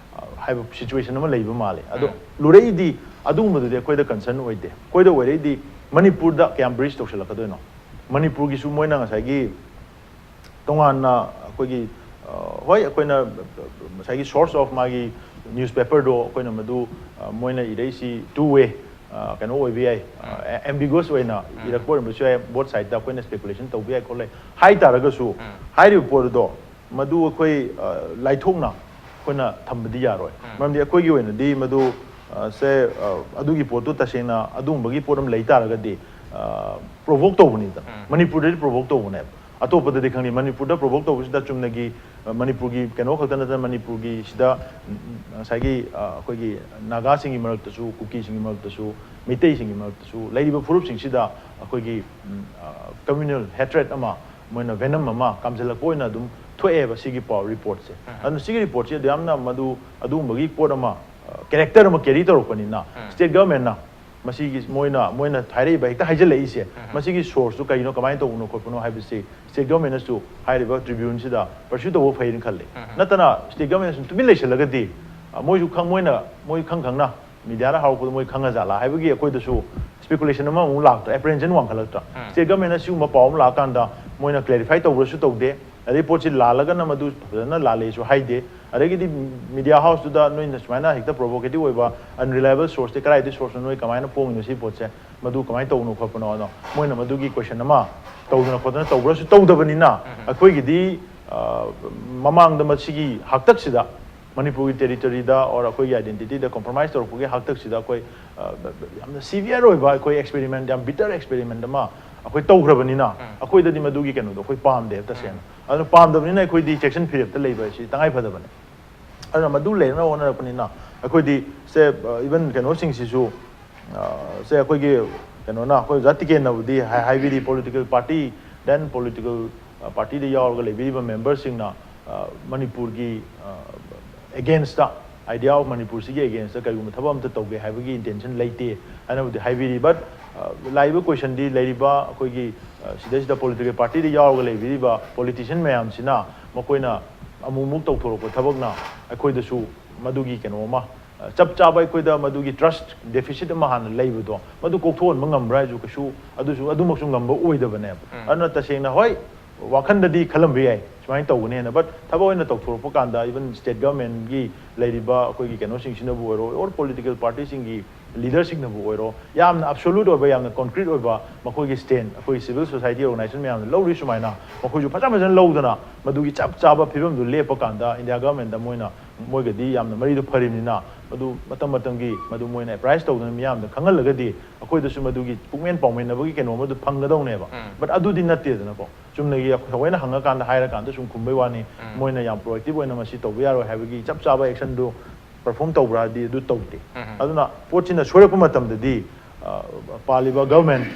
ꯍꯥꯏꯕ situation ꯑꯃ ꯂꯩꯕ ꯃꯥꯜꯂꯦ꯫ ꯑꯗꯣ ꯂꯨꯔꯛꯏꯗꯤ ꯑꯗꯨꯒꯨꯝꯕꯗꯨꯗꯤ ꯑꯩꯈꯣꯏꯗ concern ꯑꯣꯏꯗꯦ꯫ ꯑꯩꯈꯣꯏꯗ ꯑꯣꯏꯔꯛꯏꯗꯤ ꯃꯅꯤꯄꯨꯔꯗ ꯀꯌꯥꯝ bridge ꯇꯧꯁꯜꯂꯛꯀꯗꯣꯏꯅꯣ? ꯃꯅꯤꯄꯨꯔꯒꯤꯁꯨ ꯃꯣꯏꯅ ꯉꯁꯥꯏꯒꯤ ꯇꯣꯉꯥꯟꯅ ꯑꯩꯈꯣꯏꯒꯤ, ꯍꯣꯏ, ꯑꯩꯈꯣꯏꯅ ꯉꯁꯥꯏꯒꯤ source of ꯃꯥꯒꯤ newspaperꯗꯣ ꯑꯩꯈꯣꯏꯅ ꯃꯗꯨ ꯃꯣꯏꯅ ꯏꯔꯛꯏꯁꯤ two way ꯀꯩꯅꯣ ꯑꯣꯏꯕ ꯌꯥꯏ, ambiguous ꯑꯣꯏꯅ ꯏꯔꯛꯄ ꯑꯣꯏꯔꯝꯕꯁꯨ ꯌꯥꯏ, both sideꯇ ꯑꯩꯈꯣꯏꯅ speculation ꯇꯧꯕ ꯌꯥꯏ ꯈꯣꯠꯂꯦ ꯍꯥꯏ ꯇꯥꯔꯒꯁꯨ, ꯍꯥꯏꯔꯤꯕ ꯄꯣꯠ ꯑꯗꯣ ꯃꯗꯨ ꯑꯩꯈꯣꯏ ꯂꯥꯏꯊꯣꯛꯅ ꯑꯩꯈꯣꯏꯅ ꯊꯝꯕꯗꯤ ꯌꯥꯔꯣꯏ꯫ ꯃꯔꯝꯗꯤ ꯑꯩꯈꯣꯏꯒꯤ ꯑꯣꯏꯅꯗꯤ ꯃꯗꯨ ꯁꯦ ꯑꯗꯨꯒꯤ ꯄꯣꯠꯇꯨ ꯇꯁꯦꯡꯅ ꯑꯗꯨꯒꯨꯝꯕꯒꯤ ꯄꯣꯠ ꯑꯃ ꯂꯩ ꯇꯥꯔꯒꯗꯤ provoke ꯇꯧꯕꯅꯤꯗꯅ꯫ ꯃꯅꯤꯄꯨꯔꯗꯗꯤ provoke ꯇꯧꯕꯅꯦꯕ꯫ ꯑꯇꯣꯞꯄꯗꯗꯤ ꯈꯪꯗꯦ, ꯃꯅꯤꯄꯨꯔꯗ provoke ꯇꯧꯕꯁꯤꯗ ꯆꯨꯝꯅꯒꯤ ꯃꯅꯤꯄꯨꯔꯒꯤ ꯀꯩꯅꯣ ꯈꯛꯇ ꯅꯠꯇꯅ ꯃꯅꯤꯄꯨꯔꯒꯤ ꯁꯤꯗ ꯉꯁꯥꯏꯒꯤ ꯑꯩꯈꯣꯏꯒꯤ ꯅꯥꯒꯥꯁꯤꯡꯒꯤ ꯃꯔꯛꯇꯁꯨ, ꯀꯨꯀꯤꯁꯤꯡꯒꯤ ꯃꯔꯛꯇꯁꯨ, ꯃꯩꯇꯩꯁꯤꯡꯒꯤ ꯃꯔꯛꯇꯁꯨ ꯂꯩꯔꯤꯕ ꯐꯨꯔꯨꯞꯁꯤꯡꯁꯤꯗ ꯑꯩꯈꯣꯏꯒꯤ communal hatred ꯑꯃ, ꯃꯣꯏꯅ venom ꯑꯃ ꯀꯥꯝꯁꯤꯜꯂꯛꯄ ꯑꯣꯏꯅ ꯑꯗꯨꯝ ꯊꯣꯛꯑꯦꯕ ꯁꯤꯒꯤ ꯄꯥꯎ reportꯁꯦ꯫ ꯑꯗꯨꯅ ꯁꯤꯒꯤ reportꯁꯤ ꯑꯗꯨ ꯌꯥꯝꯅ ꯃꯗꯨ ꯑꯗꯨꯒꯨꯝꯕꯒꯤ ꯄꯣꯠ ꯑꯃ, character ꯑꯃ carry ꯇꯧꯔꯛꯄꯅꯤꯅ state governmentꯅ ꯃꯁꯤꯒꯤ ꯃꯣꯏꯅ ꯃꯣꯏꯅ ꯍꯥꯏꯔꯛꯏꯕ ꯍꯦꯛꯇ ꯍꯥꯏꯖꯤꯜꯂꯛꯏꯁꯦ, ꯃꯁꯤꯒꯤ source ꯇꯨ ꯀꯩꯅꯣ, ꯀꯃꯥꯏꯅ ꯇꯧꯕꯅꯣ ꯈꯣꯠꯄꯅꯣ ꯍꯥꯏꯕꯁꯤ state government ꯅꯁꯨ ꯍꯥꯏꯔꯤꯕ tribune ꯁꯤꯗ pursue ꯇꯧꯕ ꯐꯩꯅ ꯈꯜꯂꯤ꯫ ꯅꯠꯇꯅ state government ꯁꯨꯝ ꯇꯨꯃꯤꯟ ꯂꯩꯁꯤꯜꯂꯒꯗꯤ, ꯑ, ꯃꯣꯏꯁꯨ ꯈꯪ ꯃꯣꯏꯅ ꯃꯣꯏ ꯈꯪ ꯈꯪꯅ media ꯗ ꯍꯧꯔꯛꯄꯗ ꯃꯣꯏ ꯈꯪꯉꯖꯥꯠꯂꯥ ꯍꯥꯏꯕꯒꯤ ꯑꯩꯈꯣꯏꯗꯁꯨ speculation ꯑꯃꯃꯨꯛ ꯂꯥꯛꯇ꯭ꯔꯥ, apprehension ꯋꯥꯡꯈꯠꯂꯛꯇ꯭ꯔꯥ? State government ꯅ ꯁꯤꯒꯨꯝꯕ ꯄꯥꯎ ꯑꯃ ꯂꯥꯛꯑꯀꯥꯟꯗ ꯃꯣꯏꯅ clarify ꯇꯧꯕ꯭ꯔꯁꯨ ꯇꯧꯗꯦ꯫ ꯑꯗꯩ ꯄꯣꯠꯁꯤ ꯂꯥꯜꯂꯒꯅ ꯃꯗꯨ ꯐꯖꯅ ꯂꯥꯜꯂꯦꯁꯨ ꯍꯥꯏꯗꯦ꯫ ꯑꯗꯒꯤꯗꯤ media house ꯇꯨꯗ ꯅꯣꯏꯅ ꯁꯨꯃꯥꯏꯅ ꯍꯦꯛꯇ provocative ꯑꯣꯏꯕ unreliable source ꯇꯤ ꯀꯗꯥꯏꯗꯩ source ꯅꯣ, ꯅꯣꯏ ꯀꯃꯥꯏꯅ ꯐꯣꯡꯉꯤꯅꯣ ꯁꯤ ꯄꯣꯠꯁꯦ, ꯃꯗꯨ ꯀꯃꯥꯏꯅ ꯇꯧꯕꯅꯣ ꯈꯣꯠꯄꯅꯣ, ꯑꯗꯣ ꯃꯣꯏꯅ ꯃꯗꯨꯒꯤ question ꯑꯃ ꯇꯧꯗꯅ ꯈꯣꯠꯇꯅ ꯇꯧꯕ꯭ꯔꯁꯨ ꯇꯧꯗꯕꯅꯤꯅ, ꯑꯩꯈꯣꯏꯒꯤꯗꯤ, ꯑ, ꯃꯃꯥꯡꯗ ꯃꯁꯤꯒꯤ ꯍꯥꯛꯇꯛꯁꯤꯗ ꯃꯅꯤꯄꯨꯔꯒꯤ territory ꯗ or ꯑꯩꯈꯣꯏꯒꯤ identity ꯗ compromise ꯇꯧꯔꯛꯄꯒꯤ ꯍꯥꯛꯇꯛꯁꯤꯗ ꯑꯩꯈꯣꯏ, ꯑ, ꯌꯥꯝꯅ severe ꯑꯣꯏꯕ ꯑꯩꯈꯣꯏ experiment, ꯌꯥꯝ bitter experiment ꯑꯃ ꯑꯩꯈꯣꯏ ꯇꯧꯈ꯭ꯔꯕꯅꯤꯅ, ꯑꯩꯈꯣꯏꯗꯗꯤ ꯃꯗꯨꯒꯤ ꯀꯩꯅꯣꯗꯣ ꯑꯩꯈꯣꯏ ꯄꯥꯝꯗꯦꯕ ꯇꯁꯦꯡꯅ꯫ ꯑꯗꯨꯅ ꯄꯥꯝꯗꯕꯅꯤꯅ ꯑꯩꯈꯣꯏꯗꯤ ꯆꯦꯛꯁꯤꯟ ꯐꯤꯔꯦꯞꯇ ꯂꯩꯕ ꯍꯥꯏꯁꯤ ꯇꯉꯥꯏ ꯐꯗꯕꯅꯤ꯫ ꯑꯗꯨꯅ ꯃꯗꯨ ꯂꯩꯅꯕ ꯍꯣꯠꯅꯔꯛꯄꯅꯤꯅ ꯑꯩꯈꯣꯏꯗꯤ ꯁꯦ, ꯑ, even ꯀꯩꯅꯣꯁꯤꯡꯁꯤꯁꯨ, ꯑ, ꯁꯦ ꯑꯩꯈꯣꯏꯒꯤ ꯀꯩꯅꯣꯅ, ꯑꯩꯈꯣꯏ ꯑꯣꯖꯥ ꯇꯤꯀꯦꯟꯅꯕꯨꯗꯤ ꯍꯥꯏ-, ꯍꯥꯏꯕꯤꯔꯤ, political party, then political, ꯑ, party ꯗ ꯌꯥꯎꯔꯒ ꯂꯩꯕꯤꯔꯤꯕ member ꯁꯤꯡꯅ, ꯑ, ꯃꯅꯤꯄꯨꯔꯒꯤ, ꯑ, against ꯇ, idea of ꯃꯅꯤꯄꯨꯔꯁꯤꯒꯤ against ꯇ ꯀꯔꯤꯒꯨꯝꯕ ꯊꯕꯛ ꯑꯝꯇ ꯇꯧꯒꯦ ꯍꯥꯏꯕꯒꯤ intention ꯂꯩꯇꯦ ꯍꯥꯏꯅꯕꯨꯗꯤ ꯍꯥꯏꯕꯤꯔꯤ꯫ But, ꯑ, ꯂꯥꯛꯏꯕ question ꯗꯤ ꯂꯩꯔꯤꯕ ꯑꯩꯈꯣꯏꯒꯤ, ꯑ, ꯁꯤꯗꯩꯁꯤꯗ political party ꯗ ꯌꯥꯎꯔꯒ ꯂꯩꯕꯤꯔꯤꯕ politician ꯃꯌꯥꯝꯁꯤꯅ ꯃꯈꯣꯏꯅ ꯑꯃꯨꯛ ꯑꯃꯨꯛ ꯇꯧꯊꯣꯔꯛꯄ ꯊꯕꯛꯅ ꯑꯩꯈꯣꯏꯗꯁꯨ ꯃꯗꯨꯒꯤ ꯀꯩꯅꯣ ꯑꯃ, ꯑ, ꯆꯞ ꯆꯥꯕ ꯑꯩꯈꯣꯏꯗ ꯃꯗꯨꯒꯤ trust deficit ꯑꯃ ꯍꯥꯟꯅ ꯂꯩꯕꯗꯣ, ꯃꯗꯨ ꯀꯣꯛꯊꯣꯛꯍꯟꯕ ꯉꯝꯕ꯭ꯔꯥ ꯍꯥꯏꯁꯨ ꯀꯩꯁꯨ ꯑꯗꯨꯁꯨ, ꯑꯗꯨꯃꯛꯁꯨ ꯉꯝꯕ ꯑꯣꯏꯗꯕꯅꯦꯕ꯫ ꯑꯗꯨꯅ ꯇꯁꯦꯡꯅ ꯍꯣꯏ, ꯋꯥꯈꯟꯗꯗꯤ ꯈꯜꯂꯝꯕ ꯌꯥꯏ ꯁꯨꯃꯥꯏꯅ ꯇꯧꯒꯅꯤ ꯍꯥꯏꯅ, but ꯊꯕꯛ ꯑꯣꯏꯅ ꯇꯧꯊꯣꯔꯛꯄ ꯀꯥꯟꯗ even state government ꯀꯤ ꯂꯩꯔꯤꯕ ꯑꯩꯈꯣꯏꯒꯤ ꯀꯩꯅꯣꯁꯤꯡꯁꯤꯅꯕꯨ ꯑꯣꯏꯔꯣ, or political party ꯁꯤꯡꯒꯤ leader ꯁꯤꯡꯅꯕꯨ ꯑꯣꯏꯔꯣ, ꯌꯥꯝꯅ absolute ꯑꯣꯏꯕ, ꯌꯥꯝꯅ concrete ꯑꯣꯏꯕ ꯃꯈꯣꯏꯒꯤ stand, ꯑꯩꯈꯣꯏ civil society organization ꯃꯌꯥꯝꯅ ꯂꯧꯔꯤ ꯁꯨꯃꯥꯏꯅ ꯃꯈꯣꯏꯁꯨ ꯐꯖ ꯐꯖꯅ ꯂꯧꯗꯅ ꯃꯗꯨꯒꯤ ꯆꯞ ꯆꯥꯕ ꯐꯤꯕꯝꯗꯨ ꯂꯦꯞꯄ ꯀꯥꯟꯗ India government ꯗ ꯃꯣꯏꯅ, ꯃꯣꯏꯒꯗꯤ ꯌꯥꯝꯅ ꯃꯔꯤꯗꯨ ꯐꯔꯤꯕꯅꯤꯅ ꯃꯗꯨ ꯃꯇꯝ ꯃꯇꯝꯒꯤ ꯃꯗꯨ ꯃꯣꯏꯅ apprise ꯇꯧꯗꯅ ꯃꯤꯌꯥꯝꯗ ꯈꯪꯍꯜꯂꯒꯗꯤ ꯑꯩꯈꯣꯏꯗꯁꯨ ꯃꯗꯨꯒꯤ ꯄꯨꯛꯃꯦꯟ ꯄꯥꯎꯃꯦꯟꯅꯕꯒꯤ ꯀꯩꯅꯣ ꯑꯃꯗꯨ ꯐꯪꯒꯗꯧꯅꯦꯕ꯫ But ꯑꯗꯨꯗꯤ ꯅꯠꯇꯦꯗꯅꯀꯣ꯫ ꯆꯨꯝꯅꯒꯤ ꯊꯑꯣꯏꯅ ꯍꯪꯉꯀꯥꯟꯗ ꯍꯥꯏꯔꯀꯥꯟꯗ ꯁꯨꯝ ꯈꯨꯝꯕꯩ ꯋꯥꯅꯤ꯫ ꯃꯣꯏꯅ ꯌꯥꯝ proactive ꯑꯣꯏꯅ ꯃꯁꯤ ꯇꯧꯕ ꯌꯥꯔꯣꯏ ꯍꯥꯏꯕꯒꯤ ꯆꯞ ꯆꯥꯕ action ꯗꯨ perform ꯇꯧꯕ꯭ꯔꯥꯗꯤ ꯑꯗꯨ ꯇꯧꯗꯦ꯫ ꯑꯗꯨꯅ ꯄꯣꯠꯁꯤꯅ ꯁꯣꯏꯔꯛꯄ ꯃꯇꯝꯗꯗꯤ, ꯑ, ꯄꯥꯜꯂꯤꯕ government,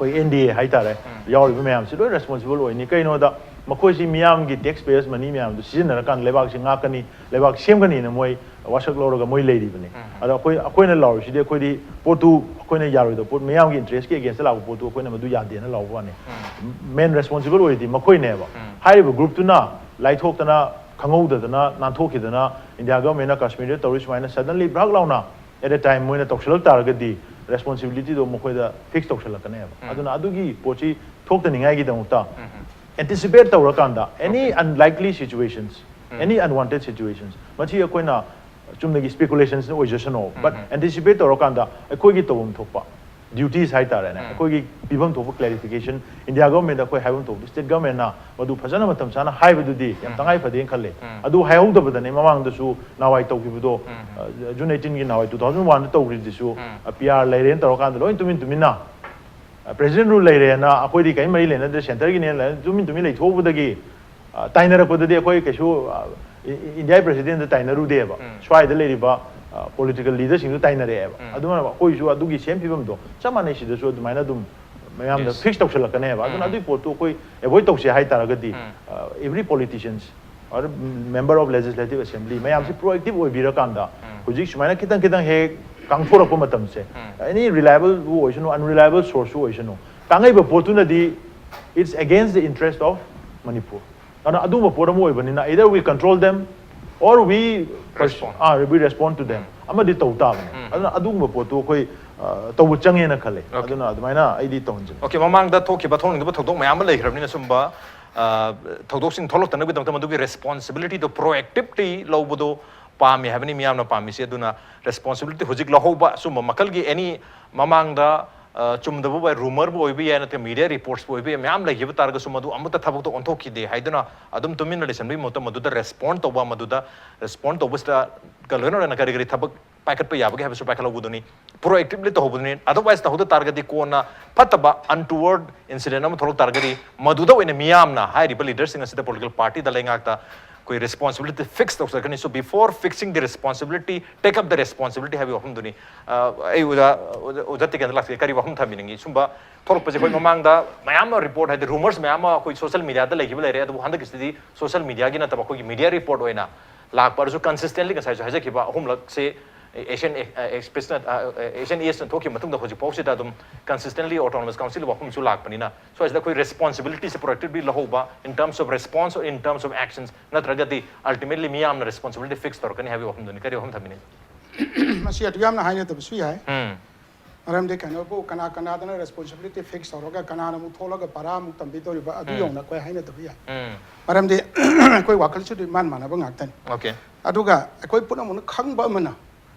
ꯑꯩꯈꯣꯏ N D A ꯍꯥꯏꯇꯥꯔꯦ, ꯌꯥꯎꯔꯤꯕ ꯃꯌꯥꯝꯁꯤ ꯂꯣꯏ responsible ꯑꯣꯏꯅꯤ꯫ ꯀꯩꯅꯣꯗ ꯃꯈꯣꯏꯁꯤ ꯃꯤꯌꯥꯝꯒꯤ tax payers money ꯃꯌꯥꯝꯗꯨ ꯁꯤꯖꯤꯟꯅꯔꯀꯥꯟꯗ ꯂꯩꯕꯥꯛꯁꯤ ꯉꯥꯛꯀꯅꯤ, ꯂꯩꯕꯥꯛ ꯁꯦꯝꯒꯅꯤꯅ ꯃꯣꯏ ꯋꯥꯁꯛ ꯂꯧꯔꯒ ꯃꯣꯏ ꯂꯩꯔꯤꯕꯅꯤ꯫ ꯑꯗꯣ ꯑꯩꯈꯣꯏ, ꯑꯩꯈꯣꯏꯅ ꯂꯥꯎꯔꯤꯁꯤꯗꯤ ꯑꯩꯈꯣꯏꯗꯤ ꯄꯣꯠꯇꯨ ꯑꯩꯈꯣꯏꯅ ꯌꯥꯔꯣꯏꯗꯕ ꯄꯣꯠ, ꯃꯤꯌꯥꯝꯒꯤ interest ꯀꯤ against ꯇ ꯂꯥꯛꯄ ꯄꯣꯠꯇꯨ ꯑꯩꯈꯣꯏꯅ ꯃꯗꯨ ꯌꯥꯗꯦꯅ ꯂꯥꯎꯕ ꯋꯥꯅꯤ꯫ Main responsible ꯑꯣꯏꯔꯤꯗꯤ ꯃꯈꯣꯏꯅꯦꯕ꯫ ꯍꯥꯏꯔꯤꯕ group ꯇꯨꯅ ꯂꯥꯏꯊꯣꯛꯇꯅ, ꯈꯪꯍꯧꯗꯗꯅ, ꯅꯥꯟꯊꯣꯛꯈꯤꯗꯅ, India government ꯅ ꯀꯥꯁꯃꯤꯔꯗ ꯇꯧꯔꯤ ꯁꯨꯃꯥꯏꯅ suddenly ꯚ꯭ꯔꯛ ꯂꯥꯎꯅ at a time ꯃꯣꯏꯅ ꯇꯧꯁꯤꯜꯂꯛ ꯇꯥꯔꯒꯗꯤ responsibility ꯗꯣ ꯃꯈꯣꯏꯗ fix ꯇꯧꯁꯤꯜꯂꯛꯀꯅꯦꯕ꯫ ꯑꯗꯨꯅ ꯑꯗꯨꯒꯤ ꯄꯣꯠꯁꯤ ꯊꯣꯛꯇꯅꯤꯡꯉꯥꯏꯒꯤꯗꯃꯛꯇ anticipate ꯇꯧꯔꯀꯥꯟꯗ any unlikely situations, any unwanted situations, ꯃꯁꯤ ꯑꯩꯈꯣꯏꯅ ꯆꯨꯝꯅꯒꯤ speculation ꯁꯤꯅ ꯑꯣꯏꯖꯁꯅꯣ, but anticipate ꯇꯧꯔꯀꯥꯟꯗ ꯑꯩꯈꯣꯏꯒꯤ ꯇꯧꯐꯝ ꯊꯣꯛꯄ duties ꯍꯥꯏꯇꯥꯔꯦꯅꯦ, ꯑꯩꯈꯣꯏꯒꯤ ꯄꯤꯐꯝ ꯊꯣꯛꯄ clarification, India government ꯗ ꯑꯩꯈꯣꯏ ꯍꯥꯏꯐꯝ ꯊꯣꯛꯄ state government ꯅ ꯃꯗꯨ ꯐꯖꯅ ꯃꯇꯝ ꯆꯥꯅ ꯍꯥꯏꯕꯗꯨꯗꯤ ꯌꯥꯝ ꯇꯉꯥꯏ ꯐꯗꯦꯅ ꯈꯜꯂꯦ꯫ ꯑꯗꯨ ꯍꯥꯏꯍꯧꯗꯕꯗꯅꯦ ꯃꯃꯥꯡꯗꯁꯨ ꯅꯍꯥꯟꯋꯥꯏ ꯇꯧꯈꯤꯕꯗꯣ, ꯑ, June eighteen ꯒꯤ ꯅꯍꯥꯟꯋꯥꯏ two thousand one ꯗ ꯇꯧꯈ꯭ꯔꯤꯗꯨꯁꯨ, ꯑ, P R ꯂꯩꯔꯦꯅ ꯇꯧꯔꯀꯥꯟꯗ ꯂꯣꯏ ꯇꯨꯃꯤꯟ ꯇꯨꯃꯤꯟꯅ, ꯑ, President rule ꯂꯩꯔꯦꯅ ꯑꯩꯈꯣꯏꯗꯤ ꯀꯔꯤꯝ ꯃꯔꯤ ꯂꯩꯅꯗ꯭ꯔꯦ, centre ꯒꯤꯅꯦꯅ ꯂꯩ-, ꯇꯨꯃꯤꯟ ꯇꯨꯃꯤꯟ ꯂꯩꯊꯣꯛꯎꯕꯗꯒꯤ, ꯑ, ꯇꯥꯏꯅꯔꯛꯄꯗꯗꯤ ꯑꯩꯈꯣꯏ ꯀꯩꯁꯨ, ꯑ, ꯏ-, ꯏ-, India ꯒꯤ President ꯗ ꯇꯥꯏꯅꯔꯨꯗꯦꯕ꯫ ꯁ꯭ꯋꯥꯏꯗ ꯂꯩꯔꯤꯕ, ꯑ, political leader ꯁꯤꯡꯗꯨ ꯇꯥꯏꯅꯔꯛꯑꯦꯕ꯫ ꯑꯗꯨꯅ ꯑꯩꯈꯣꯏꯁꯨ ꯑꯗꯨꯒꯤ same ꯐꯤꯕꯝꯗꯣ ꯆꯞ ꯃꯥꯟꯅꯩ, ꯁꯤꯗꯁꯨ ꯑꯗꯨꯃꯥꯏꯅ ꯑꯗꯨꯝ ꯃꯌꯥꯝꯗ fix ꯇꯧꯁꯤꯜꯂꯛꯀꯅꯦꯕ꯫ ꯑꯗꯨꯅ ꯑꯗꯨꯒꯤ ꯄꯣꯠꯇꯨ ꯑꯩꯈꯣꯏ avoid ꯇꯧꯁꯦ ꯍꯥꯏꯇꯥꯔꯒꯗꯤ, ꯑ, every politicians or member of legislative assembly ꯃꯌꯥꯝꯁꯤ proactive ꯑꯣꯏꯕꯤꯔꯀꯥꯟꯗ, ꯍꯧꯖꯤꯛ ꯁꯨꯃꯥꯏꯅ ꯈꯤꯇꯪ ꯈꯤꯇꯪ ꯍꯦꯛ ꯀꯥꯡꯊꯣꯔꯛꯄ ꯃꯇꯝꯁꯦ, any reliable ꯕꯨ ꯑꯣꯏꯁꯅꯨ, unreliable source ꯁꯨ ꯑꯣꯏꯁꯅꯨ, ꯀꯥꯡꯉꯩꯕ ꯄꯣꯠꯇꯨꯅꯗꯤ it's against the interest of Manipur꯫ ꯑꯗꯨꯅ ꯑꯗꯨꯒꯨꯝꯕ ꯄꯣꯠ ꯑꯃ ꯑꯣꯏꯕꯅꯤꯅ, either we control them or we Respond. Ah, we respond to them ꯑꯃꯗꯤ ꯇꯧ ꯇꯥꯕꯅꯤ꯫ ꯑꯗꯨꯅ ꯑꯗꯨꯒꯨꯝꯕ ꯄꯣꯠꯇꯨ ꯑꯩꯈꯣꯏ, ꯑ, ꯇꯧꯕ ꯆꯪꯉꯦꯅ ꯈꯜꯂꯦ꯫ ꯑꯗꯨꯅ ꯑꯗꯨꯃꯥꯏꯅ ꯑꯩꯗꯤ ꯇꯧꯍꯟꯖꯅꯤꯡꯉꯤ꯫ Okay, ꯃꯃꯥꯡꯗ ꯊꯣꯛꯈꯤꯕ ꯊꯣꯛꯅꯤꯡꯗꯕ ꯊꯧꯗꯣꯛ ꯃꯌꯥꯝ ꯑꯃ ꯂꯩꯈ꯭ꯔꯕꯅꯤꯅ, ꯁꯨꯝꯕ, ꯑ, ꯊꯧꯗꯣꯛꯁꯤꯡ ꯊꯣꯛꯂꯛꯇꯅꯕꯒꯤꯗꯃꯛꯇ ꯃꯗꯨꯒꯤ responsibility ꯗꯣ proactive ꯂꯤ ꯂꯧꯕꯗꯣ ꯄꯥꯝꯃꯤ ꯍꯥꯏꯕꯅꯤ ꯃꯤꯌꯥꯝꯅ ꯄꯥꯝꯃꯤꯁꯤ꯫ ꯑꯗꯨꯅ responsibility ꯍꯧꯖꯤꯛ ꯂꯧꯍꯧꯕ, ꯁꯨꯝꯕ ꯃꯈꯜꯒꯤ any ꯃꯃꯥꯡꯗ, ꯑ, ꯆꯨꯝꯗꯕ ꯑꯣꯏ, rumor ꯕꯨ ꯑꯣꯏꯕ ꯌꯥꯏ, ꯅꯠꯇ꯭ꯔꯒ media reports ꯄꯨ ꯑꯣꯏꯕ ꯌꯥꯏ, ꯃꯌꯥꯝ ꯂꯩꯈꯤꯕ ꯇꯥꯔꯒꯁꯨ ꯃꯗꯨ ꯑꯃꯠꯇ ꯊꯕꯛꯇ ꯑꯣꯟꯊꯣꯛꯈꯤꯗꯦ ꯍꯥꯏꯗꯨꯅ ꯑꯗꯨꯝ ꯇꯨꯃꯤꯟꯅ ꯂꯩꯁꯟꯕꯒꯤ ꯃꯍꯨꯠꯇ ꯃꯗꯨꯗ respond ꯇꯧꯕ, ꯃꯗꯨꯗ respond ꯇꯧꯕꯁꯤꯗ ꯀ-, ꯂꯣꯏꯅ ꯂꯣꯏꯅ ꯀꯔꯤ ꯀꯔꯤ ꯊꯕꯛ ꯄꯥꯏꯈꯠꯄ ꯌꯥꯕꯒꯦ ꯍꯥꯏꯕꯁꯨ ꯄꯥꯏꯈꯠꯍꯧꯕꯗꯨꯅꯤ, proactively ꯇꯧꯍꯧꯕꯗꯨꯅꯤ꯫ Otherwise ꯇꯧꯍꯧꯗ ꯇꯥꯔꯒꯗꯤ ꯀꯣꯟꯅ ꯐꯠꯇꯕ untoward incident ꯑꯃ ꯊꯣꯛꯂꯛ ꯇꯥꯔꯒꯗꯤ ꯃꯗꯨꯗ ꯑꯣꯏꯅ ꯃꯤꯌꯥꯝꯅ ꯍꯥꯏꯔꯤꯕ leader ꯁꯤꯡ ꯑꯁꯤꯗ, political party ꯗ, ꯂꯩꯉꯥꯛꯇ ꯑꯩꯈꯣꯏ ꯔꯦꯁꯄꯣꯟꯁꯤꯕꯤꯂꯤꯇꯤ ꯐꯤꯛꯁ ꯇꯧꯖꯔꯛꯀꯅꯤ꯫ So before fixing the responsibility, take up the responsibility ꯍꯥꯏꯕ ꯋꯥꯐꯝꯗꯨꯅꯤ꯫ ꯑ, ꯑꯩ ꯑꯣꯖꯥ ꯑꯣꯖꯥ ꯑꯣꯖꯥ ꯇꯤꯀꯦꯟꯗ꯭ꯔ ꯂꯥꯛꯆꯒꯦ꯫ ꯀꯔꯤ ꯋꯥꯐꯝ ꯊꯝꯕꯤꯅꯤꯡꯉꯤ? ꯁꯨꯝꯕ ꯊꯣꯛꯂꯛꯄꯁꯦ ꯑꯩꯈꯣꯏ ꯃꯃꯥꯡꯗ ꯃꯌꯥꯝ ꯑꯃ ꯔꯤꯄꯣꯔꯠ, ꯍꯥꯏꯗꯤ ꯔꯨꯃꯔꯁ ꯃꯌꯥꯝ ꯑꯃ ꯑꯩꯈꯣꯏ ꯁꯣꯁꯤꯌꯦꯜ ꯃꯦꯗꯤꯌꯥꯗ ꯂꯩꯈꯤꯕ ꯂꯩꯔꯦ꯫ ꯑꯗꯨꯕꯨ ꯍꯟꯗꯛꯀꯤꯁꯤꯗꯤ ꯁꯣꯁꯤꯌꯦꯜ ꯃꯦꯗꯤꯌꯥꯒꯤ ꯅꯠꯇꯕ ꯑꯩꯈꯣꯏꯒꯤ ꯃꯦꯗꯤꯌꯥ ꯔꯤꯄꯣꯔꯠ ꯑꯣꯏꯅ ꯂꯥꯛꯄ ꯑꯗꯨꯁꯨ ꯀꯟꯁꯤꯁꯇꯦꯟꯂꯤ ꯉꯁꯥꯏꯁꯨ ꯍꯥꯏꯖꯈꯤꯕ ꯑꯍꯨꯝꯂꯛꯁꯦ ꯑꯦꯁꯤꯌꯥꯟ ꯑꯦꯛꯁꯄ꯭ꯔꯦꯁꯅ, ꯑꯦꯁꯤꯌꯥꯟ ꯑꯦꯖꯅ ꯊꯣꯛꯈꯤꯕ ꯃꯇꯨꯡꯗ ꯍꯧꯖꯤꯛ ꯐꯥꯎꯁꯤꯗ ꯑꯗꯨꯝ ꯀꯟꯁꯤꯁꯇꯦꯟꯂꯤ ꯑꯣꯇꯣꯅꯣꯃꯁ ꯀꯥꯎꯟꯁꯤꯜ ꯋꯥꯐꯝꯁꯨ ꯂꯥꯛꯄꯅꯤꯅ, ꯁ꯭ꯋꯥꯏꯁꯤꯗ ꯑꯩꯈꯣꯏ ꯔꯦꯁꯄꯣꯟꯁꯤꯕꯤꯂꯤꯇꯤꯁꯦ ꯄ꯭ꯔꯣꯑꯦꯛꯇꯤꯚꯂꯤ ꯂꯧꯍꯧꯕ, in terms of response or in terms of actions, ꯅꯠꯇ꯭ꯔꯒꯗꯤ ꯑꯜꯇꯤꯃꯦꯠꯂꯤ ꯃꯤꯌꯥꯝꯅ ꯔꯦꯁꯄꯣꯟꯁꯤꯕꯤꯂꯤꯇꯤ ꯐꯤꯛꯁ ꯇꯧꯔꯛꯀꯅꯤ ꯍꯥꯏꯕꯒꯤ ꯋꯥꯐꯝꯗꯨꯅꯤ꯫ ꯀꯔꯤ ꯋꯥꯐꯝ ꯊꯝꯕꯤꯅꯤꯡꯉꯤ? ꯃꯁꯤ ꯑꯗꯨ ꯌꯥꯝꯅ ꯍꯥꯏꯅꯗꯕꯁꯨ ꯌꯥꯏ꯫ ꯎꯝ, ꯃꯔꯝꯗꯤ ꯀꯩꯅꯣꯕꯨ ꯀꯅꯥ ꯀꯅꯥꯗꯅ ꯔꯦꯁꯄꯣꯟꯁꯤꯕꯤꯂꯤꯇꯤ ꯐꯤꯛꯁ ꯇꯧꯔꯒ ꯀꯅꯥꯅ ꯑꯃꯨꯛ ꯊꯣꯛꯂꯒ ꯄꯔꯥ ꯑꯃꯨꯛ ꯇꯝꯕꯤꯗꯧꯔꯤꯕ, ꯑꯗꯨ ꯎꯝ꯫ ꯌꯧꯅ ꯑꯩꯈꯣꯏ ꯍꯥꯏꯅꯗꯕ ꯌꯥꯏ꯫ ꯎꯝ, ꯃꯔꯝꯗꯤ ꯑꯩꯈꯣꯏ ꯋꯥꯈꯜꯁꯨ ꯑꯗꯨ ꯏꯃꯥꯟ ꯃꯥꯟꯅꯕ ꯉꯥꯛꯇꯅꯤ꯫ ꯑꯣꯀꯦ꯫ ꯑꯗꯨꯒ ꯑꯩꯈꯣꯏ ꯄꯨꯝꯅꯃꯛꯅ ꯈꯪꯕ ꯑꯃꯅ,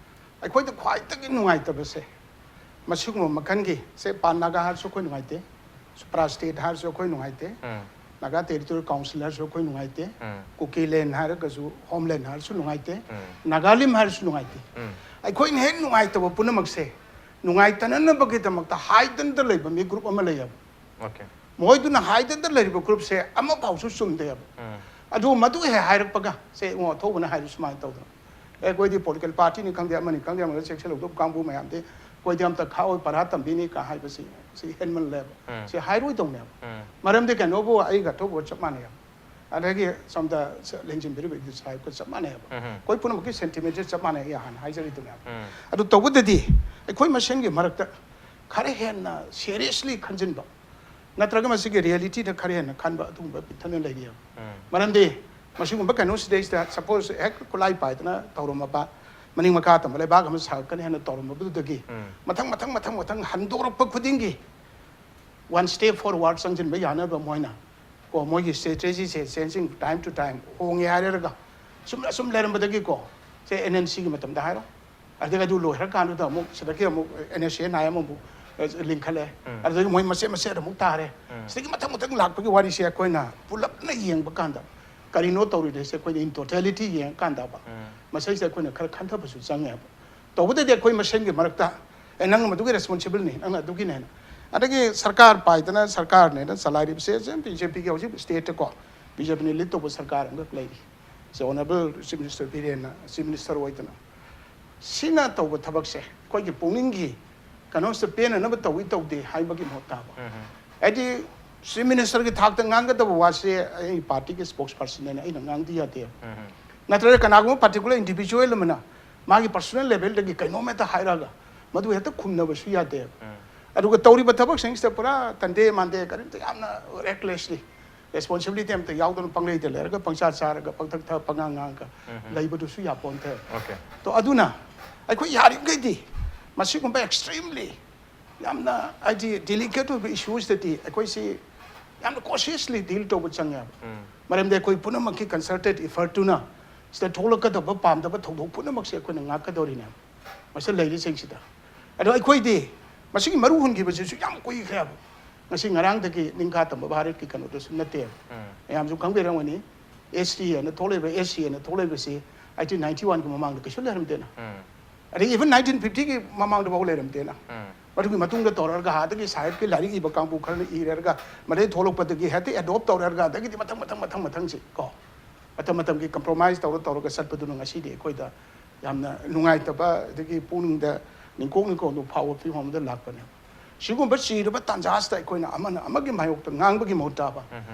ꯑꯩꯈꯣꯏꯗ ꯈ꯭ꯋꯥꯏꯗꯒꯤ ꯅꯨꯡꯉꯥꯏꯇꯕꯁꯦ ꯃꯁꯤꯒꯨꯝꯕ ꯃꯈꯜꯒꯤ, ꯁꯦ ꯄꯥꯟ ꯅꯥꯒꯥ ꯍꯥꯏꯔꯁꯨ ꯑꯩꯈꯣꯏ ꯅꯨꯡꯉꯥꯏꯇꯦ, ꯁꯨꯄ꯭ꯔꯥ ꯁ꯭ꯇꯦꯠ ꯍꯥꯏꯔꯁꯨ ꯑꯩꯈꯣꯏ ꯅꯨꯡꯉꯥꯏꯇꯦ, ꯎꯝ, ꯅꯥꯒꯥ ꯇꯦꯔꯤꯇꯣꯔꯤ ꯀꯥꯎꯟꯁꯤꯜ ꯍꯥꯏꯔꯁꯨ ꯑꯩꯈꯣꯏ ꯅꯨꯡꯉꯥꯏꯇꯦ, ꯎꯝ, ꯀꯨꯀꯤꯂꯦꯟ ꯍꯥꯏꯔꯒꯁꯨ, ꯍꯣꯝꯂꯦꯟ ꯍꯥꯏꯔꯁꯨ ꯅꯨꯡꯉꯥꯏꯇꯦ, ꯎꯝ, ꯅꯥꯒꯥꯂꯤꯝ ꯍꯥꯏꯔꯁꯨ ꯅꯨꯡꯉꯥꯏꯇꯦ꯫ ꯎꯝ, ꯑꯩꯈꯣꯏꯅ ꯍꯦꯛ ꯅꯨꯡꯉꯥꯏꯇꯕ ꯄꯨꯝꯅꯃꯛꯁꯦ ꯅꯨꯡꯉꯥꯏꯇꯅꯅꯕꯒꯤꯗꯃꯛꯇ ꯍꯥꯏꯗꯅꯇ ꯂꯩꯕ ꯃꯤ ꯒ꯭ꯔꯨꯞ ꯑꯃ ꯂꯩꯌꯦꯕ꯫ ꯑꯣꯀꯦ꯫ ꯃꯈꯣꯏꯗꯨꯅ ꯍꯥꯏꯗꯅꯇ ꯂꯩꯔꯤꯕ ꯒ꯭ꯔꯨꯞꯁꯦ ꯑꯃꯐꯥꯎꯁꯨ ꯆꯨꯝꯗꯦꯕ꯫ ꯎꯝ, ꯑꯗꯨ ꯃꯗꯨ ꯍꯦꯛ ꯍꯥꯏꯔꯛꯄꯒ, ꯁꯦ ꯏꯉꯣ, ꯑꯊꯧꯕꯅ ꯍꯥꯏꯔꯤ ꯁꯨꯃꯥꯏꯅ ꯇꯧꯗꯅ, "ꯑꯦ, ꯑꯩꯈꯣꯏꯗꯤ ꯄꯣꯂꯤꯇꯤꯀꯦꯜ ꯄꯥꯔꯇꯤꯅꯤ ꯈꯪꯗꯦ, ꯑꯃꯅꯤ ꯈꯪꯗꯦ, ꯑꯃꯅ ꯆꯦꯛꯁꯤꯜꯍꯧꯗꯕ ꯀꯥꯡꯕꯨ ꯃꯌꯥꯝꯗꯤ ꯑꯩꯈꯣꯏꯗꯤ ꯑꯝꯇ ꯈꯥꯛꯑꯣꯏ, ꯄꯔꯥ ꯇꯝꯕꯤꯅꯤ" ꯀ ꯍꯥꯏꯕꯁꯤ, ꯁꯤ ꯍꯦꯟꯃꯜꯂꯦꯕ꯫ ꯎꯝ꯫ ꯁꯤ ꯍꯥꯏꯔꯣꯏꯗꯧꯅꯦꯕ꯫ ꯎꯝ꯫ ꯃꯔꯝꯗꯤ ꯀꯩꯅꯣꯕꯨ ꯑꯩꯒ ꯑꯊꯧꯕ ꯆꯞ ꯃꯥꯟꯅꯩꯕ꯫ ꯑꯗꯒꯤ ꯁꯣꯝꯗ ꯂꯦꯡꯖꯤꯟꯕꯤꯔꯤꯕ ꯏꯗꯤꯠ ꯁꯥꯍꯦꯕꯀ ꯆꯞ ꯃꯥꯟꯅꯩꯕ꯫ ꯎꯝ꯫ ꯑꯩꯈꯣꯏ ꯄꯨꯝꯅꯃꯛꯀꯤ ꯁꯦꯟꯇꯤꯃꯦꯟꯁꯦ ꯆꯞ ꯃꯥꯟꯅꯩ, ꯑꯩ ꯍꯥꯟꯅ ꯍꯥꯏꯖꯔꯤꯗꯨꯅꯦꯕ꯫ ꯎꯝ꯫ ꯑꯗꯨ ꯇꯧꯕꯗꯗꯤ ꯑꯩꯈꯣꯏ ꯃꯁꯦꯟꯒꯤ ꯃꯔꯛꯇ ꯈꯔ ꯍꯦꯟꯅ ꯁꯦꯔꯤꯌꯁꯂꯤ ꯈꯟꯖꯤꯟꯕ, ꯅꯠꯇ꯭ꯔꯒ ꯃꯁꯤꯒꯤ ꯔꯤꯌꯦꯂꯤꯇꯤꯗ ꯈꯔ ꯍꯦꯟꯅ ꯈꯟꯕ, ꯑꯗꯨꯒꯨꯝꯕ ꯄꯤꯛꯊꯟꯅ ꯂꯩꯔꯤꯑꯕ꯫ ꯎꯝ꯫ ꯃꯔꯝꯗꯤ ꯃꯁꯤꯒꯨꯝꯕ ꯀꯩꯅꯣꯁꯤꯗꯩꯁꯤꯗ, ꯁꯄꯣꯁ, ꯍꯦꯛ ꯈꯨꯠꯂꯥꯏ ꯄꯥꯏꯗꯅ ꯇꯧꯔꯝꯃꯕ, ꯃꯅꯤꯡ ꯃꯈꯥ ꯇꯝꯕ ꯂꯩꯕꯥꯛ ꯑꯃ ꯁꯥꯒꯠꯀꯅꯤ ꯍꯥꯏꯅ ꯇꯧꯔꯝꯃꯕꯗꯨꯗꯒꯤ ꯎꯝ꯫ ꯃꯊꯪ ꯃꯊꯪ ꯃꯊꯪ ꯃꯊꯪ ꯍꯟꯗꯣꯔꯛꯄ ꯈꯨꯗꯤꯡꯒꯤ one step forward ꯆꯪꯁꯤꯟꯕ ꯌꯥꯅꯕ ꯃꯣꯏꯅ ꯀꯣ, ꯃꯣꯏꯒꯤ ꯁ꯭ꯇ꯭ꯔꯦꯇꯦꯖꯤꯁꯦ ꯆꯦꯟꯖꯤꯡ, ꯇꯥꯏꯝ ꯇꯨ ꯇꯥꯏꯝ ꯍꯣꯡꯉꯦ ꯍꯥꯏꯔꯒ ꯁꯨꯝ ꯑꯁꯨꯝ ꯂꯩꯔꯝꯕꯗꯒꯤꯀꯣ, ꯁꯦ ꯑꯦꯟ ꯑꯦꯟ ꯁꯤꯒꯤ ꯃꯇꯝꯗ ꯍꯥꯏꯔꯣ, ꯑꯗꯒꯤ ꯑꯗꯨ ꯂꯣꯏꯈ꯭ꯔꯀꯥꯟꯗꯨꯗ ꯑꯃꯨꯛ ꯁꯤꯗꯒꯤ ꯑꯃꯨꯛ ꯑꯦꯟ ꯑꯦꯁ ꯑꯦ ꯑꯦꯟ ꯑꯥꯏ ꯑꯃꯃꯨꯛ, ꯑ, ꯂꯤꯡꯈꯠꯂꯦ꯫ ꯎꯝ꯫ ꯑꯗꯨꯗꯒꯤ ꯃꯣꯏ ꯃꯆꯦꯠ ꯃꯆꯦꯠ ꯑꯃꯨꯛ ꯇꯥꯔꯦ꯫ ꯎꯝ꯫ ꯁꯤꯗꯒꯤ ꯃꯊꯪ ꯃꯊꯪ ꯂꯥꯛꯄꯒꯤ ꯋꯥꯔꯤꯁꯦ ꯑꯩꯈꯣꯏꯅ ꯄꯨꯂꯞꯅ ꯌꯦꯡꯕ ꯀꯥꯟꯗ ꯀꯔꯤꯅꯣ ꯇꯧꯔꯤꯗꯣꯏꯁꯦ, ꯑꯩꯈꯣꯏꯅ in totality ꯌꯦꯡꯉꯀꯥꯟꯗꯕ ꯎꯝ꯫ ꯃꯁꯤꯁꯦ ꯑꯩꯈꯣꯏꯅ ꯈꯔ ꯈꯟꯊꯕꯁꯨ ꯆꯪꯉꯦꯕ꯫ ꯇꯧꯕꯗꯗꯤ ꯑꯩꯈꯣꯏ ꯃꯁꯦꯟꯒꯤ ꯃꯔꯛꯇ, "ꯑꯦ, ꯅꯪ ꯃꯗꯨꯒꯤ ꯔꯦꯁꯄꯣꯟꯁꯤꯕꯜꯅꯤ, ꯅꯪꯅ ꯑꯗꯨꯒꯤꯅꯦꯅ", ꯑꯗꯒꯤ ꯁꯔꯀꯥꯔ ꯄꯥꯏꯗꯅ ꯁꯔꯀꯥꯔꯅꯦꯅ ꯆꯂꯥꯏꯔꯤꯕꯁꯦ ꯕꯤ ꯖꯦ ꯄꯤꯒꯤ ꯍꯧꯖꯤꯛ ꯁ꯭ꯇꯦꯠꯇꯀꯣ ꯕꯤ ꯖꯦ ꯄꯤꯅ ꯂꯤꯗ ꯇꯧꯕ ꯁꯔꯀꯥꯔ ꯑꯃꯈꯛ ꯂꯩꯔꯤ꯫ ꯑꯣꯅꯔꯦꯕꯜ ꯆꯤꯐ ꯃꯤꯅꯤꯁꯇꯔ ꯕꯤꯔꯦꯟꯅ ꯆꯤꯐ ꯃꯤꯅꯤꯁꯇꯔ ꯑꯣꯏꯗꯅ ꯁꯤꯅ ꯇꯧꯕ ꯊꯕꯛꯁꯦ ꯑꯩꯈꯣꯏꯒꯤ ꯄꯨꯛꯅꯤꯡꯒꯤ ꯀꯩꯅꯣꯁꯤꯗ ꯄꯦꯟꯅꯅꯕ ꯇꯧꯏ ꯇꯧꯗꯦ ꯍꯥꯏꯕꯒꯤ ꯃꯍꯨꯠ ꯇꯥꯕ꯫ ꯍꯥꯏꯗꯤ ꯆꯤꯐ ꯃꯤꯅꯤꯁꯇꯔꯒꯤ ꯊꯥꯛꯇ ꯉꯥꯡꯒꯗꯕ ꯋꯥꯁꯦ ꯑꯩ ꯄꯥꯔꯇꯤꯒꯤ ꯁ꯭ꯄꯣꯛꯁ ꯄꯥꯔꯁꯟꯅꯦꯅ ꯑꯩꯅ ꯉꯥꯡꯗꯤ ꯌꯥꯗꯦ꯫ ꯅꯠꯇ꯭ꯔꯒ ꯀꯅꯥꯒꯨꯝꯕ ꯄꯥꯔꯇꯤꯀꯨꯂꯔ ꯏꯟꯗꯤꯚꯤꯖꯨꯋꯦꯜ ꯑꯃꯅ ꯃꯥꯒꯤ ꯄꯔꯁꯣꯅꯦꯜ ꯂꯦꯚꯦꯜꯗꯒꯤ ꯀꯩꯅꯣꯝ ꯍꯦꯛꯇ ꯍꯥꯏꯔꯛꯑꯒ ꯃꯗꯨ ꯍꯦꯛꯇ ꯈꯨꯝꯅꯕꯁꯨ ꯌꯥꯗꯦꯕ꯫ ꯑꯗꯨꯒ ꯇꯧꯔꯤꯕ ꯊꯕꯛꯁꯤꯡꯁꯤꯗ ꯄꯨꯔꯥ ꯇꯟꯗꯦ ꯃꯥꯟꯗꯦ ꯀꯔꯤꯝꯇ ꯌꯥꯝꯅ ꯔꯦꯛꯂꯦꯁꯂꯤ ꯔꯦꯁꯄꯣꯟꯁꯤꯕꯤꯂꯤꯇꯤ ꯑꯝꯇ ꯌꯥꯎꯗꯅ ꯄꯪꯂꯩꯗ ꯂꯩꯔꯒ ꯄꯪꯆꯥ ꯆꯥꯔꯒ ꯄꯪꯊꯛ ꯊꯛ ꯄꯉꯥꯡ ꯉꯥꯡꯉꯒ ꯂꯩꯕꯗꯨꯁꯨ ꯌꯥꯄꯣꯟꯇꯦ꯫ Okay. ꯇꯣ ꯑꯗꯨꯅ ꯑꯩꯈꯣꯏ ꯌꯥꯔꯤꯕꯈꯩꯗꯤ ꯃꯁꯤꯒꯨꯝꯕ ꯑꯦꯛꯁꯇ꯭ꯔꯤꯝꯂꯤ ꯌꯥꯝꯅ ꯍꯥꯏꯗꯤ ꯗꯤꯂꯤꯀꯦꯠ ꯑꯣꯏꯕ ꯏꯁꯨꯁꯤꯗꯗꯤ ꯑꯩꯈꯣꯏꯁꯤ ꯌꯥꯝꯅ ꯀꯣꯁꯤꯌꯁꯂꯤ ꯗꯤꯜ ꯇꯧꯕ ꯆꯪꯉꯦꯕ꯫ ꯃꯔꯝꯗꯤ ꯑꯩꯈꯣꯏ ꯄꯨꯝꯅꯃꯛꯀꯤ ꯀꯟꯁꯔꯇꯦꯠ ꯏꯐꯔꯠꯇꯨꯅ ꯁꯤꯗ ꯊꯣꯛꯂꯛꯀꯗꯕ ꯄꯥꯝꯗꯕ ꯊꯧꯗꯣꯛ ꯄꯨꯝꯅꯃꯛꯁꯦ ꯑꯩꯈꯣꯏꯅ ꯉꯥꯛꯀꯗꯧꯔꯤꯅꯦꯕ ꯃꯁꯤ ꯂꯩꯔꯤꯁꯤꯡꯁꯤꯗ꯫ ꯑꯗꯣ ꯑꯩꯈꯣꯏꯗꯤ ꯃꯁꯤꯒꯤ ꯃꯔꯨ ꯍꯨꯟꯈꯤꯕꯁꯤꯁꯨ ꯌꯥꯝ ꯀꯨꯏꯈ꯭ꯔꯦꯕ꯫ ꯉꯁꯤ ꯉꯔꯥꯡꯗꯒꯤ ꯅꯤꯡꯈꯥ ꯇꯝꯕ ꯚꯥꯔꯠꯀꯤ ꯀꯩꯅꯣꯗꯁꯨ ꯅꯠꯇꯦꯕ꯫ ꯃꯌꯥꯝꯁꯨ ꯈꯪꯕꯤꯔꯝꯒꯅꯤ, ꯑꯦꯁ ꯇꯤ ꯍꯥꯏꯅ ꯊꯣꯛꯂꯛꯏꯕ, ꯑꯦꯁ ꯁꯤ ꯍꯥꯏꯅ ꯊꯣꯛꯂꯛꯏꯕꯁꯤ ꯑꯩꯇꯤꯟ ꯅꯥꯏꯟꯇꯤ ꯋꯥꯟꯒꯤ ꯃꯃꯥꯡꯗ ꯀꯩꯁꯨ ꯂꯩꯔꯝꯗꯦꯅ꯫ ꯑꯗꯒꯤ ꯏꯚꯟ ꯅꯥꯏꯟꯇꯤꯟ ꯐꯤꯐꯇꯤꯒꯤ ꯃꯃꯥꯡꯗꯐꯥꯎ ꯂꯩꯔꯝꯗꯦꯅ꯫ ꯃꯗꯨꯒꯤ ꯃꯇꯨꯡꯗ ꯇꯧꯔꯛꯑꯒ ꯑꯗꯒꯤ ꯁꯥꯍꯦꯕꯀꯤ ꯂꯥꯏꯔꯤꯛ ꯏꯕ ꯀꯥꯡꯕꯨ ꯈꯔꯅ ꯏꯔꯦꯔꯒ ꯃꯗꯩ ꯊꯣꯛꯂꯛꯄꯗꯒꯤ ꯍꯦꯛꯇ ꯑꯦꯗꯣꯞ ꯇꯧꯔꯦꯔꯒ ꯑꯗꯒꯤꯗꯤ ꯃꯊꯪ ꯃꯊꯪ ꯃꯊꯪ ꯃꯊꯪꯁꯤ ꯀꯣ ꯃꯇꯝ ꯃꯇꯝꯒꯤ ꯀꯝꯄ꯭ꯔꯣꯃꯥꯏꯁ ꯇꯧꯔ ꯇꯧꯔꯒ ꯆꯠꯄꯗꯨꯅ ꯉꯁꯤꯗꯤ ꯑꯩꯈꯣꯏꯗ ꯌꯥꯝꯅ ꯅꯨꯡꯉꯥꯏꯇꯕ ꯑꯗꯒꯤ ꯄꯨꯛꯅꯤꯡꯗ ꯅꯤꯡꯀꯣꯛ ꯅꯤꯡꯀꯣꯛꯗꯨ ꯐꯥꯎꯕ ꯐꯤꯕꯝ ꯑꯃꯗ ꯂꯥꯛꯄꯅꯦ꯫ ꯁꯤꯒꯨꯝꯕ ꯆꯤꯔꯕ ꯇꯥꯟꯖꯥꯁꯤꯗ ꯑꯩꯈꯣꯏꯅ ꯑꯃꯅ ꯑꯃꯒꯤ ꯃꯥꯌꯣꯛꯇ ꯉꯥꯡꯕꯒꯤ ꯃꯍꯨꯠꯇ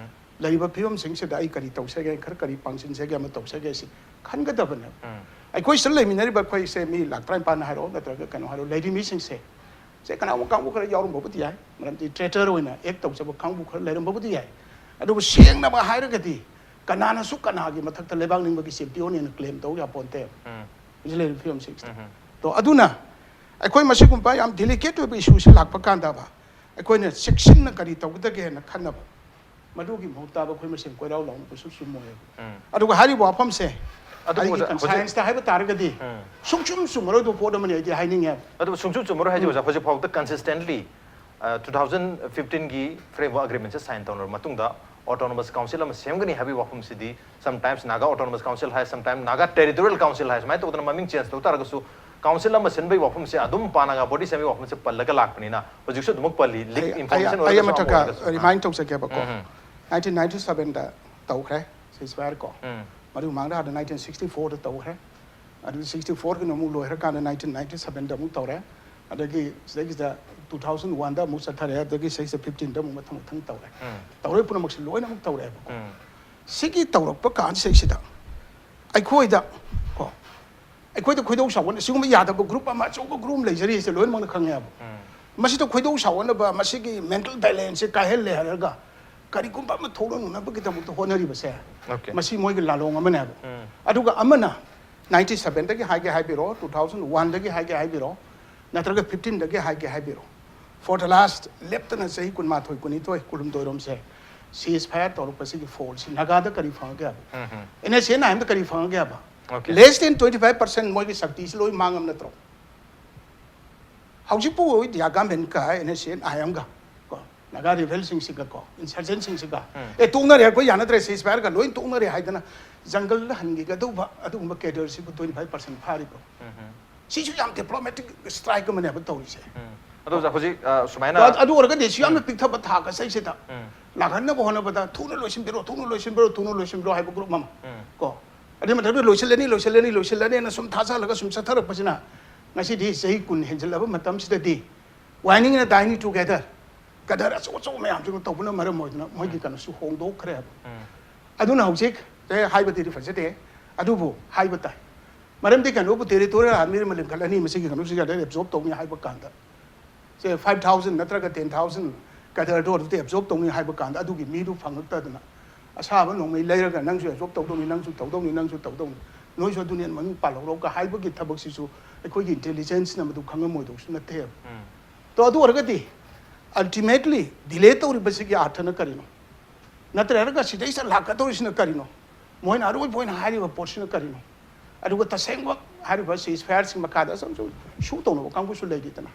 ꯂꯩꯔꯤꯕ ꯐꯤꯕꯝꯁꯤꯡꯁꯤꯗ ꯑꯩ ꯀꯔꯤ ꯇꯧꯁꯦꯒꯦ, ꯈꯔ ꯀꯔꯤ ꯄꯥꯡꯁꯤꯟꯁꯦꯒꯦ, ꯑꯃ ꯇꯧꯁꯦꯒꯦ ꯁꯤ ꯈꯟꯒꯗꯕꯅꯦꯕ꯫ ꯑꯩꯈꯣꯏ ꯁꯤꯗ ꯂꯩꯃꯤꯟꯅꯔꯤꯕ ꯑꯩꯈꯣꯏꯁꯦ ꯃꯤ ꯂꯥꯛ ꯇꯔꯥꯅꯤꯄꯥꯟ ꯍꯥꯏꯔꯣ ꯅꯠꯇ꯭ꯔꯒ ꯀꯩꯅꯣ ꯍꯥꯏꯔꯣ, ꯂꯩꯔꯤ ꯃꯤꯁꯤꯡꯁꯦ ꯁꯦ ꯀꯅꯥꯒꯨꯝꯕ ꯀꯥꯡꯕꯨ ꯈꯔ ꯌꯥꯎꯔꯝꯕꯕꯨꯗꯤ ꯌꯥꯏ, ꯃꯔꯝꯗꯤ ꯇ꯭ꯔꯦꯇꯔ ꯑꯣꯏꯅ ꯑꯦꯛ ꯇꯧꯖꯕ ꯀꯥꯡꯕꯨ ꯈꯔ ꯂꯩꯔꯝꯕꯕꯨꯗꯤ ꯌꯥꯏ꯫ ꯑꯗꯨꯕꯨ ꯁꯦꯡꯅꯕ ꯍꯥꯏꯔꯒꯗꯤ ꯀꯅꯥꯅꯁꯨ ꯀꯅꯥꯒꯤ ꯃꯊꯛꯇ ꯂꯩꯕꯥꯛ ꯅꯤꯡꯕꯒꯤ ꯆꯦꯝꯄꯤꯌꯣꯟ ꯑꯣꯏꯅ ꯀ꯭ꯂꯦꯝ ꯇꯧ ꯌꯥꯄꯣꯟꯇꯦꯕ꯫ ꯍꯧꯖꯤꯛ ꯂꯩꯔꯤꯕ ꯐꯤꯕꯝꯁꯤꯡꯁꯤꯗ꯫ ꯇꯣ ꯑꯗꯨꯅ ꯑꯩꯈꯣꯏ ꯃꯁꯤꯒꯨꯝꯕ ꯌꯥꯝ ꯗꯤꯂꯤꯀꯦꯠ ꯑꯣꯏꯕ ꯏꯁꯨꯁꯤ ꯂꯥꯛꯄ ꯀꯥꯟꯗ ꯑꯩꯈꯣꯏꯅ ꯆꯦꯛꯁꯤꯟꯅ ꯀꯔꯤ ꯇꯧꯒꯗꯒꯦꯅ ꯈꯟꯅꯕ ꯃꯗꯨꯒꯤ ꯃꯍꯨꯠꯇ ꯑꯩꯈꯣꯏ ꯃꯁꯦꯟ ꯀꯣꯏꯔꯥꯎ ꯂꯥꯎꯅꯕꯁꯨ ꯆꯨꯝꯃꯣꯏꯕ꯫ ꯑꯗꯨꯒ ꯍꯥꯏꯔꯤꯕ ꯋꯥꯐꯝꯁꯦ ꯑꯗꯨꯕꯨ ꯑꯩꯒꯤ ꯑꯣꯖꯥ, ꯍꯧꯖꯤꯛ ꯀꯟꯁꯥꯏꯟꯁꯇ ꯍꯥꯏꯕ ꯇꯥꯔꯒꯗꯤ ꯁꯨꯡꯆꯨꯝ ꯆꯨꯝꯃꯔꯣꯏꯗꯕ ꯄꯣꯠ ꯑꯃꯅꯤ ꯑꯩꯗꯤ ꯍꯥꯏꯅꯤꯡꯉꯦ꯫ ꯑꯗꯨꯕꯨ ꯁꯨꯡꯆꯨꯝ ꯆꯨꯝꯃꯔꯣꯏ ꯍꯥꯏꯁꯦ ꯑꯣꯖꯥ, ꯍꯧꯖꯤꯛ ꯐꯥꯎꯕꯗ ꯀꯟꯁꯤꯁꯇꯦꯟꯠꯂꯤ ꯇꯨ ꯊꯥꯎꯖꯟ ꯐꯤꯐꯇꯤꯟꯒꯤ ꯐ꯭ꯔꯦꯝꯋꯔꯛ ꯑꯦꯒ꯭ꯔꯤꯃꯦꯟꯁꯦ ꯁꯥꯏꯟ ꯇꯧꯅꯔꯕ ꯃꯇꯨꯡꯗ ꯑꯣꯇꯣꯅꯣꯃꯁ ꯀꯥꯎꯟꯁꯤꯜ ꯑꯃ ꯁꯦꯝꯒꯅꯤ ꯍꯥꯏꯕꯒꯤ ꯋꯥꯐꯝꯁꯤꯗꯤ ꯁꯝꯇꯥꯏꯝꯁ ꯅꯥꯒꯥ ꯑꯣꯇꯣꯅꯣꯃꯁ ꯀꯥꯎꯟꯁꯤꯜ ꯍꯥꯏ, ꯁꯝꯇꯥꯏꯝ ꯅꯥꯒꯥ ꯇꯦꯔꯤꯇꯣꯔꯤꯌꯦꯜ ꯀꯥꯎꯟꯁꯤꯜ ꯍꯥꯏ, ꯁꯨꯃꯥꯏꯅ ꯇꯧꯗꯅ ꯃꯃꯤꯡ ꯆꯦꯟꯖ ꯇꯧ ꯇꯥꯔꯒꯁꯨ ꯀꯥꯎꯟꯁꯤꯜ ꯑꯃ ꯁꯤꯟꯕꯒꯤ ꯋꯥꯐꯝꯁꯦ ꯑꯗꯨꯝ ꯄꯥ ꯅꯥꯒꯥ ꯕꯣꯗꯤ ꯁꯦꯝꯕꯒꯤ ꯋꯥꯐꯝꯁꯦ ꯄꯜꯂꯒ ꯂꯥꯛꯄꯅꯤꯅ ꯍꯧꯖꯤꯛꯁꯨ ꯑꯗꯨꯃꯛ ꯄꯜꯂꯤ꯫ ꯂꯤꯛ ꯑꯩ- ꯏꯟꯐꯣꯔꯃꯦꯁꯟ ꯑꯩ- ꯑꯩ ꯑꯣꯏꯔꯒꯁꯨ ꯑꯃ ꯑꯃ ꯈꯔ ꯑꯣꯏꯔꯒꯁꯨ꯫ ꯔꯤꯃꯥꯏꯟ ꯇꯧꯖꯒꯦꯕꯀꯣ꯫ ꯅꯥꯏꯟꯇꯤꯟ ꯅꯥꯏꯟꯇꯤ ꯁꯚꯦꯟꯗ ꯇꯧꯈ꯭ꯔꯦ ꯁꯤꯁ ꯐꯥꯌꯔ ꯀꯣ꯫ ꯃꯗꯨ ꯃꯃꯥꯡꯗ ꯑꯥꯗ ꯅꯥꯏꯟꯇꯤꯟ ꯁꯤꯛꯁꯇꯤ ꯐꯣꯔꯗ ꯇꯧꯈ꯭ꯔꯦ꯫ ꯑꯗꯨ ꯁꯤꯛꯁꯇꯤ ꯐꯣꯔꯒꯤꯅ ꯑꯃꯨꯛ ꯂꯣꯏꯈ꯭ꯔꯀꯥꯟꯗ ꯅꯥꯏꯟꯇꯤꯟ ꯅꯥꯏꯟꯇꯤ ꯁꯕꯦꯟꯗ ꯑꯃꯨꯛ ꯇꯧꯔꯦ꯫ ꯑꯗꯒꯤ ꯁꯤꯗꯒꯤꯁꯤꯗ ꯇꯨ ꯊꯥꯎꯖꯟ ꯋꯥꯟꯗ ꯑꯃꯨꯛ ꯆꯠꯊꯔꯦ꯫ ꯑꯗꯒꯤ ꯁꯤꯗꯩꯁꯤꯗ ꯐꯤꯐꯇꯤꯟꯗ ꯑꯃꯨꯛ ꯃꯊꯪ ꯃꯊꯪ ꯇꯧꯔꯦ꯫ ꯎꯝ꯫ ꯇꯧꯔꯛꯏ ꯄꯨꯝꯅꯃꯛꯁꯦ ꯂꯣꯏꯅꯃꯛ ꯇꯧꯔꯛꯑꯦꯕꯀꯣ꯫ ꯎꯝ꯫ ꯁꯤꯒꯤ ꯇꯧꯔꯛꯄ ꯀꯥꯟꯁꯤꯗꯩꯁꯤꯗ ꯑꯩꯈꯣꯏꯗ ꯀꯣ, ꯑꯩꯈꯣꯏꯗ ꯈꯣꯏꯗꯧ ꯁꯥꯎꯒꯠꯅ ꯁꯤꯒꯨꯝꯕ ꯌꯥꯗꯕ ꯒ꯭ꯔꯨꯞ ꯑꯃ, ꯑꯆꯧꯕ ꯒ꯭ꯔꯨꯞ ꯑꯃ ꯂꯩꯖꯔꯤꯁꯦ ꯂꯣꯏꯅꯃꯛꯅ ꯈꯪꯉꯦꯕ꯫ ꯎꯝ꯫ ꯃꯁꯤꯗ ꯈꯣꯏꯗꯧ ꯁꯥꯎꯒꯠꯅꯕ, ꯃꯁꯤꯒꯤ ꯃꯦꯟꯇꯦꯜ ꯕꯦꯂꯦꯟꯁꯁꯦ ꯀꯥꯏꯍꯜꯂꯦ ꯍꯥꯏꯔꯒ ꯀꯔꯤꯒꯨꯝꯕ ꯑꯃ ꯊꯣꯛꯂꯛꯅꯅꯕꯒꯤꯗꯃꯛꯇ ꯍꯣꯠꯅꯔꯤꯕꯁꯦ, OK꯫ ꯃꯁꯤ ꯃꯣꯏꯒꯤ ꯂꯥꯂꯣꯡ ꯑꯃꯅꯦꯕ꯫ ꯎꯝ꯫ ꯑꯗꯨꯒ ꯑꯃꯅ ꯅꯥꯏꯟꯇꯤ ꯁꯕꯦꯟꯗꯒꯤ ꯍꯥꯏꯒꯦ ꯍꯥꯏꯕꯤꯔꯣ, ꯇꯨ ꯊꯥꯎꯖꯟ ꯋꯥꯟꯗꯒꯤ ꯍꯥꯏꯒꯦ ꯍꯥꯏꯕꯤꯔꯣ, ꯅꯠꯇ꯭ꯔꯒ ꯐꯤꯐꯇꯤꯟꯗꯒꯤ ꯍꯥꯏꯒꯦ ꯍꯥꯏꯕꯤꯔꯣ, for the last ꯂꯦꯞꯇꯅ ꯆꯍꯤ ꯀꯨꯟꯃꯥꯊꯣꯏ, ꯀꯨꯟꯅꯤꯊꯣꯏ, ꯀꯨꯟꯍꯨꯝꯗꯣꯏꯔꯣꯝꯁꯦ ceasefire ꯇꯧꯔꯛꯄꯁꯤꯒꯤ ꯐꯣꯜꯁꯤ ꯅꯥꯒꯥꯗ ꯀꯔꯤ ꯐꯪꯉꯒꯦ ꯍꯥꯏꯕ? ꯎꯝ ꯍꯝ꯫ NSCN-IM-ꯗ ꯀꯔꯤ ꯐꯪꯉꯒꯦ ꯍꯥꯏꯕ? OK꯫ Less than twenty five percent ꯃꯣꯏꯒꯤ ꯁꯛꯇꯤꯁꯤ ꯂꯣꯏ ꯃꯥꯡꯉꯝ ꯅꯠꯇ꯭ꯔꯣ? ꯍꯧꯖꯤꯛꯄꯨ ꯑꯣꯏ ꯗꯤꯌꯥ ꯒꯥꯃꯦꯟꯀ NSCN-IM-ꯒ ꯀꯣ, ꯅꯥꯒꯥ ꯔꯤꯕꯦꯜꯁꯤꯡꯁꯤꯒ ꯀꯣ, ꯏꯟꯁꯔꯖꯦꯟꯁꯤꯡꯁꯤꯒ, ꯎꯝ꯫ "ꯑꯦ, ꯇꯣꯛꯅꯔꯦ, ꯑꯩꯈꯣꯏ ꯌꯥꯅꯗ꯭ꯔꯦ, ceasefire-ꯒ ꯂꯣꯏ ꯇꯣꯛꯅꯔꯦ" ꯍꯥꯏꯗꯅ ꯖꯪꯒꯜꯗ ꯍꯟꯈꯤꯒꯗꯧꯕ ꯑꯗꯨꯒꯨꯝꯕ cadre-ꯁꯤꯕꯨ twenty five percent ꯐꯥꯔꯤꯕ꯭ꯔꯣ? ꯎꯝ ꯍꯝ꯫ ꯁꯤꯁꯨ ꯌꯥꯝ diplomatic strike ꯑꯃꯅꯦꯕ ꯇꯧꯔꯤꯁꯦ꯫ ꯎꯝ꯫ ꯑꯗꯣ ꯑꯣꯖꯥ, ꯍꯧꯖꯤꯛ, ꯑ, ꯁꯨꯃꯥꯏꯅ ꯑꯗꯨ, ꯑꯗꯨ ꯑꯣꯏꯔꯒꯗꯤ ꯁꯤ ꯌꯥꯝꯅ ꯎꯝ꯫ ꯄꯤꯛꯊꯕ ꯊꯥꯛ ꯑꯁꯤꯗꯩꯁꯤꯗ ꯎꯝ꯫ ꯂꯥꯛꯍꯟꯅꯕ ꯍꯣꯠꯅꯕꯗ ꯊꯨꯅ ꯂꯣꯏꯁꯤꯟꯕꯤꯔꯣ, ꯊꯨꯅ ꯂꯣꯏꯁꯤꯟꯕꯤꯔꯣ, ꯊꯨꯅ ꯂꯣꯏꯁꯤꯟꯕꯤꯔꯣ ꯍꯥꯏꯕ ꯒ꯭ꯔꯨꯞ ꯑꯃ ꯎꯝ꯫ ꯀꯣ, ꯑꯗꯨꯒꯤ ꯃꯊꯪꯗ ꯂꯣꯏꯁꯤꯜꯂꯅꯤ, ꯂꯣꯏꯁꯤꯜꯂꯅꯤ, ꯂꯣꯏꯁꯤꯜꯂꯅꯤꯅ ꯁꯨꯝ ꯊꯥꯖꯍꯜꯂꯒ ꯁꯨꯝ ꯆꯠꯊꯔꯛꯄꯁꯤꯅ ꯉꯁꯤꯗꯤ ꯆꯍꯤ ꯀꯨꯟ ꯍꯦꯟꯖꯜꯂꯕ ꯃꯇꯝꯁꯤꯗꯗꯤ winding in a tiny together, ꯀꯗꯔ ꯑꯆꯧ ꯑꯆꯧꯕ ꯃꯌꯥꯝꯁꯤꯅ ꯇꯧꯕꯅ ꯃꯔꯝ ꯑꯣꯏꯗꯅ ꯃꯣꯏꯒꯤ ꯎꯝ꯫ ꯀꯩꯅꯣꯁꯨ ꯍꯣꯡꯗꯣꯛꯈ꯭ꯔꯦꯕ꯫ ꯎꯝ꯫ ꯑꯗꯨꯅ ꯍꯧꯖꯤꯛ ꯑꯦ ꯍꯥꯏꯕꯗꯤ ꯐꯖꯗꯦ, ꯑꯗꯨꯕꯨ ꯍꯥꯏꯕ ꯇꯥꯏ꯫ ꯃꯔꯝꯗꯤ ꯀꯩꯅꯣꯕꯨ territorial army ꯑꯃ ꯂꯤꯡꯈꯠꯂꯅꯤ, ꯃꯁꯤꯒꯤ ꯀꯩꯅꯣꯁꯤꯒ absorb ꯇꯧꯅꯤ ꯍꯥꯏꯕ ꯀꯥꯟꯗ ꯁꯦ five thousand ꯅꯠꯇ꯭ꯔꯒ ten thousand cadre-ꯗꯣ ꯑꯗꯨꯗ absorb ꯇꯧꯅꯤ ꯍꯥꯏꯕ ꯀꯥꯟꯗ ꯑꯗꯨꯒꯤ ꯃꯤꯗꯨ ꯐꯪꯉꯛꯇꯗꯅ ꯑꯁꯥꯕ ꯅꯣꯡꯃꯩ ꯂꯩꯔꯒ ꯅꯪꯁꯨ absorb ꯇꯧꯗꯧꯅꯤ, ꯅꯪꯁꯨ ꯇꯧꯗꯧꯅꯤ, ꯅꯪꯁꯨ ꯇꯧꯗꯧꯅꯤ, ꯅꯣꯏꯁꯨ ꯑꯗꯨꯅꯦ ꯃꯃꯤꯡ ꯄꯥꯜꯍꯧꯔꯣꯒ ꯍꯥꯏꯕꯒꯤ ꯊꯕꯛꯁꯤꯁꯨ ꯑꯩꯈꯣꯏꯒꯤ intelligence-ꯅ ꯃꯗꯨ ꯈꯪꯉꯝꯃꯣꯏꯗꯧꯁꯨ ꯅꯠꯇꯦꯕ꯫ ꯎꯝ꯫ ꯇꯣ, ꯑꯗꯨ ꯑꯣꯏꯔꯒꯗꯤ ultimately delay ꯇꯧꯔꯤꯕꯁꯤꯒꯤ ꯑꯥꯔꯊꯅ ꯀꯔꯤꯅꯣ? ꯅꯠꯇ꯭ꯔꯒ ꯁꯤꯗꯩꯁꯤꯗ ꯂꯥꯛꯀꯗꯧꯔꯤꯁꯤꯅ ꯀꯔꯤꯅꯣ? ꯃꯣꯏꯅ ꯑꯔꯣꯏꯕ ꯑꯣꯏꯅ ꯍꯥꯏꯔꯤꯕ ꯄꯣꯠꯁꯤꯅ ꯀꯔꯤꯅꯣ? ꯑꯗꯨꯒ ꯇꯁꯦꯡꯕ ꯍꯥꯏꯔꯤꯕ ceasefire-ꯁꯤꯡ ꯃꯈꯥꯗ ꯁꯨꯝ ꯁꯨꯝ ꯁꯨ ꯇꯧꯅꯕ ꯀꯥꯡꯕꯨꯁꯨ ꯂꯩꯔꯤꯗꯅ꯫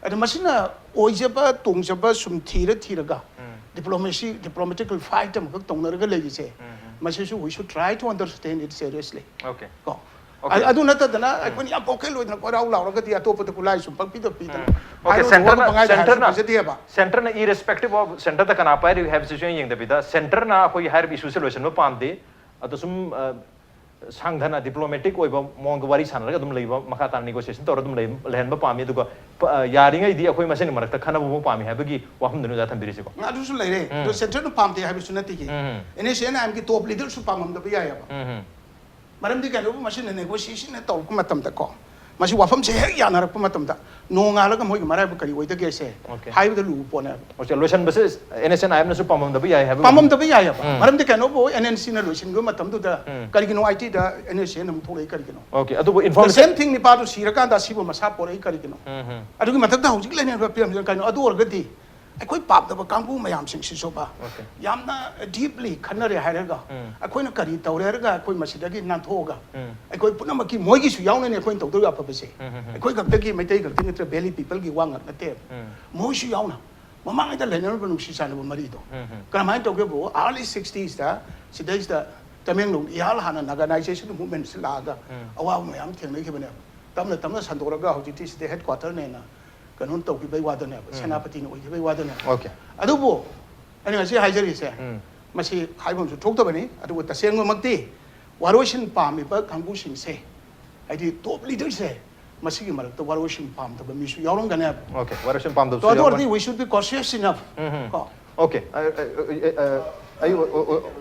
ꯑꯗ ꯃꯁꯤꯅ ꯑꯣꯏꯖꯕ ꯇꯣꯡꯖꯕ ꯁꯨꯝ ꯊꯤꯔ ꯊꯤꯔꯒ ꯎꯝ꯫ Diplomacy, diplomatical fight ꯑꯃꯈꯛ ꯇꯧꯅꯔꯒ ꯂꯩꯔꯤꯁꯦ, ꯎꯝ, ꯎꯝ꯫ ꯃꯁꯤꯁꯨ we should try to understand it seriously꯫ OK꯫ ꯀꯣ? OK꯫ ꯑ-, ꯑꯗꯨ ꯅꯠꯇꯗꯅ ꯎꯝ꯫ ꯑꯩꯈꯣꯏꯅ ꯌꯥꯝ vocal ꯑꯣꯏꯗꯅ ꯀꯣꯏꯔꯥꯎ ꯂꯥꯎꯔꯒꯗꯤ ꯑꯇꯣꯞꯄꯗ ꯈꯨꯠꯂꯥꯏ ꯁꯨꯝ ꯄꯪꯄꯤꯗ ꯄꯤꯗꯅ ꯎꯝ꯫ OK, ꯍꯥꯏꯔꯨꯅꯨ, centre-ꯅ, ꯋꯥꯍꯪ ꯄꯪꯍꯥꯏꯗ ꯍꯥꯏꯔꯁꯨ centre-ꯅ, ꯐꯖꯗꯦꯕ꯫ Centre-ꯅ irrespective of centre-ꯗ ꯀꯅꯥ ꯄꯥꯏꯔꯤ ꯍꯥꯏꯕꯁꯤꯁꯨ ꯌꯦꯡꯗꯕꯤꯗ centre-ꯅ ꯑꯩꯈꯣꯏꯒꯤ ꯍꯥꯏꯔꯤꯕ issue-ꯁꯦ ꯂꯣꯏꯁꯤꯟꯕ ꯄꯥꯝꯗꯦ꯫ ꯑꯗꯣ ꯁꯨꯝ ꯁꯥꯡꯊꯅ ꯗꯤꯄ꯭ꯂꯣꯃꯦꯇꯤꯛ ꯑꯣꯏꯕ ꯃꯑꯣꯡꯗ ꯋꯥꯔꯤ ꯁꯥꯟꯅꯔꯒ ꯑꯗꯨꯝ ꯂꯩꯕ, ꯃꯈꯥ ꯇꯥꯅ ꯅꯦꯒꯣꯁꯤꯌꯦꯁꯟ ꯇꯧꯔꯒ ꯑꯗꯨꯝ ꯂꯩꯍꯟꯕ ꯄꯥꯝꯃꯤ꯫ ꯑꯗꯨꯒ ꯌꯥꯔꯤꯉꯩꯗꯤ ꯑꯩꯈꯣꯏ ꯃꯁꯦꯟꯒꯤ ꯃꯔꯛꯇ ꯈꯟꯅꯕ ꯐꯥꯎ ꯄꯥꯝꯃꯤ ꯍꯥꯏꯕꯒꯤ ꯋꯥꯐꯝꯗꯨꯅꯤ ꯑꯣꯖꯥ ꯊꯝꯕꯤꯔꯤꯁꯤꯀꯣ꯫ ꯑꯗꯨꯁꯨ ꯂꯩꯔꯦ꯫ ꯑꯗꯣ ꯁꯦꯟꯇꯔꯅ ꯄꯥꯝꯗꯦ ꯍꯥꯏꯕꯁꯨ ꯅꯠꯇꯦ꯫ ꯑꯦꯟ ꯑꯦꯁ ꯑꯦꯟ ꯑꯥꯏ ꯑꯦꯝꯒꯤ ꯇꯣꯞ ꯂꯤꯗꯔꯁꯨ ꯄꯥꯝꯃꯝꯗꯕ ꯌꯥꯏꯑꯕ꯫ ꯃꯔꯝꯗꯤ ꯀꯩꯅꯣꯕꯨ ꯃꯁꯤꯅ ꯅꯦꯒꯣꯁꯤꯌꯦꯁꯟ ꯇꯧꯔꯛꯄ ꯃꯇꯝꯗꯀꯣ, ꯃꯁꯤ ꯋꯥꯐꯝꯁꯦ ꯍꯦꯛ ꯌꯥꯅꯔꯛꯄ ꯃꯇꯝꯗ ꯅꯣꯡꯉꯥꯜꯂꯒ ꯃꯣꯏꯒꯤ ꯃꯔꯥꯏꯕꯛ ꯀꯔꯤ ꯑꯣꯏꯗꯒꯦꯁꯦ ꯍꯥꯏꯕꯗ ꯂꯨꯕ ꯄꯣꯠꯅꯦꯕ꯫ ꯑꯣꯀꯦ, ꯂꯣꯏꯁꯟꯕꯁꯦ ꯑꯦꯟ ꯑꯦꯁ ꯑꯦꯟ ꯑꯥꯏ ꯑꯦꯝꯅꯁꯨ ꯄꯥꯝꯃꯝꯗꯕ ꯌꯥꯏ ꯍꯥꯏꯕ꯫ ꯄꯥꯝꯃꯝꯗꯕ ꯌꯥꯏꯑꯕ꯫ ꯃꯔꯝꯗꯤ ꯀꯩꯅꯣꯕꯨ ꯑꯦꯟ ꯑꯦꯟ ꯁꯤꯅ ꯂꯣꯏꯁꯤꯟꯈꯤꯕ ꯃꯇꯝꯗꯨꯗ ꯀꯔꯤꯒꯤꯅꯣ ꯑꯥꯏ ꯇꯤꯗ ꯑꯦꯟ ꯑꯦꯁ ꯑꯦꯟ ꯑꯃꯨꯛ ꯊꯣꯛꯂꯛꯏ ꯀꯔꯤꯒꯤꯅꯣ? ꯑꯣꯀꯦ, ꯑꯗꯨꯕꯨ ꯏꯟꯐꯣꯔꯝ ꯁꯦꯝ ꯊꯤꯡ ꯅꯤꯄꯥꯗꯨ ꯁꯤꯔꯀꯥꯟꯗ ꯑꯁꯤꯕꯨ ꯃꯁꯥ ꯄꯣꯔꯛꯏ ꯀꯔꯤꯒꯤꯅꯣ? ꯑꯗꯨꯒꯤ ꯃꯊꯛꯇ ꯍꯧꯖꯤꯛ ꯂꯩꯅꯔꯤꯕ ꯐꯤꯕꯝꯁꯤꯅ ꯀꯩꯅꯣ? ꯑꯗꯨ ꯑꯣꯏꯔꯒꯗꯤ ꯑꯩꯈꯣꯏ ꯄꯥꯝꯗꯕ ꯀꯥꯡꯕꯨ ꯃꯌꯥꯝꯁꯤꯡꯁꯤꯁꯨꯕ ꯌꯥꯝꯅ ꯗꯤꯞꯂꯤ ꯈꯟꯅꯔꯦ ꯍꯥꯏꯔꯒ, ꯑꯩꯈꯣꯏꯅ ꯀꯔꯤ ꯇꯧꯔꯦ ꯍꯥꯏꯔꯒ ꯑꯩꯈꯣꯏ ꯃꯁꯤꯗꯒꯤ ꯅꯥꯟꯊꯣꯛꯑꯒ, ꯑꯩꯈꯣꯏ ꯄꯨꯝꯅꯃꯛꯀꯤ, ꯃꯣꯏꯒꯤꯁꯨ ꯌꯥꯎꯅꯅꯤ ꯑꯩꯈꯣꯏꯅ ꯇꯧꯗꯣꯏꯕ ꯑꯐꯕꯁꯦ꯫ ꯑꯩꯈꯣꯏ ꯈꯛꯇꯒꯤ, ꯃꯩꯇꯩ ꯈꯛꯇꯤ ꯅꯠꯇ꯭ꯔ, ꯚꯦꯂꯤ ꯄꯤꯄꯜꯒꯤ ꯋꯥ ꯉꯛ ꯅꯠꯇꯦꯕ꯫ ꯃꯣꯏꯁꯨ ꯌꯥꯎꯅ ꯃꯃꯥꯡꯉꯩꯗ ꯂꯩꯅꯔꯝꯕ ꯅꯨꯡꯁꯤ ꯆꯥꯟꯅꯕ ꯃꯔꯤꯗꯣ ꯀꯔꯝꯍꯥꯏꯅ ꯇꯧꯒꯦꯕꯨ, ꯑꯥꯔꯂꯤ ꯁꯤꯛꯁꯇꯤꯁꯇ ꯁꯤꯗꯩꯁꯤꯗ ꯇꯃꯦꯡꯂꯣꯡ ꯏꯍꯥꯟ ꯍꯥꯟꯅ ꯅꯥꯒꯥꯅꯥꯏꯖꯦꯁꯟ ꯃꯨꯚꯃꯦꯟꯁꯤ ꯂꯥꯛꯑꯒ ꯑꯋꯥꯕ ꯃꯌꯥꯝ ꯊꯦꯡꯅꯈꯤꯕꯅꯦꯕ꯫ ꯇꯞꯅ ꯇꯞꯅ ꯁꯟꯗꯣꯔꯒ ꯍꯧꯖꯤꯛꯇꯤ ꯁꯤꯗ ꯍꯦꯗ ꯀ꯭ꯋꯥꯇꯔꯅꯦꯅ ꯀꯩꯅꯣ ꯇꯧꯈꯤꯕꯩ ꯋꯥꯗꯅꯦꯕ, ꯁꯦꯅꯥꯄꯇꯤꯅ ꯑꯣꯏꯈꯤꯕꯩ ꯋꯥꯗꯅꯦꯕ꯫ ꯑꯣꯀꯦ꯫ ꯑꯗꯨꯕꯨ ꯑꯩꯅ ꯉꯁꯤ ꯍꯥꯏꯖꯔꯤꯁꯦ, ꯃꯁꯤ ꯍꯥꯏꯐꯝꯁꯨ ꯊꯣꯛꯇꯕꯅꯤ꯫ ꯑꯗꯨꯕꯨ ꯇꯁꯦꯡꯕꯃꯛꯇꯤ ꯋꯥꯔꯣꯏꯁꯤꯟ ꯄꯥꯝꯃꯤꯕ ꯀꯥꯡꯕꯨꯁꯤꯡꯁꯦ, ꯍꯥꯏꯗꯤ ꯇꯣꯞ ꯂꯤꯗꯔꯁꯦ, ꯃꯁꯤꯒꯤ ꯃꯔꯛꯇ ꯋꯥꯔꯣꯏꯁꯤꯟ ꯄꯥꯝꯗꯕ ꯃꯤꯁꯨ ꯌꯥꯎꯔꯝꯒꯅꯦꯕ꯫ ꯑꯣꯀꯦ, ꯋꯥꯔꯣꯏꯁꯤꯟ So ꯄꯥꯝꯗꯕꯁꯨ ꯑꯗꯨ ꯑꯣꯏꯔꯗꯤ ꯌꯥꯎꯔꯝꯒꯅꯤ꯫ We should be cautious enough꯫ ꯀꯣ ꯑꯣꯀꯦ, ꯑ, ꯑ, ꯑ, ꯑ, ꯑꯩ ꯑꯣ- ꯑꯣ- ꯑꯣ-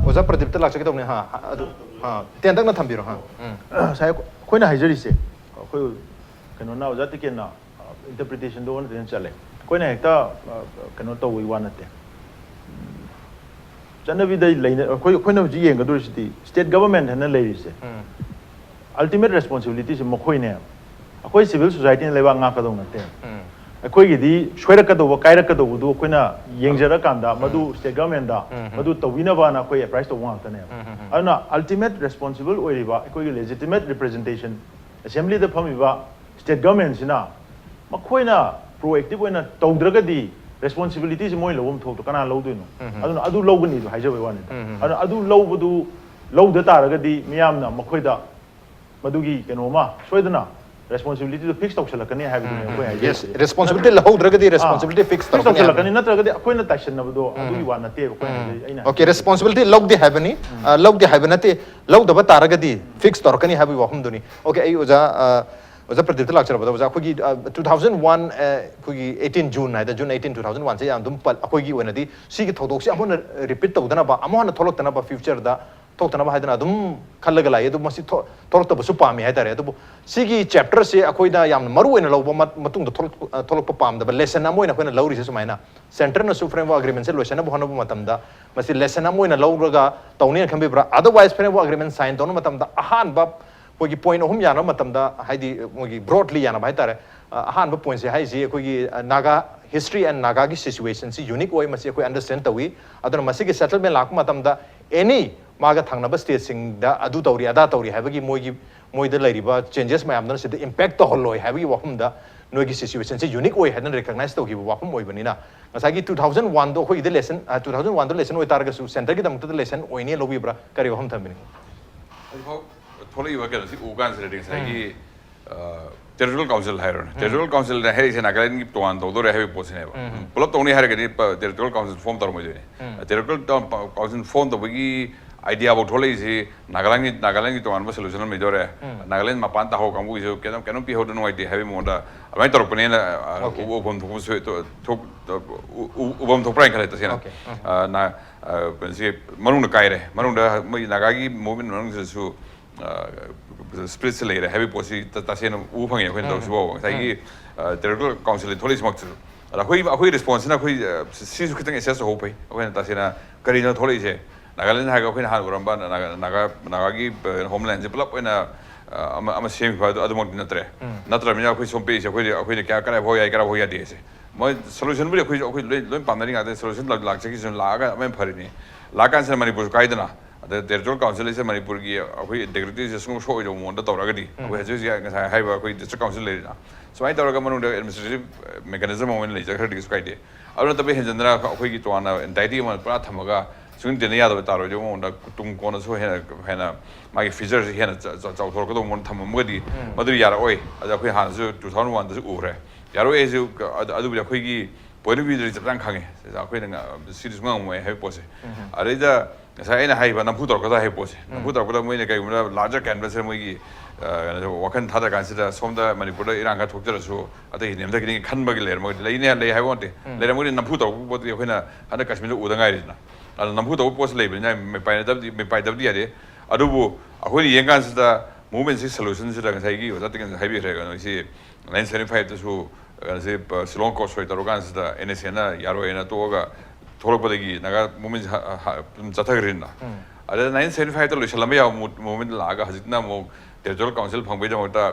ꯑꯣꯖꯥ ꯄ꯭ꯔꯗꯤꯞꯇ ꯂꯥꯛꯆꯒꯦ ꯇꯧꯕꯅꯦ꯫ ꯍꯥ, ꯑꯗꯨ, ꯍꯥ, ꯇꯦꯟꯇꯛꯅ ꯊꯝꯕꯤꯔꯣ꯫ ꯍꯥ꯫ ꯎꯝ꯫ ꯉꯁꯥꯏ ꯑꯩꯈꯣꯏꯅ ꯍꯥꯏꯖꯔꯤꯁꯦ, ꯑꯩꯈꯣꯏ ꯀꯩꯅꯣꯅ, ꯑꯣꯖꯥ ꯇꯤꯀꯦꯟꯅ ꯏꯟꯇꯔꯄ꯭ꯔꯤꯇꯦꯁꯟꯗꯣ ꯑꯣꯟꯅ ꯇꯩꯅ ꯆꯠꯂꯦ꯫ ꯑꯩꯈꯣꯏꯅ ꯍꯦꯛꯇ ꯑ, ꯀꯩꯅꯣ ꯇꯧꯕꯒꯤ ꯋꯥ ꯅꯠꯇꯦ꯫ ꯆꯠꯅꯕꯤꯗ ꯂꯩꯅ-, ꯑꯩꯈꯣꯏ, ꯑꯩꯈꯣꯏꯅ ꯍꯧꯖꯤꯛ ꯌꯦꯡꯒꯗꯧꯔꯤꯁꯤꯗꯤ ꯁ꯭ꯇꯦꯠ ꯒꯚꯔꯟꯃꯦꯟꯠ ꯍꯥꯏꯅ ꯂꯩꯔꯤꯁꯦ, ꯎꯝ꯫ ꯑꯜꯇꯤꯃꯦꯠ ꯔꯦꯁꯄꯣꯟꯁꯤꯕꯤꯂꯤꯇꯤꯁꯦ ꯃꯈꯣꯏꯅꯦꯕ꯫ ꯑꯩꯈꯣꯏ ꯁꯤꯚꯤꯜ ꯁꯣꯁꯥꯏꯇꯤꯅ ꯂꯩꯕꯥꯛ ꯉꯥꯛꯀꯗꯧ ꯅꯠꯇꯦ꯫ ꯎꯝ꯫ ꯑꯩꯈꯣꯏꯒꯤꯗꯤ ꯁꯣꯏꯔꯛꯀꯗꯧꯕ, ꯀꯥꯏꯔꯛꯀꯗꯧꯕꯗꯨ ꯑꯩꯈꯣꯏꯅ ꯌꯦꯡꯖꯔꯀꯥꯟꯗ ꯃꯗꯨ ꯁ꯭ꯇꯦꯠ ꯒꯚꯔꯟꯃꯦꯟꯠꯗ ꯎꯝ꯫ ꯃꯗꯨ ꯇꯧꯕꯤꯅꯕꯅ ꯑꯩꯈꯣꯏ ꯑꯦꯗꯚꯥꯏꯁ ꯇꯧꯕ ꯉꯥꯛꯇꯅꯦꯕ꯫ ꯎꯝ, ꯎꯝ, ꯎꯝ꯫ ꯑꯗꯨꯅ ꯑꯜꯇꯤꯃꯦꯠ ꯔꯦꯁꯄꯣꯟꯁꯤꯕꯜ ꯑꯣꯏꯔꯤꯕ ꯑꯩꯈꯣꯏꯒꯤ ꯂꯦꯖꯤꯇꯤꯃꯦꯠ ꯔꯤꯄ꯭ꯔꯖꯦꯟꯇꯦꯁꯟ, ꯑꯦꯁꯦꯝꯕ꯭ꯂꯤꯗ ꯐꯝꯃꯤꯕ ꯁ꯭ꯇꯦꯠ ꯒꯚꯔꯟꯃꯦꯟꯠꯁꯤꯅ ꯃꯈꯣꯏꯅ ꯄ꯭ꯔꯣꯑꯦꯛꯇꯤꯚ ꯑꯣꯏꯅ ꯇꯧꯗ꯭ꯔꯒꯗꯤ ꯔꯦꯁꯄꯣꯟꯁꯤꯕꯤꯂꯤꯇꯤꯁꯦ ꯃꯣꯏ ꯂꯧꯐꯝ ꯊꯣꯛꯇ꯭ꯔꯣ? ꯀꯅꯥ ꯂꯧꯗꯣꯏꯅꯣ? ꯎꯝ, ꯎꯝ꯫ ꯑꯗꯨꯅ ꯑꯗꯨ ꯂꯧꯒꯅꯤꯗꯣ ꯍꯥꯏꯖꯕꯩ ꯋꯥꯅꯤꯗ꯫ ꯎꯝ, ꯎꯝ꯫ ꯑꯗꯨꯅ ꯑꯗꯨ ꯂꯧꯕꯗꯨ ꯂꯧꯗ ꯇꯥꯔꯒꯗꯤ ꯃꯤꯌꯥꯝꯅ ꯃꯈꯣꯏꯗ ꯃꯗꯨꯒꯤ ꯀꯩꯅꯣꯃ ꯁꯣꯏꯗꯅ ꯔꯦꯁꯄꯣꯟꯁꯤꯕꯤꯂꯤꯇꯤꯗꯣ ꯐꯤꯛꯁ ꯇꯧꯁꯜꯂꯛꯀꯅꯤ ꯍꯥꯏꯕꯗꯨꯅꯦ ꯑꯩꯈꯣꯏ ꯍꯥꯏꯖꯩꯁꯦ꯫ Yes, responsibility ꯂꯧꯍꯧꯗ꯭ꯔꯒꯗꯤ responsibility fix fix ꯇꯧꯔꯛꯀꯅꯤ ꯍꯥꯏꯕꯅꯤ꯫ ꯇꯧꯁꯜꯂꯛꯀꯅꯤ, ꯅꯠꯇ꯭ꯔꯒꯗꯤ ꯑꯩꯈꯣꯏꯅ ꯇꯥꯏꯁꯟꯅꯕꯗꯣ ꯑꯗꯨꯒꯤ ꯋꯥ ꯅꯠꯇꯦꯕ ꯑꯩꯈꯣꯏ ꯍꯥꯏꯖꯩ꯫ ꯑꯩꯅ Okay, responsibility ꯂꯧꯗꯦ ꯍꯥꯏꯕꯅꯤ, ꯑ, ꯂꯧꯗꯦ ꯍꯥꯏꯕ ꯅꯠꯇꯦ, ꯂꯧꯗꯕ ꯇꯥꯔꯒꯗꯤ ꯐꯤꯛꯁ ꯇꯧꯔꯛꯀꯅꯤ ꯍꯥꯏꯕꯒꯤ ꯋꯥꯐꯝꯗꯨꯅꯤ꯫ Okay, ꯑꯩ ꯑꯣꯖꯥ, ꯑ, ꯑꯣꯖꯥ ꯄ꯭ꯔꯗꯤꯞꯇ ꯂꯥꯛꯆꯔꯕꯗ, ꯑꯣꯖꯥ, ꯑꯩꯈꯣꯏꯒꯤ, ꯑ, two thousand one, ꯑ, ꯑꯩꯈꯣꯏꯒꯤ eighteen June ꯍꯥꯏꯗ, June eighteen, two thousand one ꯁꯦ ꯌꯥꯝ ꯑꯗꯨꯝ ꯄꯜ-, ꯑꯩꯈꯣꯏꯒꯤ ꯑꯣꯏꯅꯗꯤ ꯁꯤꯒꯤ ꯊꯧꯗꯣꯛꯁꯦ ꯑꯃꯨꯛ ꯍꯟꯅ ꯔꯤꯄꯤꯠ ꯇꯧꯗꯅꯕ, ꯑꯃꯨꯛ ꯍꯟꯅ ꯊꯣꯛꯂꯛꯇꯅꯕ, ꯐ꯭ꯌꯨꯆꯔꯗ ꯊꯣꯛꯇꯅꯕ ꯍꯥꯏꯗꯅ ꯑꯗꯨꯝ ꯈꯜꯂꯒ ꯂꯥꯛꯏ꯫ ꯑꯗꯨ ꯃꯁꯤ ꯊꯣꯛ-, ꯊꯣꯛꯂꯛꯇꯕꯁꯨ ꯄꯥꯝꯃꯤ ꯍꯥꯏꯇꯥꯔꯦ꯫ ꯑꯗꯨꯕꯨ ꯁꯤꯒꯤ ꯆꯦꯞꯇꯔꯁꯦ ꯑꯩꯈꯣꯏꯅ ꯌꯥꯝꯅ ꯃꯔꯨ ꯑꯣꯏꯅ ꯂꯧꯕ ꯃꯠ-, ꯃꯇꯨꯡꯗ ꯊꯣꯛꯂꯛ-, ꯑ, ꯊꯣꯛꯂꯛꯄ ꯄꯥꯝꯗꯕ ꯂꯦꯁꯟ ꯑꯃ ꯑꯣꯏꯅ ꯑꯩꯈꯣꯏꯅ ꯂꯧꯔꯤꯁꯦ ꯁꯨꯃꯥꯏꯅ, ꯁꯦꯟꯇꯔꯅꯁꯨ ꯐ꯭ꯔꯦꯝꯋꯥꯔꯛ ꯑꯦꯒ꯭ꯔꯤꯃꯦꯟꯁꯦ ꯂꯣꯏꯁꯤꯟꯅꯕ ꯍꯣꯠꯅꯕ ꯃꯇꯝꯗ ꯃꯁꯤ ꯂꯦꯁꯟ ꯑꯃ ꯑꯣꯏꯅ ꯂꯧꯔꯒ ꯇꯧꯅꯦꯅ ꯈꯟꯕꯤꯕ꯭ꯔꯥ? Otherwise, ꯐ꯭ꯔꯦꯝꯋꯥꯔꯛ ꯑꯦꯒ꯭ꯔꯤꯃꯦꯟ ꯁꯥꯏꯟ ꯇꯧꯅꯕ ꯃꯇꯝꯗ ꯑꯍꯥꯟꯕ ꯑꯩꯈꯣꯏꯒꯤ ꯄꯣꯏꯟ ꯑꯍꯨꯝ ꯌꯥꯅꯕ ꯃꯇꯝꯗ, ꯍꯥꯏꯗꯤ ꯃꯣꯏꯒꯤ ꯕ꯭ꯔꯣꯗꯂꯤ ꯌꯥꯅꯕ ꯍꯥꯏꯇꯥꯔꯦ, ꯑ, ꯑꯍꯥꯟꯕ ꯄꯣꯏꯟꯁꯦ ꯍꯥꯏꯁꯤ ꯑꯩꯈꯣꯏꯒꯤ, ꯑ, ꯅꯥꯒꯥ history and ꯅꯥꯒꯥꯒꯤ ꯁꯤꯆꯨꯋꯦꯁꯟꯁꯤ ꯌꯨꯅꯤꯛ ꯑꯣꯏ, ꯃꯁꯤ ꯑꯩꯈꯣꯏ ꯑꯟꯗꯔꯁ꯭ꯇꯦꯟ ꯇꯧꯏ꯫ ꯑꯗꯨꯅ ꯃꯁꯤꯒꯤ ꯁꯦꯇꯜꯃꯦꯟ ꯂꯥꯛꯄ ꯃꯇꯝꯗ ꯑꯦꯅꯤ ꯃꯥꯒ ꯊꯪꯅꯕ ꯁ꯭ꯇꯦꯠꯁꯤꯡꯗ ꯑꯗꯨ ꯇꯧꯔꯤ ꯑꯗꯥ ꯇꯧꯔꯤ ꯍꯥꯏꯕꯒꯤ ꯃꯣꯏꯒꯤ, ꯃꯣꯏꯗ ꯂꯩꯔꯤꯕ ꯆꯦꯟꯖꯦꯁ ꯃꯌꯥꯝꯗꯨꯅ ꯁꯤꯗ ꯏꯝꯄꯦꯛ ꯇꯧꯍꯜꯂꯣꯏ ꯍꯥꯏꯕꯒꯤ ꯋꯥꯐꯝꯗ ꯅꯣꯏꯒꯤ ꯁꯤꯆꯨꯋꯦꯁꯟꯁꯤ ꯌꯨꯅꯤꯛ ꯑꯣꯏ ꯍꯥꯏꯗꯅ ꯔꯤꯀꯛꯅꯥꯏꯁ ꯇꯧꯈꯤꯕ ꯋꯥꯐꯝ ꯑꯣꯏꯕꯅꯤꯅ, ꯉꯁꯥꯏꯒꯤ two thousand oneꯗꯣ ꯑꯩꯈꯣꯏꯒꯤꯗ ꯂꯦꯁꯟ, ꯑ, two thousand oneꯗꯣ ꯂꯦꯁꯟ ꯑꯣꯏꯇꯥꯔꯒꯁꯨ ꯁꯦꯟꯇꯔꯒꯤꯗꯃꯛꯇꯗ ꯂꯦꯁꯟ ꯑꯣꯏꯅꯤ ꯂꯧꯕꯤꯕ꯭ꯔꯥ? ꯀꯔꯤ ꯋꯥꯐꯝ ꯊꯝꯕꯤꯅꯤꯡꯉꯤ? ꯍꯧꯖꯤꯛꯐꯥꯎ ꯊꯣꯛꯂꯛꯏꯕ ꯀꯩꯅꯣꯁꯤ ꯎꯕ ꯀꯥꯟꯁꯤꯗꯗꯤ ꯉꯁꯥꯏꯒꯤ ꯇꯦꯔꯤꯇꯣꯔꯤꯌꯦꯜ ꯀꯥꯎꯟꯁꯤꯜ ꯍꯥꯏꯔꯣꯅꯦ, ꯇꯦꯔꯤꯇꯣꯔꯤꯌꯦꯜ ꯀꯥꯎꯟꯁꯤꯜꯅ ꯍꯥꯏꯔꯤꯁꯦ ꯅꯥꯒꯥꯂꯦꯟꯒꯤ ꯇꯣꯉꯥꯟ ꯇꯧꯗꯣꯔꯦ ꯍꯥꯏꯕꯒꯤ ꯄꯣꯠꯁꯤꯅꯦꯕ꯫ ꯄꯨꯂꯞ ꯇꯧꯅꯤ ꯍꯥꯏꯔꯒꯗꯤ territorial council form ꯇꯧꯔꯝꯃꯣꯏꯗꯣꯏꯅꯦ꯫ Territorial council form ꯇꯧꯕꯒꯤ ꯑꯥꯏꯗꯤꯌꯥꯐꯥꯎ ꯊꯣꯛꯂꯛꯏꯁꯤ ꯅꯥꯒꯥꯂꯦꯟꯒꯤ, ꯅꯥꯒꯥꯂꯦꯟꯒꯤ ꯇꯣꯉꯥꯟꯕ ꯁꯣꯂꯨꯁꯟ ꯑꯃ ꯂꯩꯗꯣꯔꯦ꯫ ꯅꯥꯒꯥꯂꯦꯟ ꯃꯄꯥꯟ ꯇꯥꯍꯧ ꯀꯥꯡꯕꯨꯒꯤꯁꯨ ꯀꯩꯅꯣꯝ, ꯀꯩꯅꯣꯝ ꯄꯤꯍꯧꯗ ꯅꯨꯡꯉꯥꯏꯇꯦ ꯍꯥꯏꯕꯒꯤ ꯃꯑꯣꯡꯗ ꯑꯗꯨꯃꯥꯏꯅ ꯇꯧꯔꯛꯄꯅꯦꯅ, ꯑ, Okay. ꯎ-, ꯎꯐꯝ ꯊꯣꯛꯄꯁꯨ ꯊꯣꯛ-, ꯊꯣꯛ-, ꯎ-, ꯎ-, ꯎꯐꯝ ꯊꯣꯛꯄ꯭ꯔꯥ ꯍꯥꯏꯅ ꯈꯜꯂꯦ ꯇꯁꯦꯡꯅ꯫ Okay. ꯑ, ꯅ-, ꯑ, ꯀꯩꯅꯣꯁꯤ ꯃꯅꯨꯡꯗ ꯀꯥꯏꯔꯦ꯫ ꯃꯅꯨꯡꯗ ꯃꯣꯏ ꯅꯥꯒꯥꯒꯤ ꯃꯨꯚꯃꯦꯟ ꯃꯅꯨꯡꯁꯤꯗꯁꯨ ꯁ꯭ꯄꯤꯔꯤꯠꯁꯦ ꯂꯩꯔꯦ ꯍꯥꯏꯕꯒꯤ ꯄꯣꯠꯁꯤ ꯇ-, ꯇꯁꯦꯡꯅ ꯎꯕ ꯐꯪꯉꯦ ꯑꯩꯈꯣꯏꯅ ꯇꯧꯔꯤꯁꯤꯐꯥꯎꯕ꯫ ꯉꯁꯥꯏꯒꯤ ꯇꯦꯔꯤꯇꯣꯔꯤꯌꯦꯜ ꯀꯥꯎꯟꯁꯤꯜꯗ ꯊꯣꯛꯂꯛꯏꯁꯤꯃꯛꯇꯁꯨ꯫ ꯑꯗ ꯑꯩꯈꯣꯏ, ꯑꯩꯈꯣꯏ ꯔꯦꯁꯄꯣꯟꯁꯁꯤꯅ ꯑꯩꯈꯣꯏ, ꯑ, ꯁꯤꯁꯨ ꯈꯤꯇꯪ ꯑꯦꯁꯦꯁ ꯇꯧꯍꯧꯕ ꯐꯩ꯫ ꯑꯩꯈꯣꯏꯅ ꯇꯁꯦꯡꯅ ꯀꯔꯤꯅꯣ ꯊꯣꯛꯂꯛꯏꯁꯦ? ꯅꯥꯒꯥꯂꯦꯟ ꯍꯥꯏꯔꯒ ꯑꯩꯈꯣꯏꯅ ꯍꯥꯟꯅ ꯎꯔꯝꯕ ꯅꯥꯒꯥ, ꯅꯥꯒꯥ, ꯅꯥꯒꯥꯒꯤ, ꯑ, ꯍꯣꯝꯂꯦꯟꯁꯦ ꯄꯨꯂꯞ ꯑꯣꯏꯅ, ꯑ, ꯑꯃ, ꯑꯃ ꯁꯦꯝꯈꯤꯕ ꯑꯗꯨ, ꯑꯗꯨꯃꯛꯇꯤ ꯅꯠꯇ꯭ꯔꯦ꯫ ꯅꯠꯇ꯭ꯔꯕꯅꯤꯅ ꯑꯩꯈꯣꯏ ꯁꯣꯝ ꯄꯤꯔꯤꯁꯦ ꯑꯩꯈꯣꯏꯗꯤ, ꯑꯩꯈꯣꯏꯅ ꯀꯌꯥ, ꯀꯗꯥꯏ ꯐꯥꯎ ꯌꯥꯏ, ꯀꯗꯥꯏ ꯐꯥꯎ ꯌꯥꯗꯦ ꯍꯥꯏꯁꯦ꯫ ꯃꯣꯏ ꯁꯣꯂꯨꯁꯟꯕꯨꯗꯤ ꯑꯩꯈꯣꯏꯁꯨ, ꯑꯩꯈꯣꯏ ꯂꯣꯏ, ꯂꯣꯏ ꯄꯥꯝꯅꯔꯤ ꯉꯥꯛꯇꯅꯤ꯫ ꯁꯣꯂꯨꯁꯟ ꯂꯥꯛ-, ꯂꯥꯛꯆꯈꯤꯁꯅꯨ, ꯂꯥꯛꯑꯒ ꯑꯃ ꯐꯔꯤꯅꯤ꯫ ꯂꯥꯛꯀꯥꯟꯁꯤꯗ ꯃꯅꯤꯄꯨꯔꯁꯨ ꯀꯥꯏꯗꯅ, ꯑꯗ ꯇꯦꯔꯤꯇꯣꯔꯤꯌꯦꯜ ꯀꯥꯎꯟꯁꯤꯜ ꯍꯥꯏꯁꯦ ꯃꯅꯤꯄꯨꯔꯒꯤ ꯑꯩꯈꯣꯏ ꯏꯟꯇꯦꯒ꯭ꯔꯤꯇꯤꯁꯦ ꯁꯨꯡꯁꯣꯛ ꯁꯣꯛꯑꯣꯏꯗꯧꯕ ꯃꯑꯣꯡꯗ ꯇꯧꯔꯒꯗꯤ, ꯑꯩꯈꯣꯏ ꯍꯧꯖꯤꯛ ꯍꯧꯖꯤꯛ ꯉꯁꯥꯏ ꯍꯥꯏꯔꯤꯕ ꯑꯩꯈꯣꯏ ꯗꯤꯁꯇ꯭ꯔꯤꯛ ꯀꯥꯎꯟꯁꯤꯜ ꯂꯩꯔꯤꯅ, ꯁꯨꯃꯥꯏꯅ ꯇꯧꯔꯒ ꯃꯅꯨꯡꯗ ꯑꯦꯗꯃꯤꯅꯤꯁꯇ꯭ꯔꯦꯇꯤꯚ ꯃꯦꯀꯥꯅꯤꯖꯝ ꯑꯃ ꯑꯣꯏꯅ ꯂꯩꯖꯈ꯭ꯔꯗꯤ ꯀꯩꯁꯨ ꯀꯥꯏꯗꯦ꯫ ꯑꯗꯨ ꯅꯠꯇꯕ ꯍꯦꯟꯖꯟꯗꯅ ꯑꯩꯈꯣꯏꯒꯤ ꯇꯣꯉꯥꯟꯅ ꯑꯦꯟꯇꯥꯏꯇꯤ ꯑꯃ ꯄꯨꯔꯥ ꯊꯝꯃꯒ ꯁꯨꯡꯇꯦꯟꯅ ꯌꯥꯗꯕ ꯇꯥꯔꯣꯏꯗꯕ ꯃꯑꯣꯡꯗ ꯇꯨꯡ ꯀꯣꯟꯅꯁꯨ ꯍꯦꯟꯅ ꯍꯦꯟꯅ ꯃꯥꯒꯤ ꯐꯤꯆꯔꯁꯤ ꯍꯦꯟꯅ ꯆ- ꯆ- ꯆꯥꯎꯊꯣꯔꯛꯀꯗꯧꯕ ꯃꯑꯣꯡꯗ ꯊꯝꯃꯝꯃꯒꯗꯤ ꯃꯗꯨ ꯌꯥꯔꯛꯑꯣꯏ꯫ ꯑꯗ ꯑꯩꯈꯣꯏ ꯍꯥꯟꯅꯁꯨ two thousand one ꯗꯁꯨ ꯎꯈ꯭ꯔꯦ꯫ ꯌꯥꯔꯛꯑꯣꯏ ꯍꯥꯏꯁꯨ ꯑꯗꯨꯕꯨꯗꯤ ꯑꯩꯈꯣꯏꯒꯤ point of view ꯗꯗꯤ ꯆꯞ ꯆꯥꯅ ꯈꯪꯉꯦ꯫ ꯑꯩꯈꯣꯏꯅ ꯁꯤꯗꯤ ꯁꯨꯡꯉꯝ ꯉꯝꯃꯣꯏ ꯍꯥꯏꯕ ꯄꯣꯠꯁꯦ꯫ ꯑꯗꯩꯗ ꯉꯁꯥꯏ ꯑꯩꯅ ꯍꯥꯏꯈꯤꯕ ꯅꯝꯐꯨ ꯇꯧꯔꯛꯀꯗ꯭ꯔꯥ ꯍꯥꯏꯕ ꯄꯣꯠꯁꯦ, ꯅꯝꯐꯨ ꯇꯧꯔꯛꯄꯗ ꯃꯣꯏꯅ ꯀꯩꯒꯨꯝꯕ larger canvas ꯁꯤꯗ ꯃꯣꯏꯒꯤ ꯋꯥꯈꯜ ꯊꯥꯗ ꯀꯥꯟꯁꯤꯗ ꯁꯣꯝꯗ ꯃꯅꯤꯄꯨꯔꯗ ꯏꯔꯥꯡ ꯈꯔ ꯊꯣꯛꯆꯔꯁꯨ ꯑꯇꯩ ꯅꯦꯝꯊꯈꯤꯅꯤ ꯈꯟꯕꯒꯤ ꯂꯩꯔꯝꯃꯒꯗꯤ, ꯂꯩꯅꯦ ꯂꯩ ꯍꯥꯏꯕ ꯅꯠꯇꯦ꯫ ꯂꯩꯔꯝꯃꯒꯗꯤ ꯅꯝꯐꯨ ꯇꯧꯔꯛꯄ ꯄꯣꯠꯇꯨꯗꯤ ꯑꯩꯈꯣꯏꯅ ꯍꯟꯗꯛ ꯀꯥꯁꯃꯤꯔꯗ ꯎꯗ ꯉꯥꯏꯔꯤꯗꯅ꯫ ꯑꯗꯨꯅ ꯅꯝꯐꯨ ꯇꯧꯕ ꯄꯣꯠꯁꯤ ꯂꯩꯕꯅꯤꯅ ꯃꯤꯄꯥꯏꯅꯗꯕꯗꯤ ꯃꯤꯄꯥꯏꯗꯕꯗꯤ ꯌꯥꯗꯦ꯫ ꯑꯗꯨꯕꯨ ꯑꯩꯈꯣꯏꯅ ꯌꯦꯡꯀꯥꯟꯁꯤꯗ movement ꯁꯤ solution ꯁꯤꯗ ꯉꯁꯥꯏꯒꯤ ꯑꯣꯖꯥ ꯇꯤꯀꯟꯁꯨ ꯍꯥꯏꯕꯤꯈ꯭ꯔꯦ, ꯀꯩꯅꯣꯁꯤ nineteen seventy five ꯇꯁꯨ ꯀꯩꯅꯣꯁꯤ ꯁꯤꯂꯣꯡ ꯀꯣꯁ ꯁꯣꯏ ꯇꯧꯔꯀꯥꯟꯁꯤꯗ NSCN ꯅ ꯌꯥꯔꯣꯏꯅ ꯇꯣꯛꯑꯒ ꯊꯣꯛꯂꯛꯄꯗꯒꯤ ꯅꯥꯒꯥ movement ꯁꯤ ꯑꯗꯨꯝ ꯆꯠꯊꯈ꯭ꯔꯤꯗꯅ꯫ ꯑꯗ nineteen seventy five ꯇ ꯂꯣꯏꯁꯤꯜꯂꯝꯕ ꯌꯥꯕ movement ꯂꯥꯛꯑꯒ ꯍꯧꯖꯤꯛꯅ ꯑꯃꯨꯛ territorial council ꯐꯪꯕꯒꯤꯗꯃꯛꯇ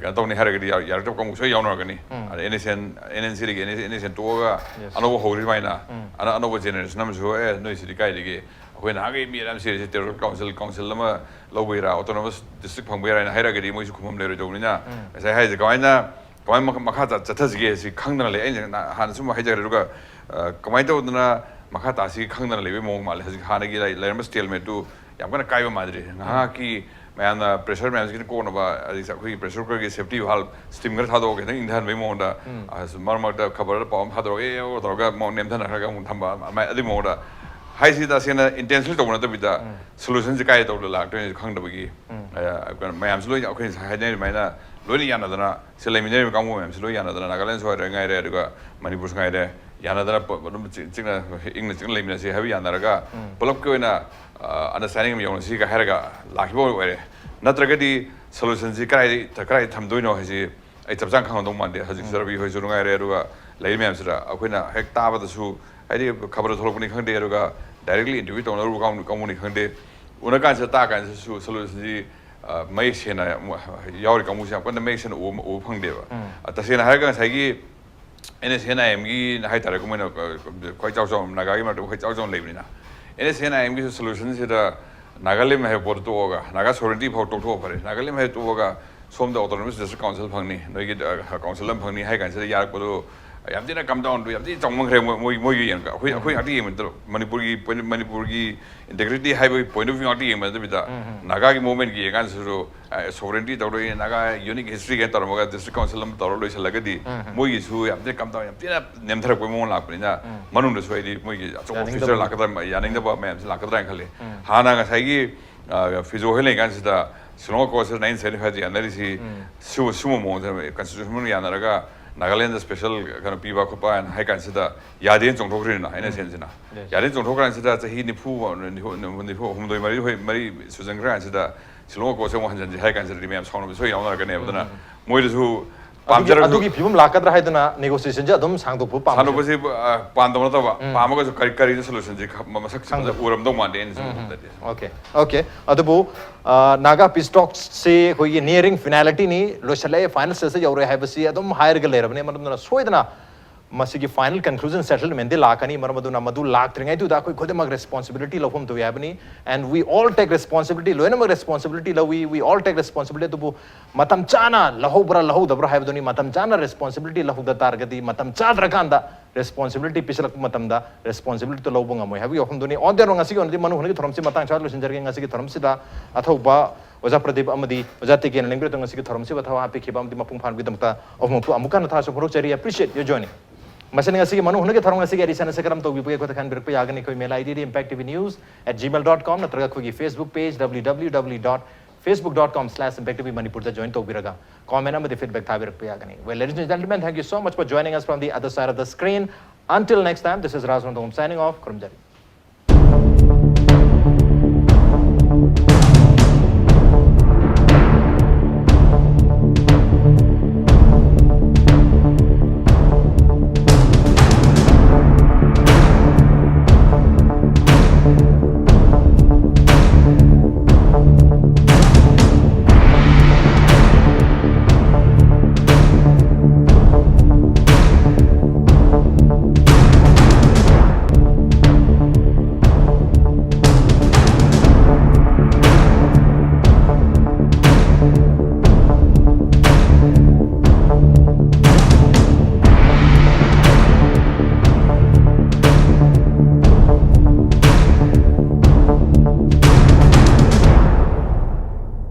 ꯀꯩꯅꯣ ꯇꯧꯅꯤ ꯍꯥꯏꯔꯒꯗꯤ ꯌꯥꯔꯛꯇꯕ ꯀꯥꯡꯕꯨ ꯁꯣꯏ ꯌꯥꯎꯅꯔꯛꯀꯅꯤ꯫ ꯑꯗ NSCN, NNC ꯗꯒꯤ NSCN ꯇꯣꯛꯑꯒ ꯑꯅꯧꯕ ꯍꯧꯔꯤꯕꯅꯤꯅ ꯑꯅ ꯑꯅꯧꯕ generation ꯑꯃꯁꯨ ꯑꯦ ꯅꯣꯏ ꯁꯤꯗꯤ ꯀꯥꯏꯗꯒꯤ ꯑꯩꯈꯣꯏ ꯅꯍꯥꯟꯒꯩ ꯃꯤ ꯑꯗꯨꯝ ꯁꯤꯔꯤꯁꯦ territorial council, council ꯑꯃ ꯂꯧꯕꯩꯔꯥ autonomous district ꯐꯪꯕꯩꯔꯥ ꯍꯥꯏꯅ ꯍꯥꯏꯔꯒꯗꯤ ꯃꯣꯏꯁꯨ ꯈꯨꯝꯐꯝ ꯂꯩꯔꯣꯏꯗꯧꯕꯅꯤꯅ ꯉꯁꯥꯏ ꯍꯥꯏꯔꯤꯁꯦ ꯀꯃꯥꯏꯅ ꯀꯃꯥꯏꯅ ꯃꯈꯥ ꯆꯠꯊꯁꯤꯒꯦ ꯁꯤ ꯈꯪꯗꯅ ꯂꯩ꯫ ꯑꯩꯅ ꯍꯥꯟꯅ ꯁꯨꯝ ꯍꯥꯏꯖꯔꯦ꯫ ꯑꯗꯨꯒ ꯀꯃꯥꯏꯅ ꯇꯧꯗꯅ ꯃꯈꯥ ꯇꯥꯁꯤ ꯈꯪꯗꯅ ꯂꯩꯕꯒꯤ ꯃꯑꯣꯡ ꯃꯥꯜꯂꯦ꯫ ꯍꯧꯖꯤꯛ ꯍꯥꯟꯅꯒꯤ ꯂꯩꯔꯝꯕ stalemate ꯇꯨ ꯌꯥꯝ ꯀꯟꯅ ꯀꯥꯏꯕ ꯃꯥꯟꯗ꯭ꯔꯤ꯫ ꯉꯥꯏꯍꯥꯛꯀꯤ ꯃꯌꯥꯝꯅ pressure ꯃꯌꯥꯝꯁꯤꯅ ꯀꯣꯛꯅꯕ ꯑꯗꯒꯤ ꯑꯩꯈꯣꯏꯒꯤ pressure cooker ꯒꯤ safety valve steam ꯈꯔ ꯊꯥꯗꯣꯛꯑꯒ ꯈꯤꯇꯪ ꯏꯪꯊꯍꯟꯕꯒꯤ ꯃꯑꯣꯡꯗ ꯃꯔꯛ ꯃꯔꯛꯇ ꯈꯕꯔꯗ ꯄꯥꯎ ꯑꯃ ꯊꯥꯗꯣꯔꯛꯑꯦ ꯇꯧꯔꯒ ꯑꯃꯨꯛ ꯅꯦꯝꯊꯅꯈ꯭ꯔꯒ ꯑꯃꯨꯛ ꯊꯝꯕ ꯑꯗꯨꯃꯥꯏꯅ ꯑꯗꯨꯒꯤ ꯃꯑꯣꯡꯗ ꯍꯥꯏꯁꯤ ꯇꯁꯦꯡꯅ intentionally ꯇꯧꯕ ꯅꯠꯇꯕꯤꯗ solution ꯁꯤ ꯀꯥꯏꯗ ꯇꯧꯔꯒ ꯂꯥꯛꯇꯣꯏꯅꯣ ꯈꯪꯗꯕꯒꯤ ꯃꯌꯥꯝꯁꯨ ꯂꯣꯏꯅ ꯑꯩꯈꯣꯏꯅ ꯉꯁꯥꯏ ꯍꯥꯏꯅꯔꯤ ꯑꯗꯨꯃꯥꯏꯅ ꯂꯣꯏꯅ ꯌꯥꯅꯗꯅ ꯁꯤ ꯂꯩꯃꯤꯟꯅꯔꯤꯕ ꯀꯥꯡꯕꯨ ꯃꯌꯥꯝꯁꯤ ꯂꯣꯏ ꯌꯥꯅꯗꯅ ꯅꯥꯒꯥꯂꯦꯟꯁꯨ ꯍꯥꯏꯔꯦ ꯉꯥꯏꯔꯦ ꯑꯗꯨꯒ ꯃꯅꯤꯄꯨꯔꯁꯨ ꯉꯥꯏꯔꯦ ꯌꯥꯅꯗꯅ ꯑꯗꯨꯝ ꯏꯪꯅ ꯆꯤꯛꯅ ꯂꯩꯃꯤꯟꯅꯁꯤ ꯍꯥꯏꯕ ꯌꯥꯅꯔꯒ ꯄꯨꯂꯞꯀꯤ ꯑꯣꯏꯅ understanding ꯑꯃ ꯌꯧꯅꯁꯤꯒ ꯍꯥꯏꯔꯒ ꯂꯥꯛꯈꯤꯕ ꯑꯣꯏꯔꯦ꯫ ꯅꯠꯇ꯭ꯔꯒꯗꯤ solution ꯁꯤ ꯀꯗꯥꯏꯗ ꯀꯗꯥꯏꯗ ꯊꯝꯗꯣꯏꯅꯣ ꯍꯥꯏꯁꯤ ꯑꯩ ꯆꯞ ꯆꯥꯅ ꯈꯪꯉꯝꯗꯧ ꯃꯥꯟꯗꯦ꯫ ꯍꯧꯖꯤꯛꯁꯨ ꯔꯕꯤ ꯍꯣꯏꯁꯨ ꯉꯥꯏꯔꯦ ꯑꯗꯨꯒ ꯂꯩꯔꯤ ꯃꯌꯥꯝꯁꯤꯗ ꯑꯩꯈꯣꯏꯅ ꯍꯦꯛ ꯇꯥꯕꯗꯁꯨ ꯍꯥꯏꯗꯤ ꯈꯕꯔꯗ ꯊꯣꯛꯂꯛꯄꯅꯤ ꯈꯪꯗꯦ ꯑꯗꯨꯒ directly interview ꯇꯧꯅꯔꯨꯕ ꯀꯥꯡꯕꯨꯅꯤ ꯈꯪꯗꯦ ꯎꯅ ꯀꯥꯟꯁꯤꯗ ꯇꯥ ꯀꯥꯟꯁꯤꯗꯁꯨ solution ꯁꯤ ꯃꯌꯦꯛ ꯁꯦꯡꯅ ꯌꯥꯎꯔꯤ ꯀꯥꯡꯕꯨꯁꯤ ꯌꯥꯝ ꯀꯟꯅ ꯃꯌꯦꯛ ꯁꯦꯡꯅ ꯎꯕ ꯐꯪꯗꯦꯕ꯫ ꯇꯁꯦꯡꯅ ꯍꯥꯏꯔꯒ ꯉꯁꯥꯏꯒꯤ NSCN IM ꯒꯤ ꯍꯥꯏꯇꯥꯔꯦꯀꯣ ꯃꯣꯏꯅ ꯈ꯭ꯋꯥꯏ ꯏꯆꯥꯎ ꯆꯥꯎꯅ ꯅꯥꯒꯥꯒꯤ ꯃꯔꯛꯇ ꯈ꯭ꯋꯥꯏ ꯏꯆꯥꯎ ꯆꯥꯎꯅ ꯂꯩꯕꯅꯤꯅ NSCN IM ꯒꯤꯁꯨ solution ꯁꯤꯗ ꯅꯥꯒꯥꯂꯦꯟ ꯍꯥꯏꯕ ꯄꯣꯠꯇꯣ ꯇꯣꯛꯑꯒ ꯅꯥꯒꯥ sovereignty ꯐꯥꯎ ꯇꯣꯛꯊꯣꯛꯑ ꯐꯔꯦ꯫ ꯅꯥꯒꯥꯂꯦꯟ ꯍꯥꯏꯕ ꯇꯣꯛꯑꯒ ꯁꯣꯝꯗ autonomous district council ꯐꯪꯅꯤ, ꯅꯣꯏꯒꯤ council ꯑꯃ ꯐꯪꯅꯤ ꯍꯥꯏ ꯀꯥꯟꯁꯤꯗ ꯌꯥꯔꯛꯄꯗꯣ ꯌꯥꯝ ꯊꯤꯅ ꯀꯝ ꯗꯥꯎꯟꯗꯨ ꯌꯥꯝ ꯊꯤꯅ ꯆꯥꯎꯃꯟꯈ꯭ꯔꯦ ꯃꯣꯏ ꯃꯣꯏ- ꯃꯣꯏꯒꯤ ꯌꯦꯡꯉꯒ ꯑꯩꯈꯣꯏ ꯑꯩꯈꯣꯏ ꯉꯥꯛꯇ ꯌꯦꯡꯕ ꯅꯠꯇꯕ ꯃꯅꯤꯄꯨꯔꯒꯤ ꯄꯣꯏꯟ- ꯃꯅꯤꯄꯨꯔꯒꯤ ꯏꯟꯇꯦꯒ꯭ꯔꯤꯇꯤ ꯍꯥꯏꯕꯒꯤ ꯄꯣꯏꯟ ꯑꯣꯐ ꯚ꯭ꯌꯨ ꯉꯥꯛꯇ ꯌꯦꯡꯕ ꯅꯠꯇꯕꯤꯗ ꯅꯥꯒꯥꯒꯤ ꯃꯨꯚꯃꯦꯟꯒꯤ ꯌꯦꯡꯀꯥꯟꯗꯁꯨ ꯁꯣꯕꯔꯦꯟꯇꯤ ꯇꯧꯔꯛꯏ ꯅꯥꯒꯥ ꯌꯨꯅꯤꯛ ꯍꯤꯁꯇ꯭ꯔꯤ ꯀꯥꯏꯅ ꯇꯧꯔꯝꯃꯒ ꯗꯤꯁꯇ꯭ꯔꯤꯛ ꯀꯥꯎꯟꯁꯤꯜ ꯑꯃ ꯇꯧꯔ ꯂꯣꯏꯁꯤꯜꯂꯒꯗꯤ ꯃꯣꯏꯒꯤꯁꯨ ꯌꯥꯝ ꯊꯤꯅ ꯀꯝ ꯗꯥꯎꯟ ꯌꯥꯝ ꯊꯤꯅ ꯅꯦꯝꯊꯔꯛꯄꯒꯤ ꯃꯑꯣꯡ ꯂꯥꯛꯄꯅꯤꯅ ꯃꯅꯨꯡꯗꯁꯨ ꯍꯥꯏꯗꯤ ꯃꯣꯏꯒꯤ ꯑꯆꯧꯕ ꯌꯥꯅꯤꯡꯗꯕ ꯐ꯭ꯌꯨꯆꯔ ꯂꯥꯛꯀꯗ꯭ꯔꯥ ꯌꯥꯅꯤꯡꯗꯕ ꯃꯌꯥꯝꯁꯤ ꯂꯥꯛꯀꯗ꯭ꯔꯥ ꯍꯥꯏꯅ ꯈꯜꯂꯤ꯫ ꯍꯥꯟꯅ ꯉꯁꯥꯏꯒꯤ ꯐꯤꯖꯣ ꯍꯣꯏ ꯂꯩꯀꯥꯟꯁꯤꯗ ꯁꯤꯂꯣꯡ ꯀꯣꯔꯠꯁꯤꯗ ꯅꯥꯏꯟꯇꯤꯟ ꯁꯚꯦꯟꯇꯤ ꯐꯥꯏꯚꯇ ꯌꯥꯅꯔꯤꯁꯤ ꯁꯤꯒꯨꯝꯕ ꯁꯤꯒꯨꯝꯕ ꯃꯑꯣꯡꯗ ꯀꯟꯁꯇꯤꯇ꯭ꯌꯨꯁꯟ ꯃꯅꯨꯡ ꯌꯥꯅꯔꯒ ꯅꯥꯒꯥꯂꯦꯟꯗ ꯁ꯭ꯄꯦꯁꯦꯜ ꯀꯩꯅꯣ ꯄꯤꯕ ꯈꯣꯠꯄ ꯍꯥꯏꯅ ꯍꯥꯏ ꯀꯥꯟꯁꯤꯗ ꯌꯥꯗꯦꯅ ꯆꯣꯡꯊꯣꯛꯈ꯭ꯔꯤꯅ ꯑꯩꯅ ꯁꯦꯟꯁꯤꯅ ꯌꯥꯗꯦꯅ ꯆꯣꯡꯊꯣꯛꯈ꯭ꯔ ꯀꯥꯟꯁꯤꯗ ꯆꯍꯤ ꯅꯤꯐꯨ ꯅꯤꯐꯨ ꯅꯤꯐꯨ ꯍꯨꯝꯗꯣꯏ ꯃꯔꯤ ꯍꯣꯏ ꯃꯔꯤ ꯁꯨꯖꯟꯈ꯭ꯔ ꯀꯥꯟꯁꯤꯗ ꯁꯤꯂꯣꯡ ꯀꯣꯔꯠꯁꯦ ꯑꯃꯨꯛ ꯍꯟꯖꯤꯟꯁꯤ ꯍꯥꯏ ꯀꯥꯟꯁꯤꯗꯗꯤ ꯃꯌꯥꯝ ꯁꯥꯎꯅꯕꯁꯨ ꯁꯣꯏ ꯌꯥꯎꯅꯔꯛꯀꯅꯦꯕ ꯑꯗꯨꯅ ꯃꯣꯏꯗꯁꯨ ꯑꯗꯨꯒꯤ ꯄꯥꯝꯖꯔꯁꯨ ꯑꯗꯨꯒꯤ ꯐꯤꯕꯝ ꯂꯥꯛꯀꯗ꯭ꯔꯥ ꯍꯥꯏꯗꯨꯅ ꯅꯦꯒꯣꯁꯤꯌꯦꯁꯟꯁꯦ ꯑꯗꯨꯝ ꯁꯥꯡꯗꯣꯛꯄ ꯄꯥꯝꯕꯁꯨ ꯁꯥꯟꯅꯕꯁꯤ ꯄꯥꯝꯗꯕ ꯅꯠꯇꯕ ꯄꯥꯝꯃꯒꯁꯨ ꯀꯔꯤ ꯀꯔꯤꯅ ꯁꯣꯂꯨꯁꯟꯁꯤ ꯃꯁꯛ ꯐꯖꯅ ꯎꯔꯝꯗꯧ ꯃꯥꯟꯗꯦ ꯑꯩꯅ ꯁꯨꯝ ꯈꯟꯕꯗꯗꯤ꯫ ꯑꯣꯀꯦ ꯑꯣꯀꯦ ꯑꯗꯨꯕꯨ ꯅꯥꯒꯥ ꯄꯤꯁ ꯇꯣꯛꯁꯁꯤ ꯑꯩꯈꯣꯏꯒꯤ ꯅꯤꯌꯔꯤꯡ ꯐꯤꯅꯥꯂꯤꯇꯤꯅꯤ, ꯂꯣꯏꯁꯤꯜꯂꯛꯑꯦ, ꯐꯥꯏꯅꯦꯜ ꯁ꯭ꯇꯦꯖꯇ ꯌꯧꯔꯦ ꯍꯥꯏꯕꯁꯤ ꯑꯗꯨꯝ ꯍꯥꯏꯔꯒ ꯂꯩꯔꯕꯅꯤ꯫ ꯃꯔꯝ ꯑꯗꯨꯅ ꯁꯣꯏꯗꯅ ꯃꯁꯤꯒꯤ ꯐꯥꯏꯅꯦꯜ ꯀꯟꯀ꯭ꯂꯨꯖꯟ ꯁꯦꯇꯜꯃꯦꯟꯗꯤ ꯂꯥꯛꯀꯅꯤ꯫ ꯃꯔꯝ ꯑꯗꯨꯅ ꯃꯗꯨ ꯂꯥꯛꯇ꯭ꯔꯤꯉꯩꯗꯨꯗ ꯑꯩꯈꯣꯏ ꯈꯨꯗꯤꯡꯃꯛ ꯔꯦꯁꯄꯣꯟꯁꯤꯕꯤꯂꯤꯇꯤ ꯂꯧꯐꯝ ꯊꯣꯛꯏ ꯍꯥꯏꯕꯅꯤ꯫ And we all take responsibility, ꯂꯣꯏꯅꯃꯛ ꯔꯦꯁꯄꯣꯟꯁꯤꯕꯤꯂꯤꯇꯤ ꯂꯧꯏ, we all take responsibility꯫ ꯑꯗꯨꯕꯨ ꯃꯇꯝ ꯆꯥꯅ ꯂꯧꯍꯧꯕ꯭ꯔꯥ ꯂꯧꯍꯧꯗꯕ꯭ꯔꯥ ꯍꯥꯏꯕꯗꯨꯅꯤ꯫ ꯃꯇꯝ ꯆꯥꯅ ꯔꯦꯁꯄꯣꯟꯁꯤꯕꯤꯂꯤꯇꯤ ꯂꯧꯍꯧꯗ ꯇꯥꯔꯒꯗꯤ ꯃꯇꯝ ꯆꯥꯗ꯭ꯔꯀꯥꯟꯗ ꯔꯦꯁꯄꯣꯟꯁꯤꯕꯤꯂꯤꯇꯤ ꯄꯤꯁꯤꯜꯂꯛꯄ ꯃꯇꯝꯗ ꯔꯦꯁꯄꯣꯟꯁꯤꯕꯤꯂꯤꯇꯤꯗꯣ ꯂꯧꯕ ꯉꯝꯃꯣꯏ ꯍꯥꯏꯕꯒꯤ ꯋꯥꯐꯝꯗꯨꯅꯤ꯫ ꯑꯣꯟ ꯗꯦꯔꯣ ꯉꯁꯤꯒꯤ ꯑꯣꯏꯅꯗꯤ ꯃꯅꯨꯡ ꯍꯨꯠꯅꯒꯤ ꯊꯧꯔꯝꯁꯤ ꯃꯇꯥꯡ ꯆꯥꯅ ꯂꯣꯏꯁꯤꯟꯖꯔꯒꯦ꯫ ꯉꯁꯤꯒꯤ ꯊꯧꯔꯝꯁꯤꯗ ꯑꯊꯧꯕ ꯑꯣꯖꯥ ꯄ꯭ꯔꯗꯤꯞ ꯑꯃꯗꯤ ꯑꯣꯖꯥ ꯇꯦꯀꯦꯟꯅ ꯂꯦꯡꯕꯤꯔꯛꯇꯨꯅ ꯉꯁꯤꯒꯤ ꯊꯧꯔꯝꯁꯤꯕꯨ ꯊꯋꯥꯏ ꯍꯥꯞꯄꯤꯈꯤꯕ ꯑꯃꯗꯤ ꯃꯄꯨꯡ ꯐꯥꯍꯟꯕꯒꯤꯗꯃꯛꯇ ꯑꯍꯨꯝꯃꯛꯄꯨ ꯑꯃꯨꯛ ꯍꯟꯅ ꯊꯥꯒꯠꯆꯕ ꯐꯣꯡꯗꯣꯛꯆꯔꯤ꯫ Appreciate your joining꯫ ꯃꯁꯤꯅ ꯉꯁꯤꯒꯤ ꯃꯅꯨꯡ ꯍꯨꯠꯅꯒꯤ ꯊꯧꯔꯝ ꯑꯁꯤꯒꯤ ꯑꯦꯗꯤꯁꯟ ꯑꯁꯤ ꯀꯔꯝ ꯇꯧꯕꯤꯕꯒꯦ ꯑꯩꯈꯣꯏꯗ ꯈꯟꯕꯤꯔꯛꯄ ꯌꯥꯒꯅꯤ꯫ ꯑꯩꯈꯣꯏ email I ꯗꯤꯗꯤ impact T V news at gmail dot com ꯅꯠꯇ꯭ꯔꯒ ꯑꯩꯈꯣꯏꯒꯤ Facebook page W W W dot facebook dot com slash impact T V Manipur ꯗ join ꯇꯧꯕꯤꯔꯒ comment ꯑꯃꯗꯤ feedback ꯊꯥꯕꯤꯔꯛꯄ ꯌꯥꯒꯅꯤ꯫ Well, ladies and gentlemen, thank you so much for joining us from the other side of the screen. Until next time, this is Raj Rondong signing off. ꯈꯨꯔꯨꯝꯖꯔꯤ꯫